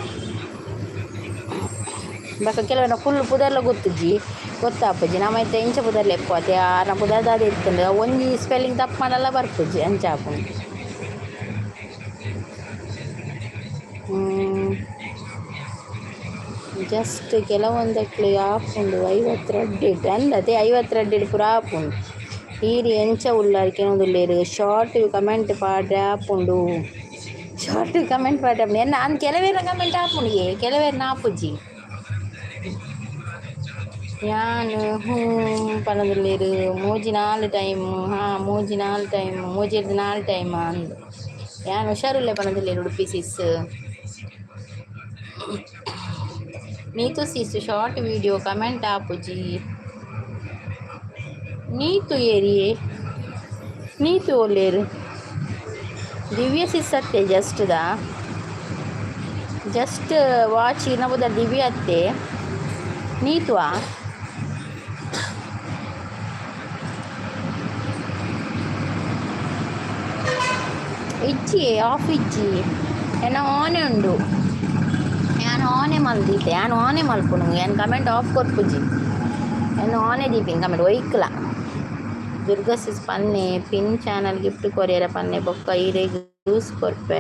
ಬೊಕ ಕೆಲವೆರ್ನ ಫುಲ್ ಪುದರ್ಲ ಗೊತ್ತುಜ್ಜಿ, ಗೊತ್ತಾಪುಜಿ. ನಮ ಇತ್ತೆ ಇಂಚ ಪುದರ್ ಲೆಪ್ಪು ಅತೆ, ಆರ್ನ ಪುದರ್ ದಾದ ಇತ್ತುಂಡು, ಒಂಜಿ ಸ್ಪೆಲ್ಲಿಂಗ್ ತಪ್ಪು ಮಾಡಲ್ಲ ಬರ್ಪುಜಿ, ಅಂಚ ಆಪುಂಡು. ಜಸ್ಟ್ ಕೆಲವೊಂದಕ್ಲು ಆಪುಂಡು, 52 ಅಂದತೆ, 52 ಪೂರ ಆಪುಂಡು. ಈರ್ ಎಂಚ ಉಲ್ಲರ್ ಕೇನೊಂದುಲ್ಲೆರ್. ಶಾರ್ಟ್ ಕಮೆಂಟ್ ಪಾಡ್ರೆ ಆಪುಂಡು, ಶಾರ್ಟ್ ಕಮೆಂಟ್ ಪಾಡ್ರೆ ಆಪುಂಡು. ಎನ್ನ ಅಂದ್ ಕೆಲವೆರ್ನ ಕಮೆಂಟ್ ಆಪುಂಡುಗೆ, ಕೆಲವೆರ್ನ ಆಪುಜಿ. ಯಾನ್ ಹ್ಞೂ ಪನೊಂದುಲ್ಲೆರ್. ಮೂಜಿ ನಾಲ್ ಟೈಮ್, ಹಾಂ, ಮೂಜಿ ನಾಲ್ ಟೈಮ್, ಮೂಜಿರ್ದ್ ನಾಲ್ ಟೈಮ್ ಅಂದ್. ಯಾನ್ ಹುಷಾರುಲ್ಲೆ ಪನೊಂದುಲ್ಲೆರ್ Udupi sis. Neetu sis, short video comment ಆಪುಜಿ. ನೀತು ಏರಿಯೇ? ನೀತು ಒಲ್ಲೆರ್? ದಿವ್ಯ ಸಿಸ್ ಅತ್ತೆ. ಜಸ್ಟ್ the just watch ಇರ್ನ ದಿವ್ಯ ಅತ್ತೆ. ನೀತುವಾ? ಇಜ್ಜಿ, ಆಫ್ ಇಜ್ಜಿ. ಎನ್ನ ಆನೆ ಉಂಡು. ಯಾನ್ ಆನೆ ಮಲ್ದಿತ್ತೆ, ಯಾನ್ ಆನೆ ಮಲ್ಪುನು. ಯಾನ್ ಕಮೆಂಟ್ ಆಫ್ ಕೊರ್ಪುಜಿ. ಎನ್ನ ಆನೆ ದೀಪಿನ ಕಮೆಂಟ್ ಒಯ್ಕ್ಲ. ದುರ್ಗಾ ಸಿಸ್ ಪನ್ನೆ ಪಿನ್ ಚಾನಲ್ ಗಿಫ್ಟ್ ಕೊರಿಯರ ಪನ್ನೆ, ಬೊಕ್ಕ ಈರೆಗ್ ಜ್ಯೂಸ್ ಕೊರ್ಪೆ.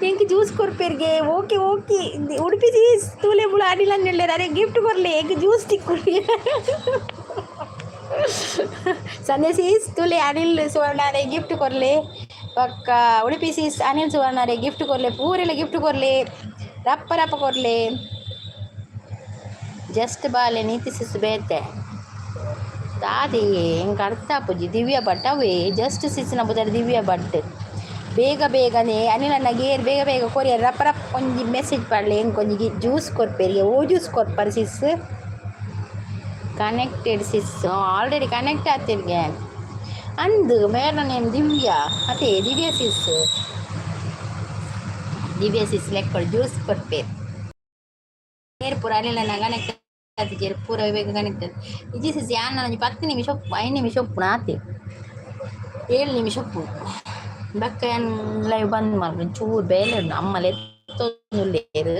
ಎಂಕ್ ಜ್ಯೂಸ್ ಕೊರ್ಪೆರ್ಗೆ? Okay okay. ಉಡುಪಿ ಸಿಸ್ ತೂಲೆ ಬುಳ ಅನಿಲ್ ಅಣ್ಣೆ ಅರೆ ಗಿಫ್ಟ್ ಕೊರ್ಲೆ, ಎಂಕ್ ಜ್ಯೂಸ್ ತಿಕ್ಕುಡಿ. ಸಂದೇಶ್ ಸಿಸ್ ತೂಲೆ, ಅನಿಲ್ ಸುವರ್ಣಾರೆ ಗಿಫ್ಟ್ ಕೊರ್ಲೆ. ಬೊಕ್ಕ ಉಡುಪಿ ಸಿಸ್ ಅನಿಲ್ ಸುವರ್ಣಾರೆ ಗಿಫ್ಟ್ ಕೊರ್ಲೆ. ಪೂರೆಲ ಗಿಫ್ಟ್ ಕೊರ್ಲೆ, ರಪ್ಪ ರಪ್ಪ ಕೊರ್ಲೆ. ಜಸ್ಟ್ ಬಾಲೆ ನೀತಿ ಸಿಸ್ ಬೇತೆ ದಾದೆಯೇ, ಎಂಕ್ ಅರ್ಥ ಆಪುಜಿ. ದಿವ್ಯ ಭಟ್ ಅವೇ ಜಸ್ಟ್ ಸಿಸ್ನ ಪುದರ್ ದಿವ್ಯ ಭಟ್. ಬೇಗ ಬೇಗನೆ ಅನಿಲ್ ಅಣ್ಣಗ್ ಏರ್ ಬೇಗ ಬೇಗ ಕೊರಿಯರ್ ರಪ್ಪ ರಪ್ಪ ಒಂಜಿ ಮೆಸೇಜ್ ಪಾಡ್ಲೆ. ಎಂಕ್ ಒಂಜಿ ಜ್ಯೂಸ್ ಕೊರ್ಪೆರ್? ಓ ಜ್ಯೂಸ್ ಕೊರ್ಪರ್ sis? Connected sis, already connect ಆತಿರ್ಗೆ. ಅಂದ್ ಮೇರ್ನ ನೇಮ್ ದಿವ್ಯ ಅದೇ. ದಿವ್ಯ ಸಿಸ್, ದಿವ್ಯ ಸಿಸ್ ಲೆಕ್ಕಡ್ ಜ್ಯೂಸ್ ಕೊರ್ಪೆರ್. ಏರ್ ಪೂರ ಅನಿಲ್ ಅಣ್ಣ ಕನೆಕ್ಟ್. ಆತಿಜೆರ್ ಪೂರ ಬೇಗ ಕನೆಕ್ಟ್. ಇಜ್ಜಿ ಸಿಸ್, ಯಾನ್ ಒಂಜಿ 10 ನಿಮಿಷ, 5 ನಿಮಿಷ ಉಪ್ಪುನ ಆತೆ, 7 ನಿಮಿಷ ಉಪ್ಪು. ಬೊಕ್ಕ ಯಾನ್ ಲೈವ್ ಬಂದ್ ಮಲ್ಪುನೆ. ಚೂರು ಬೇಲೆ ಉಂಡು, ಅಮ್ಮ ಲೆತ್ತೊಂದುಲ್ಲೆರ್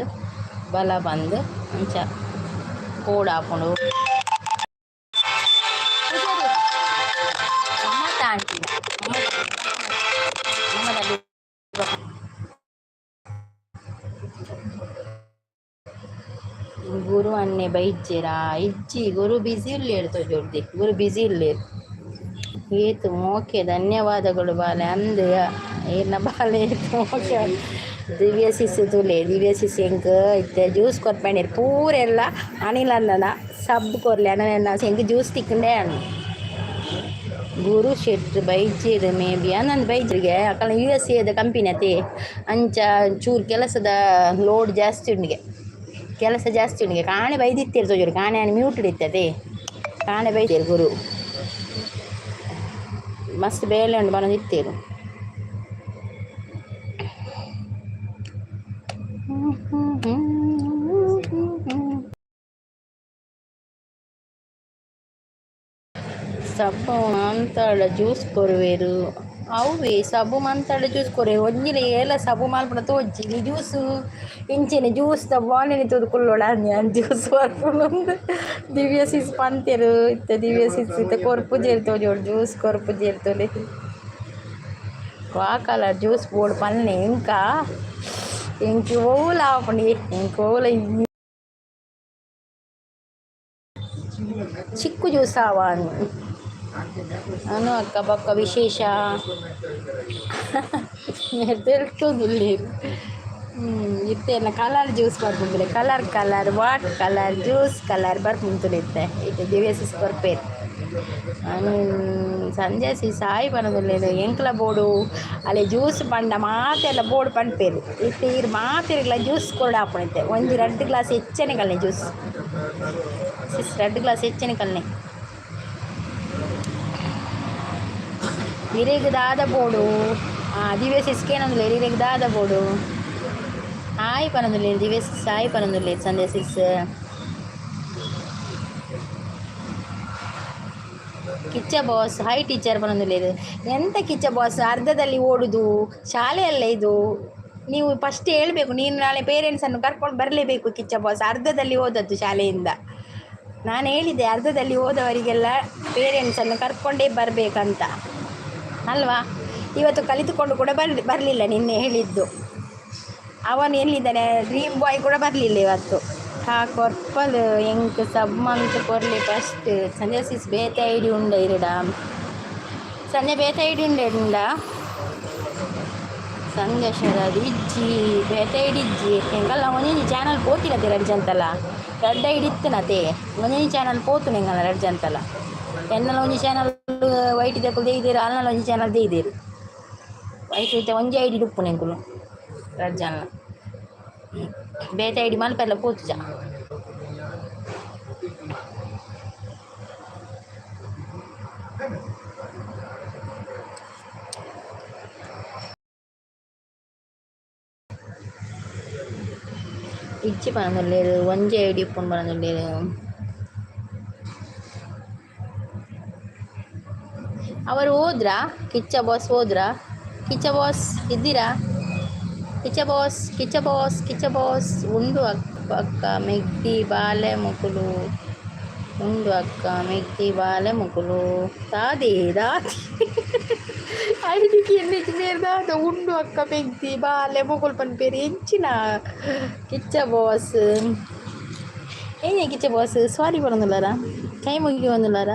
ಬಲ ಬಂದ್. ಅಂಚ ಪೋಡಾಪುಂಡು. ಮಮತಾ ಆಂಟಿ, ಮಮತಾ. ಗುರು ಅಣ್ಣೆ ಬೈಜೆರಾ? ಇಜ್ಜಿ, ಗುರು ಬಿಸಿ ಉಲ್ಲೇರ್ ತೋಜೊಡ್ದಿ. ಗುರು ಬಿಸಿ ಉಲ್ಲೇರ್. ಏತ್ ಮೋಕೆ, ಧನ್ಯವಾದಗಳು ಬಾಲೆ ಅಂದ್. ಏರ್ನ ಬಾಲೆ? ಏತ್ ಮೋಕೆ. ದಿವ್ಯ ಸಿಸ್ ತೂಲೆ, ದಿವ್ಯ ಸಿಸ್ ಎಂಕ್ ಇತ್ತೆ ಜ್ಯೂಸ್ ಕೊರ್ಪಂಡೇರು ಪೂರೆಲ್ಲ. ಅನಿಲ್ ಅಣ್ಣನ ಸಬ್ ಕೊರ್ಲೆ ಅಣ್ಣ, ಎಂಕ್ ಜ್ಯೂಸ್ ತಿಕ್ಕಂಡೆ ಅಣ್ಣ. ಗುರು ಶೆಟ್ರು ಬೈಜೆರ್ ಮೇ ಬಿ ಅಂದಂದು. ಬೈಜೆರ್ಗೆ, ಅಕಲ್ನ ಯುಎಸ್ ಎದ ಕಂಪನಿ ಅತೆ, ಅಂಚ ಚೂರು ಕೆಲಸದ ಲೋಡ್ ಜಾಸ್ತಿ ಉಂಡಿಗೆ, ಕೆಲಸ ಜಾಸ್ತಿ ಉಂಡಿಗೆ. ಕಾಣೆ ಬೈದಿತ್ತೇರು ತೋಜೋಡು. ಕಾಣೆ ಆನ್ ಮ್ಯೂಟೆಡ್ ಇತ್ತತೆ. ಕಾಣೆ ಬೈದೇರು. ಗುರು ಮಸ್ತ್ ಬೇಲೆ ಉಂಡು ಬನೊಂದಿತ್ತೇರು. ಸಬ್ಬು ಮಂತಾಳ ಜ್ಯೂಸ್ ಕೊರುವೆರು. ಅವುವೆ ಸಬ್ಬು ಮಂತಾಳ ಜ್ಯೂಸ್ ಕೊರುವೆರು. ಒಂಜಿನ ಏಲ ಸಬ್ಬು ಮಲ್ಪುನ ತೋಜಿ. ಈ ಜ್ಯೂಸು ಇಂಚೆನೆ ಜ್ಯೂಸ್ ದ ಬಾಣಲೆ ತೂದು ಕುಲ್ಲೊಡ. ಯಾನ್ ಜ್ಯೂಸ್ ಪರ್ಪುನಂದು ದಿವ್ಯ ಸಿಸ್ ಪಂತೆರು. ಇತ್ತೆ ದಿವ್ಯ ಸಿಸ್ ಇತ್ತೆ ಕೊರ್ಪುಜೆರ್ ತೋಜೋಡು, ಜ್ಯೂಸ್ ಕೊರ್ಪುಜೆರ್ ತೋಲೆ. ವಾ ಕಲರ್ ಜ್ಯೂಸ್ ಬೋಡು ಪನ್ನೆ ಇಂಕ. ಎಂಕ್ ಒವ್ಲ ಆಪುಂಡು, ಎಂಕ್ ಒವ್ಲ ಚಿಕ್ಕು ಜ್ಯೂಸ್ ಆವ. ಅನು ಅಕ್ಕ, ಬೊಕ್ಕ ವಿಶೇಷ? ತೆಲ್ತೊಂದುಲ್ಲೆರ್. ಇತ್ತೆ ಎನ್ನ ಕಲರ್ ಜ್ಯೂಸ್ ಬರ್ಪುಂಡು. Colour colour, what colour juice colour ಬರ್ಪುಂಡು ಇತ್ತೆ. ಇತ್ತೆ ದಿವ್ಯ ಸಿಸ್ ಕೊರ್ಪೇರು. ಸಂಜೆ ಸಿ ಸಾಯಿ ಪನೊಂದುಲ್ಲೆರ್. ಎಂಕ್ಲ ಬೋಡು ಅಲೆ ಜ್ಯೂಸ್ ಪಂಡ ಮಾತೆರ್ಲ ಬೋಡು ಪನ್ಪೆರ್. ಇತ್ತೆ ಈರ್ ಮಾತೆರ್ಗ್ಲ ಜ್ಯೂಸ್ ಕೊರೊಡಾಪುಂಡು. ಇತ್ತೆ ಒಂಜಿ ರಡ್ಡ್ ಗ್ಲಾಸ್ ಎಚ್ಚನೆ ಕಲ್ನೆ ಜ್ಯೂಸ್ ಸಿಸ್, ರಡ್ಡ್ ಗ್ಲಾಸ್ ಎಚ್ಚನೆ ಕಲ್ನೆ. ಇರೆಗ್ ದಾದ ಬೋಡು? ದಿವ್ಯ ಸಿಸ್ ಕೇನೊಂದುಲ್ಲೆರ್, ಇರೆಗ್ ದಾದ ಬೋಡು? ಹಾಯ್ ಪನೊಂದುಲ್ಲೆರ್ ದಿವ್ಯ ಸಿಸ್. ಹಾಯ್ ಪನೊಂದುಲ್ಲೆರ್ Sandhya sis. Kiccha boss hi teacher ಪನೊಂದುಲ್ಲೆರ್. ಎಂತ ಕಿಚ್ಚ ಬಾಸ್ ಅರ್ಧದಲ್ಲಿ ಓಡುದು? ಶಾಲೆಯಲ್ಲ ಇದು? ನೀವು ಫಸ್ಟ್ ಹೇಳ್ಬೇಕು. ನೀನು ನಾಳೆ ಪೇರೆಂಟ್ಸನ್ನು ಕರ್ಕೊಂಡು ಬರಲೇಬೇಕು ಕಿಚ್ಚ ಬಾಸ್. ಅರ್ಧದಲ್ಲಿ ಹೋದದ್ದು ಶಾಲೆಯಿಂದ. ನಾನು ಹೇಳಿದ್ದೆ, ಅರ್ಧದಲ್ಲಿ ಹೋದವರಿಗೆಲ್ಲ ಪೇರೆಂಟ್ಸನ್ನು ಕರ್ಕೊಂಡೇ ಬರಬೇಕಂತ ಅಲ್ವಾ? ಇವತ್ತು ಕಲಿತುಕೊಂಡು ಕೂಡ ಬರಲಿಲ್ಲ. ನಿನ್ನೆ ಹೇಳಿದ್ದು. ಅವನು ಎಲ್ಲಿದ್ದಾನೆ? ಡ್ರೀಮ್ ಬಾಯ್ ಕೂಡ ಬರಲಿಲ್ಲ ಇವತ್ತು. ಹಾ, ಕೊರ್ಪಲ್ ಎಂಕ್ ಸಬ್ ಮಂತ್ ಕೊರ್ಲೆ ಫಸ್ಟ್. ಸಂಜೆ ಸಿಸ್ ಬೇತೆ ಐಡಿ ಉಂಡ ಇರಡ? ಸಂಜೆ ಬೇತೆ ಐಡಿ ಉಂಡ ಉಂಡ ಸಂಜೆ ಶರದ್ ಇಜ್ಜಿ, ಬೇತೆ ಐಡಿ ಇಜ್ಜಿ. ಎಂಕಲ್ಲ ಒಂಜೊಂಜಿ ಚಾನಲ್ ಪೋತಿನತೆ ರಡ್ಡ್ ಜಂತಲ. ರಡ್ಡ್ ಐಡಿ ಇತ್ತನತೆ, ಒಂಜೊಂಜಿ ಚಾನಲ್ ಪೋತುಂಡು ಎಂಕಲ್ನ ರಡ್ಡ್ ಜಂತಲ. ಎನ್ನಲ ಒಂಜಿ ಚಾನಲ್ ವೈಟ್ ದಕುಲು ದೇಯ್ದೆರ್, ಅಲ್ನಲ ಒಂಜಿ ಚಾನಲ್ ದೇಯ್ದೆರ್ ವೈಟ್. ಇತ್ತೆ ಒಂಜಿ ಐಡಿ ಉಪ್ಪುನು ಎಂಕುಲು ರಡ್ಡ್ ಜನಲ. ಬೇತೆ ಐಡಿ ಮಲ್ಪೆಲ್ಲ ಪೋತುಜ. ಇಜ್ಜಿ ಪನೊಂದುಲ್ಲೆರ್. ಒಂಜಿ ಐಡಿ ಉಪ್ಪುಂಡು ಪನೊಂದುಲ್ಲೆರ್. ಅವರು ಹೋದ್ರಾ? ಕಿಚ್ಚ ಬಾಸ್ ಹೋದ್ರಾ? ಕಿಚ್ಚ ಬಾಸ್ ಇದ್ದೀರಾ? Kichcha boss, Kichcha boss, Kichcha boss. ಉಂಡು ಅಕ್ಕ ಮೆಗ್ದಿ ಬಾಲೆ ಮೊಕುಲು. ಉಂಡು ಅಕ್ಕ ಮೆಗ್ದಿ ಬಾಲೆ ಮೊಕುಲು. ದಾದೆ ದಾದೆ ಐಡಿಗೆ ಎನ್ನೆಚ್ ಮೇರ್ ದಾದ ಉಂಡು ಅಕ್ಕ ಮೆಗ್ದಿ ಬಾಲೆ ಮೊಕುಲು ಪನ್ಪೇರು ಎಂಚಿನ ಕಿಚ್ಚ ಬಾಸ್? ಏನೇ ಕಿಚ್ಚ ಬಾಸ್, ಸಾರಿ ಪನೊಂದುಲ್ಲಾರ? ಕೈ ಮುಗಿಯೊಂದುಲ್ಲಾರ?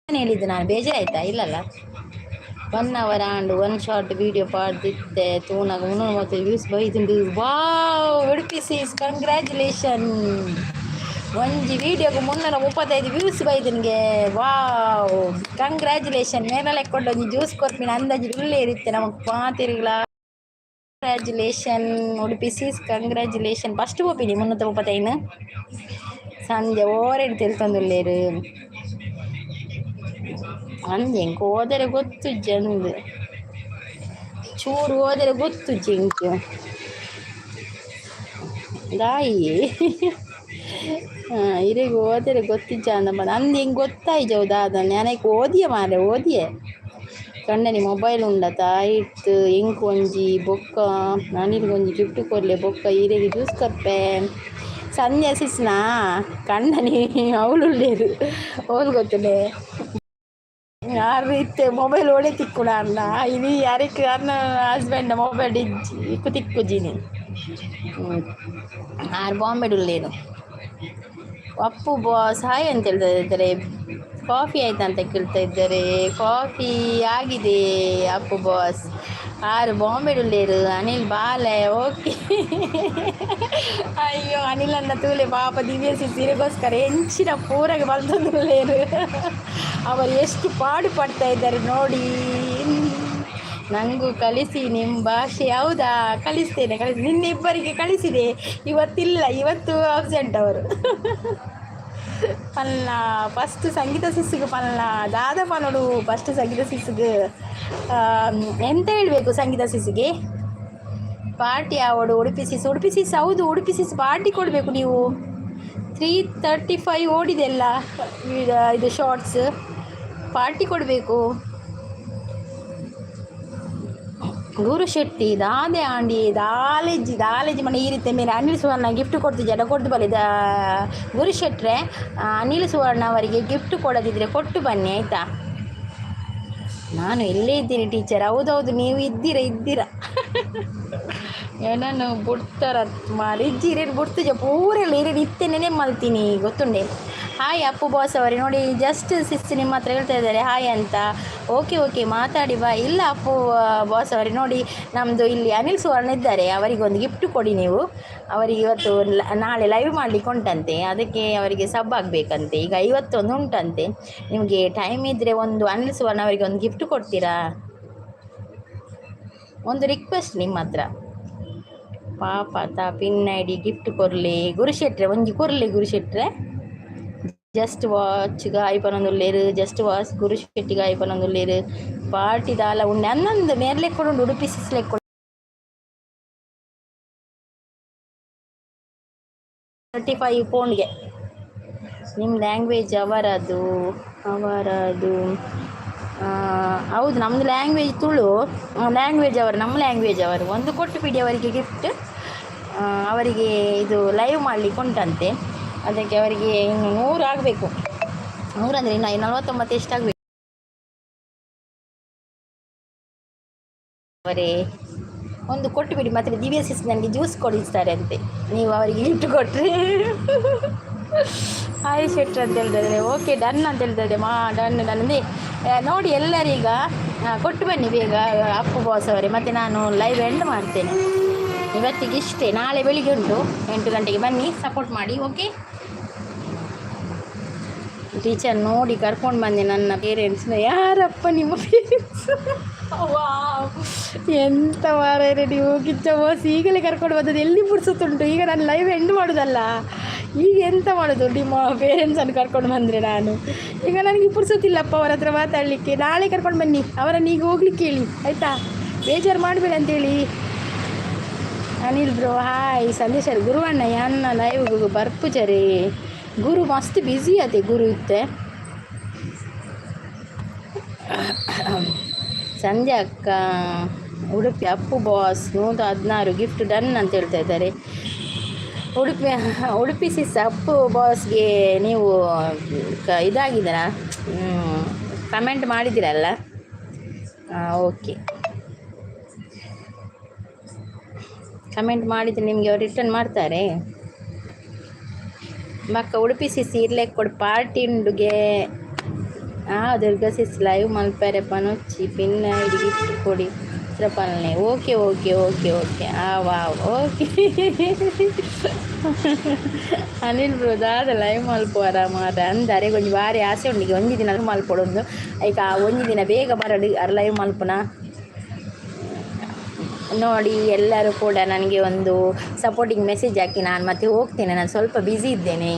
ಹೇಳಿದ್ದು ನಾನು ಬೇಜಾರಾಯ್ತಾ? ಇಲ್ಲಲ್ಲ? 1 ಅವರ್ ಆಂಡ್ ಒನ್ ಶಾರ್ಟ್ video ಪಾಡ್ದಿತ್ತೆ. ತೂನಗ 330 ವ್ಯೂಸ್ ಬೈದುಂಡು. ವಾವ್, ಉಡುಪಿ ಸಿಸ್, ಕಂಗ್ರ್ಯಾಚುಲೇಷನ್. ಒಂಜಿ ವೀಡಿಯೋಗೆ 335 ವ್ಯೂಸ್ ಬೈದನ್ಗೆ. ವಾವ್, ಕಂಗ್ರ್ಯಾಚುಲೇಷನ್. ಮೇಲ ಲೆಕ್ಕೊಂಡು ಒಂಜಿ ಜ್ಯೂಸ್ ಕೊರ್ಪಿನ ಅಂದಾಜು ಉಲ್ಲೇರಿತ್ತೆ ನಮಕ್ ಮಾತೆರ್ಗ್ಲ. Congratulation Udupi sis, congratulation. First ಪೋಪಿನಿ 335. ಸಂಜೆ ಓರೆಡ್ ತೆಲ್ತೊಂದುಲ್ಲೇರು. ಅಂದ್ ಎಂಕ್ ಓದರೆ ಗೊತ್ತುಜ್ಜಿ ಅಂದ್. ಚೂರು ಓದರೆ ಗೊತ್ತುಜ್ಜಿ ಎಂಕ್. ದಾಯಿ ಇರೆಗ್ ಓದರೆ ಗೊತ್ತಿಜ್ಜ ಅಂದ ಅಂದ್ ಹಿಂಗೆ ಗೊತ್ತಾಯ್ಜವು ದಾದ ഞാನೈಕ್ ಓದಿಯೆ ಮಾರೆ ಓದಿಯೆ. ಕಂಡನಿ ಮೊಬೈಲ್ ಉಂಡತ ಇತ್ತು ಎಂಕ್ ಒಂಜಿ ಬೊಕ್ಕ ಅನಿಲ್ಗೊಂಜಿ ಗಿಫ್ಟ್ ಕೊರ್ಲೆ ಬೊಕ್ಕ ಇರೆಗ್ ಜ್ಯೂಸ್ ಕೊರ್ಪೆ. ಸಂಧ್ಯಾ ಸಿಸ್ನ ಕಂಡನಿ ಅವಳುಳ್ಳೇರು ಓಲ್ ಗೊತ್ತುಂಡೆ ಯಾರು ಇತ್ತೆ ಮೊಬೈಲ್ ಓಡೆ ತಿಕ್ಕುಣ ಅಣ್ಣ ಇನಿ ಯಾರಿಗೆ ಅನ್ನ ಹಸ್ಬೆಂಡ್ ಮೊಬೈಲ್ ಇಜ್ಜಿ ಇಕ್ಕು ತಿಕ್ಕುಜಿನಿ. ಆರು ಬಾಂಬೆಡ್ ಉಳ್ಳೇನು. ಅಪ್ಪು ಬಾಸ್ ಹಾಯ್ ಅಂತ ಹೇಳ್ತಾ ಇದ್ದಾರೆ. ಕಾಫಿ ಆಯ್ತಾ ಅಂತ ಕೇಳ್ತಾ ಇದ್ದಾರೆ. ಕಾಫಿ ಆಗಿದೆ ಅಪ್ಪು ಬಾಸ್. ಆರು ಬಾಂಬೆಡ್ ಉಳ್ಳೇರು. ಅನಿಲ್ ಬಾಲೆ ಓಕೆ. ಅಯ್ಯೋ ಅನಿಲ್ ಅನ್ನ ತೂಲೆ ಪಾಪ ದಿವ್ಯ ಸೀರೆಗೋಸ್ಕರ ಎಂಚಿನ ಪೂರಗೆ ಬಲ್ತೊಂದುಲ್ಲೇರು. ಅವರು ಎಷ್ಟು ಪಾಡು ಪಡ್ತಾ ಇದ್ದಾರೆ ನೋಡಿ. ನಂಗೂ ಕಲಿಸಿ ನಿಮ್ಮ ಭಾಷೆ. ಹೌದಾ, ಕಲಿಸ್ತೇನೆ ಕಲಿಸಿ. ನಿನ್ನಿಬ್ಬರಿಗೆ ಕಳಿಸಿದೆ, ಇವತ್ತಿಲ್ಲ, ಇವತ್ತು ಆಬ್ಸೆಂಟ್ ಅವರು. ಪಲ್ಲ ಫಸ್ಟ್ ಸಂಗೀತ ಸಿಸ್ಸಿಗೆ ಪಲ್ಲ ದಾದ ಪನೋಡು ಫಸ್ಟ್ ಸಂಗೀತ ಸಿಸ್ಸಿಗೆ ಎಂತ ಹೇಳಬೇಕು ಸಂಗೀತ ಸಿಸ್ಸಿಗೆ? ಪಾರ್ಟಿ ಆವಡು ಉಡುಪಿ ಸಿಸ್, ಉಡುಪಿ ಸಿಸ್. ಹೌದು, ಉಡುಪಿ ಸಿಸ್ ಪಾರ್ಟಿ ಕೊಡಬೇಕು ನೀವು. 335 ಓಡಿದೆಲ್ಲ ಇದು ಶಾರ್ಟ್ಸ್. ಪಾರ್ಟಿ ಕೊಡಬೇಕು. ಗುರು ಶೆಟ್ಟಿ ದಾದೆ ಆಂಡಿ ದಾಲೇಜಿ ದಾಲೇಜಿ ಮನೆ ಈ ರೀತಿ ಮೇಲೆ ಅನಿಲ್ ಸುವರ್ಣ ಗಿಫ್ಟ್ ಕೊಡ್ತಿದ್ದೆ ಕೊಡ್ದು ಬಲ್ಲಿದ ಗುರು ಶೆಟ್ರೆ. ಅನಿಲ್ ಸುವರ್ಣ ಅವರಿಗೆ ಗಿಫ್ಟ್ ಕೊಡದಿದ್ದರೆ ಕೊಟ್ಟು ಬನ್ನಿ ಆಯಿತಾ. ನಾನು ಇಲ್ಲೇ ಇದ್ದೀನಿ ಟೀಚರ್. ಹೌದೌದು, ನೀವು ಇದ್ದೀರಾ ಇದ್ದೀರಾ. ಏನನ್ನು ಬುಡ್ತಾರ ಮಾರಿ ಇಜ್ಜಿ ಬುಡ್ತುಜ ಪೂರೆಲ್ಲ ಇರೇನು ಇತ್ತೆ ನೆನೆ ಮಲ್ತೀನಿ ಗೊತ್ತುಂಡೆ. ಹಾಯ್ ಅಪ್ಪು ಬಾಸ್ ಅವರೇ, ನೋಡಿ ಜಸ್ಟ್ ಸಿಸ್ ನಿಮ್ಮ ಹತ್ರ ಹೇಳ್ತಾ ಇದ್ದಾರೆ ಹಾಯ್ ಅಂತ. ಓಕೆ ಓಕೆ, ಮಾತಾಡಿ ಬಾ. ಇಲ್ಲ ಅಪ್ಪು ಬಾಸ್ ಅವರೇ, ನೋಡಿ ನಮ್ಮದು ಇಲ್ಲಿ ಅನಿಲ್ ಸುವರ್ಣ ಇದ್ದಾರೆ, ಅವರಿಗೆ ಒಂದು ಗಿಫ್ಟ್ ಕೊಡಿ ನೀವು. ಅವರಿಗೆ ಇವತ್ತು ನಾಳೆ ಲೈವ್ ಮಾಡಲಿಕ್ಕೆ ಉಂಟಂತೆ, ಅದಕ್ಕೆ ಅವರಿಗೆ ಸಬ್ ಆಗಬೇಕಂತೆ. ಈಗ 51 ಉಂಟಂತೆ. ನಿಮಗೆ ಟೈಮ್ ಇದ್ದರೆ ಒಂದು ಅನಿಲ್ ಸುವರ್ಣ ಅವರಿಗೆ ಒಂದು ಗಿಫ್ಟ್ ಕೊಡ್ತೀರಾ? ಒಂದು ರಿಕ್ವೆಸ್ಟ್ ನಿಮ್ಮ ಹತ್ರ. ಪಾಪ ತಾ ಪಿನ್ ಐಡಿ ಗಿಫ್ಟ್ ಕೊರ್ಲಿ ಗುರುಶೆಟ್ರೆ, ಒಂಜಿ ಕೊರ್ಲಿ ಗುರುಶೆಟ್ರೆ. ಜಸ್ಟ್ ವಾಚ್ ಗಾಯ್ ಪನೊಂದುಲ್ಲೆರ್. ಜಸ್ಟ್ ವಾಚ್ ಗುರು ಶೆಟ್ಟಿ ಗಾಯ್ ಪನೊಂದುಲ್ಲೆರ್. ಪಾರ್ಟಿ ದಾಲ ಉಂಡೆ ಅನ್ನೊಂದು ಮೇರ್ಲೆ ಕೊಡುಂಡು ಉಡುಪಿ ಸಿಸ್ಲೆ 35 ಪೌಂಡ್ಗೆ. ನಿಮ್ಮ ಲ್ಯಾಂಗ್ವೇಜ್ ಅವರದು ಅವರದು. ಹೌದು, ನಮ್ಮದು ಲ್ಯಾಂಗ್ವೇಜ್ ತುಳು ಲ್ಯಾಂಗ್ವೇಜ್ ಅವರು, ನಮ್ಮ ಲ್ಯಾಂಗ್ವೇಜ್ ಅವರು. ಒಂದು ಕೊಟ್ಟು ಬಿಡಿ ಅವರಿಗೆ ಗಿಫ್ಟ್. ಅವರಿಗೆ ಇದು ಲೈವ್ ಮಾಡಲಿಕ್ಕೆ ಉಂಟಂತೆ, ಅದಕ್ಕೆ ಅವರಿಗೆ ಇನ್ನು 100 ಆಗಬೇಕು. 100 ಅಂದರೆ ಇನ್ನು 49 ಎಷ್ಟಾಗಬೇಕು ಅವರೇ. ಒಂದು ಕೊಟ್ಟು ಬಿಡಿ. ಮತ್ತು ದಿವ್ಯ ಸಿಸ್ ನನಗೆ ಜ್ಯೂಸ್ ಕೊಡಿಸ್ತಾರೆ ಅಂತೆ ನೀವು ಅವರಿಗೆ ಗಿಫ್ಟ್ ಕೊಟ್ಟರೆ. ಹಾಯ್ ಶೆಟ್ರ್ ಅಂತ ಹೇಳ್ತಾ, ಓಕೆ ಡನ್ ಅಂತ ಹೇಳ್ತಾ. ಮಾ ಡನ್ ಡನ್ ಅಂದೆ ನೋಡಿ ಎಲ್ಲರೀಗ ಕೊಟ್ಟು ಬನ್ನಿ ಬೇಗ ಅಪ್ಪು ಬಾಸ್ ಅವರೇ. ಮತ್ತು ನಾನು ಲೈವ್ ಎಂಡ್ ಮಾಡ್ತೇನೆ. ಇವತ್ತಿಗೆ ಇಷ್ಟೇ, ನಾಳೆ ಬೆಳಿಗ್ಗೆ ಉಂಟು 8 ಗಂಟೆಗೆ ಬನ್ನಿ, ಸಪೋರ್ಟ್ ಮಾಡಿ. ಓಕೆ ಟೀಚರ್, ನೋಡಿ ಕರ್ಕೊಂಡು ಬಂದೆ ನನ್ನ ಪೇರೆಂಟ್ಸ್ನ. ಯಾರಪ್ಪ ನಿಮ್ಮ ಪೇರೆಂಟ್ಸ್? ವಾವ್, ಎಂತ ಮಾರಾಯರೆ ನೀವು ಕಿಚ್ಚ ಬಾಸ್, ಈಗಲೇ ಕರ್ಕೊಂಡು ಬಂದದ್ದು. ಎಲ್ಲಿ ಪುರ್ಸೊತ್ತುಂಟು ಈಗ? ನಾನು ಲೈವ್ ಎಂಡ್ ಮಾಡೋದಲ್ಲ ಈಗ, ಎಂತ ಮಾಡೋದು? ನಿಮ್ಮ ಪೇರೆಂಟ್ಸನ್ನು ಕರ್ಕೊಂಡು ಬಂದರೆ ನಾನು ಈಗ ನನಗೆ ಪುರ್ಸೊತ್ತಿಲ್ಲಪ್ಪ ಅವರ ಹತ್ರ ಮಾತಾಡಲಿಕ್ಕೆ. ನಾಳೆ ಕರ್ಕೊಂಡು ಬನ್ನಿ ಅವರನ್ನು, ಈಗ ಹೋಗ್ಲಿಕ್ಕೆ ಹೇಳಿ ಆಯಿತಾ? ಬೇಜಾರು ಮಾಡಬೇಡ ಅಂತೇಳಿ. Anil bro hi. ಸಂದೇಶ್ ಗುರುವಣ್ಣ ಯಾನ್ನ ಲೈವ್ ಬರ್ಪುಜರೇ? ಗುರು ಮಸ್ತ್ ಬ್ಯುಸಿ ಅದೇ ಗುರು ಇತ್ತೆ. ಸಂಧ್ಯಾ ಅಕ್ಕ Udupi Appu boss 116 gift done ಅಂತ ಹೇಳ್ತಾ ಇದ್ದಾರೆ. ಉಡುಪಿ ಉಡುಪಿ ಸಿಸ್ ಅಪ್ಪು ಬಾಸ್ಗೆ ನೀವು ಇದಾಗಿದ್ದೀರಾ, ಕಮೆಂಟ್ ಮಾಡಿದ್ದೀರಲ್ಲ? ಓಕೆ, ಕಮೆಂಟ್ ಮಾಡಿದರೆ ನಿಮಗೆ ಅವ್ರು ರಿಟರ್ನ್ ಮಾಡ್ತಾರೆ. ಮಕ್ಕ ಉಡುಪಿ ಸಿಸ್ ಇರ್ಲೆ ಕೊಡು ಪಾರ್ಟಿ ಉಂಡುಗೆ. ದುರ್ಗಾ ಸಿಸ್ ಲೈವ್ ಮಲ್ಪೆರೆ ಪನೊಚ್ಚಿ ಪಿನ್ ಐಡಿ ಗಿಫ್ಟ್ ಕೊಡಿ ಪಲ್ನೆ. ಓಕೆ ಓಕೆ ಓಕೆ ಓಕೆ, ಆ ವಾವ್ ಓಕೆ. ಅನಿಲ್ ಬ್ರೋ ದಾದ ಲೈವ್ ಮಲ್ಪುವರ ಮಾರ ಅಂದರೆ ಒಂಜಿ ಬಾರಿ ಆಸೆ ಉಂಡಿಗೆ ಒಂಜಿ ದಿನ ಮಲ್ಪೊಡೊಂದು. ಐಕ ಒಂಜಿ ದಿನ ಬೇಗ ಬರಡು ಅರ್ ಲೈವ್ ಮಲ್ಪುನ. ನೋಡಿ ಎಲ್ಲರೂ ಕೂಡ ನನಗೆ ಒಂದು ಸಪೋರ್ಟಿಂಗ್ ಮೆಸೇಜ್ ಹಾಕಿ. ನಾನು ಮತ್ತೆ ಹೋಗ್ತೇನೆ, ನಾನು ಸ್ವಲ್ಪ ಬ್ಯುಸಿ ಇದ್ದೇನೆ.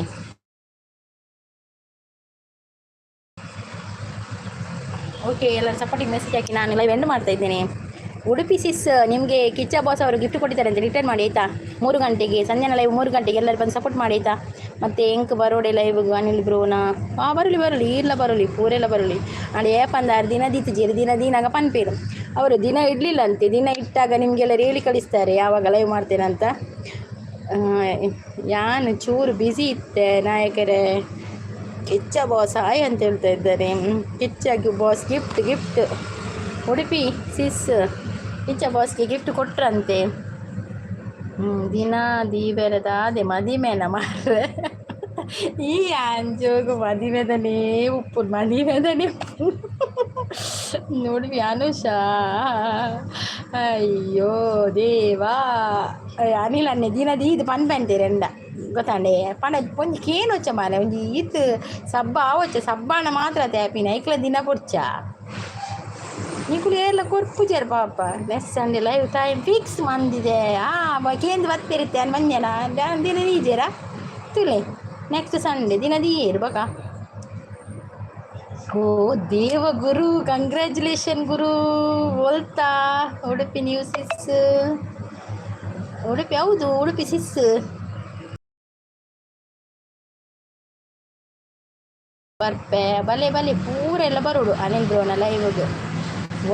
ಓಕೆ, ಎಲ್ಲರೂ ಸಪೋರ್ಟಿಂಗ್ ಮೆಸೇಜ್ ಹಾಕಿ, ನಾನು ಲೈವ್ ಎಂಡ್ ಮಾಡ್ತಾ ಇದ್ದೇನೆ. ಉಡುಪಿ ಸಿಸ್, ನಿಮಗೆ ಕಿಚ್ಚ ಬಾಸ್ ಅವರು ಗಿಫ್ಟ್ ಕೊಟ್ಟಿದ್ದಾರೆ ಅಂತ ರಿಟರ್ನ್ ಮಾಡಿ, ಆಯಿತಾ? 3 ಗಂಟೆಗೆ ಸಂಜೆ ಲೈವ್, 3 ಗಂಟೆಗೆ ಎಲ್ಲರೂ ಬಂದು ಸಪೋರ್ಟ್ ಮಾಡಿ, ಆಯಿತಾ? ಮತ್ತು ಎಂಕ್ ಬರೋಡೆ ಲೈವ್ ಅನಿಲ್ ಬ್ರೋನ. ಹಾಂ, ಬರಲಿ ಬರಲಿ, ಇಲ್ಲ ಬರಲಿ, ಪೂರೆಲ್ಲ ಬರಲಿ. ಅಂಡ್ ಏಪಂದಾರು ದಿನ ದೀತಿಜೇರು, ದಿನ ದಿನಾಗ ಪನ್ಪೇರು. ಅವರು ದಿನ ಇಡಲಿಲ್ಲ ಅಂತೆ. ದಿನ ಇಟ್ಟಾಗ ನಿಮಗೆಲ್ಲ ಹೇಳಿ ಕಳಿಸ್ತಾರೆ ಯಾವಾಗ ಲೈವ್ ಮಾಡ್ತೇನೆ ಅಂತ. ಯಾನು ಚೂರು ಬ್ಯುಸಿ ಇತ್ತೆ ನಾಯಕರೇ. ಕಿಚ್ಚ ಬಾಸ್ ಹಾಯ್ ಅಂತ ಹೇಳ್ತಾ ಇದ್ದಾರೆ. Kiccha boss gift gift. Udupi sis, Kiccha ಬಾಸ್ಗೆ ಗಿಫ್ಟ್ ಕೊಟ್ರಂತೆ. ದಿನ ದೀವೆರದ ಅದೇ ಮದಿಮೆನ ಮಾರ್ರೆ. ಈ ಅಂಜೋಗು ಮದಿಮೆದನೇ ಉಪ್ಪು, ಮದಿಮೆದನೇ ನೋಡ್ವಿ. ಅನುಷಾ, ಅಯ್ಯೋ ದೇವಾ. ಅನಿಲ್ ಅನ್ನೆ ದಿನ ದೀದ್ ಪನ್ಪಂತೀರೆಂಡ ಗೊತ್ತಾಂಡೆ. ಪಂಡ ಒಂಜಿ ಕೇನೊಚ್ಚ ಮಾರೆ, ಒಂಜಿ ಈತ್ ಸಬ್ಬ ಆವೊಚ್ಚ ಸಬ್ಬಾಣ ಮಾತ್ರ ತೇಪಿನ ಐಕ್ಲ ದಿನ ಪೊರ್ಚ. ನಿಕುಲು ಏರ್ಲ ಕೊರ್ಪುಜೆರ್ ಪಾಪ. Next Sunday live time fix ಮಂದಿದೆ. ಆ ಕೇಂದ್ರ ಬತ್ತಿರುತ್ತೆ ಮಂಜನ ದಿನ ದೀಜೇರಾ ತುಲೆ. ನೆಕ್ಸ್ಟ್ ಸಂಡೇ ದಿನ ದೀಯೇರು ಬಕ. ಓ ದೇವ ಗುರು, ಕಂಗ್ರ್ಯಾಚುಲೇಷನ್ ಗುರು. ಒಲ್ತಾ ಉಡುಪಿ ನ್ಯೂ ಸಿಸ್? ಉಡುಪಿ, ಹೌದು, ಉಡುಪಿ ಸಿಸ್. ಬರ್ಪೆ, ಬಲೆ ಬಲೆ, ಪೂರ ಎಲ್ಲ ಬರೋಡು ಅನಿಲ್ ಬ್ರೋನ ಲೈವ್ಗೆ.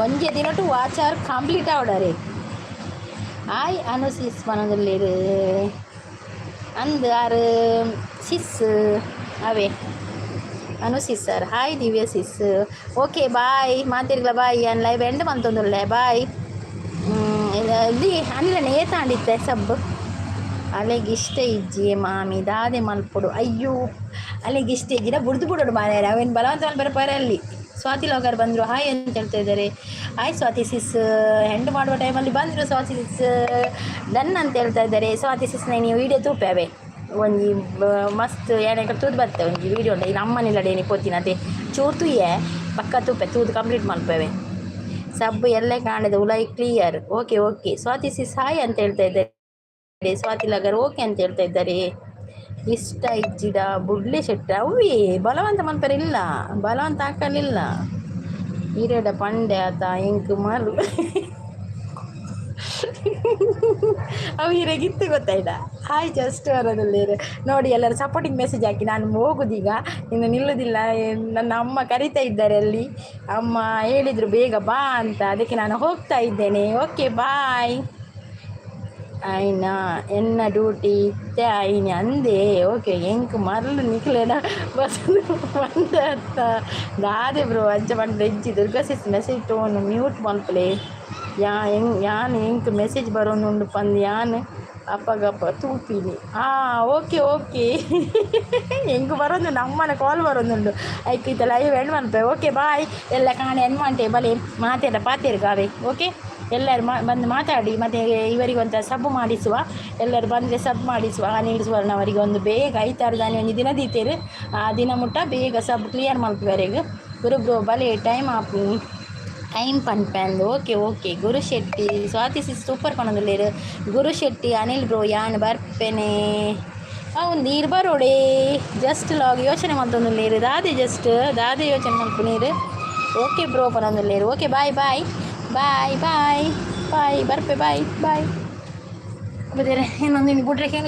ಒಂಜೆ ದಿನಟು ವಾಚ್ ಅವರ್ ಕಂಪ್ಲೀಟ್ ಆವಡರೆ. ಆಯ್ ಅನು ಸಿಸ್ ಪನೊಂದುಲ್ಲೆರ್. ಅಂದ್ ಆರ್ ಸಿಸ್ ಅವೇ Anu sis sir. Hi Divya sis. Okay, bye ಮಾತಿರ್ಲ, ಬಾಯ್. ಯಾನ್ ಲೈವ್ ಎಂಡ್ ಮಂತೊಂದುಲ್ಲೆ, ಬಾಯ್. ಇಲ್ಲಿ ಅನಿಲನೆ ಏತಾಂಡಿತ್ತೆ ಸಬ್. ಅಲೆಗ್ ಇಷ್ಟ ಇಜ್ಜಿ ಮಾಮಿ, ದಾದೆ ಮಲ್ಪೊಡು? ಅಯ್ಯೋ, ಅಲೆಗ್ ಇಷ್ಟ ಇಜ್ಜಿಡ ಬುಡ್ದು ಬಿಡೋಡು ಮಾರ್ರೆ. ಅವೇನು ಬಲವಂತ ಮಲ್ಪರೆ ಅಲ್ಲಿ. ಸ್ವಾತಿ ಲಾಗರ್ ಬಂದರು, ಹಾಯ್ ಅಂತ ಹೇಳ್ತಾ ಇದ್ದಾರೆ. Hi Swathi Sis. ಎಂಡ್ ಮಾಡುವ ಟೈಮಲ್ಲಿ ಬಂದರು ಸ್ವಾತಿ ಸಿಸ್. ಡನ್ ಅಂತ ಹೇಳ್ತಾ ಇದ್ದಾರೆ. ಸ್ವಾತಿ ಸಿಸ್, ನೀವು ವೀಡಿಯೋ ತೂಪೆ ಒಂಜಿ ಮಸ್ತ್ ಏನೇ ತೂದು ಬತ್ತೆ. ಒಂಜಿ ವೀಡಿಯೋ ಉಂಟು ನಮ್ಮನೆಲ್ಲಡೇನಿ ಪೋತಿನ, ಅದೇ ಚೂರು ತೂಯೆ ಪಕ್ಕ ತೂಪೆ, ತೂದು ಕಂಪ್ಲೀಟ್ ಮಲ್ಪವೆ. ಸಬ್ ಎಲ್ಲೇ ಕಾಣದ ಉಲಾಯಿ clear. Okay okay. Swathi sis hi ಅಂತ ಹೇಳ್ತಾ ಇದ್ದಾರೆ. ಸ್ವಾತಿ ಲಗರ್ ಓಕೆ ಅಂತ ಹೇಳ್ತಾ ಇದ್ದಾರೆ. ಇಷ್ಟ ಇಜ್ಜಿಡ ಬುಡ್ಲೆ ಶೆಟ್ಟ. ಅವೇ ಬಲವಂತ ಮನ್ಪರೆ ಇಲ್ಲ, ಬಲವಂತ ಹಾಕಲಿಲ್ಲ. ಈರೆಡ ಪಂಡೆ ಆತ ಎಂಕ್ ಮರು ಅವು ಹಿರೇಗಿತ್ತು ಗೊತ್ತಾಯ್ತಾ? ಹಾಯ್ ಜಸ್ಟ್ ಬರೋದಿಲ್ಲ ನೋಡಿ. ಎಲ್ಲರೂ ಸಪೋರ್ಟಿಂಗ್ ಮೆಸೇಜ್ ಹಾಕಿ. ನಾನು ಹೋಗುದೀಗ, ಇನ್ನು ನಿಲ್ಲುವುದಿಲ್ಲ. ನನ್ನ ಅಮ್ಮ ಕರಿತಾ ಇದ್ದಾರೆ ಅಲ್ಲಿ. ಅಮ್ಮ ಹೇಳಿದರು ಬೇಗ ಬಾ ಅಂತ, ಅದಕ್ಕೆ ನಾನು ಹೋಗ್ತಾ ಇದ್ದೇನೆ. Okay, boy. ಆಯ್ನಾ, ಎನ್ನ ಡ್ಯೂಟಿ ಇತ್ತೆ ಆಯ್ನೆ ಅಂದೆ. ಓಕೆ, ಎಂಕ್ ಮರ್ಲು ನಿಕ್ಲೆನ ಬಸ್ ಬಂದ ದಾದೆ ಬ್ರೋ, ಅಂಚ ಪಂಡ ಇಜ್ಜಿ. Durga sis message tone mute ಮಲ್ಪಲೆ. ಯಾ ಎಂಗ್ ಯಾನ್ ಎಂಕ್ ಮೆಸೇಜ್ ಬರೋನುಂಡು ಪಂದ್ ಯಾನ್ ಅಪ್ಪಗಪ್ಪ ತೂಪಿನಿ. ಹಾಂ, ಓಕೆ ಓಕೆ. ಎಂಕ್ ಬರೋದುಂಡು, ಅಮ್ಮನ ಕಾಲ್ ಬರೋದುಂಡು. ಐಕ್ ಇತ್ತೆ ಲೈವ್ ಎಂಡ್ ಮನ್ಪೆ. Okay, bye. ಎಲ್ಲ ಕಾಣೆ ಎಂಡ್ ಮಂಟೆ. ಬಲೆ ಮಾತೆಲ್ಲ ಪಾತೆರ್ಗಾವೆ. ಓಕೆ, ಎಲ್ಲರೂ ಬಂದು ಮಾತಾಡಿ. ಮತ್ತು ಇವರಿಗೊಂದು ಸಬ್ ಮಾಡಿಸುವ. ಎಲ್ಲರೂ ಬಂದರೆ ಸಬ್ ಮಾಡಿಸುವ. ಅನಿಲ್ ಸುವರ್ಣ ಅವರಿಗೆ ಒಂದು ಬೇಗ ಐತಾರದಾನಿ ಒಂಜಿ ದಿನ ದೀತೇರು, ಆ ದಿನ ಮುಟ್ಟ ಬೇಗ ಸಬ್ ಕ್ಲಿಯರ್ ಮಲ್ಪುವರೆಗ್. ಗುರು ಬ್ರೋ ಬಲೆ ಟೈಮ್ ಆಪ್ ಟೈಮ್ ಪನ್ಪೆಂದು. Okay okay. Guru Shetty, Swathi sis super ಪನೊಂದುಲ್ಲೆರ್. ಗುರು ಶೆಟ್ಟಿ, ಅನಿಲ್ ಬ್ರೋ ಯಾನ್ ಬರ್ಪೆನೆ. ಒಂದು ಈರ್ ಬರೋಡೆ. ಜಸ್ಟ್ ಲಾಗ್ ಯೋಚನೆ ಮಲ್ತೊಂದುಲ್ಲೆರ್. ದಾದೆ ಜಸ್ಟ್ ದಾದೆ ಯೋಚನೆ ಮಲ್ಪುನೀರು? ಓಕೆ ಬ್ರೋ ಪನೊಂದುಲ್ಲೆರ್. Okay, bye bye bye bye bye. ಬರ್ಪೆ, ಬಾಯ್ ಬಾಯ್. ಬದೇರೆ ಇನ್ನೊಂದು ಬಿಡ್ರೆ.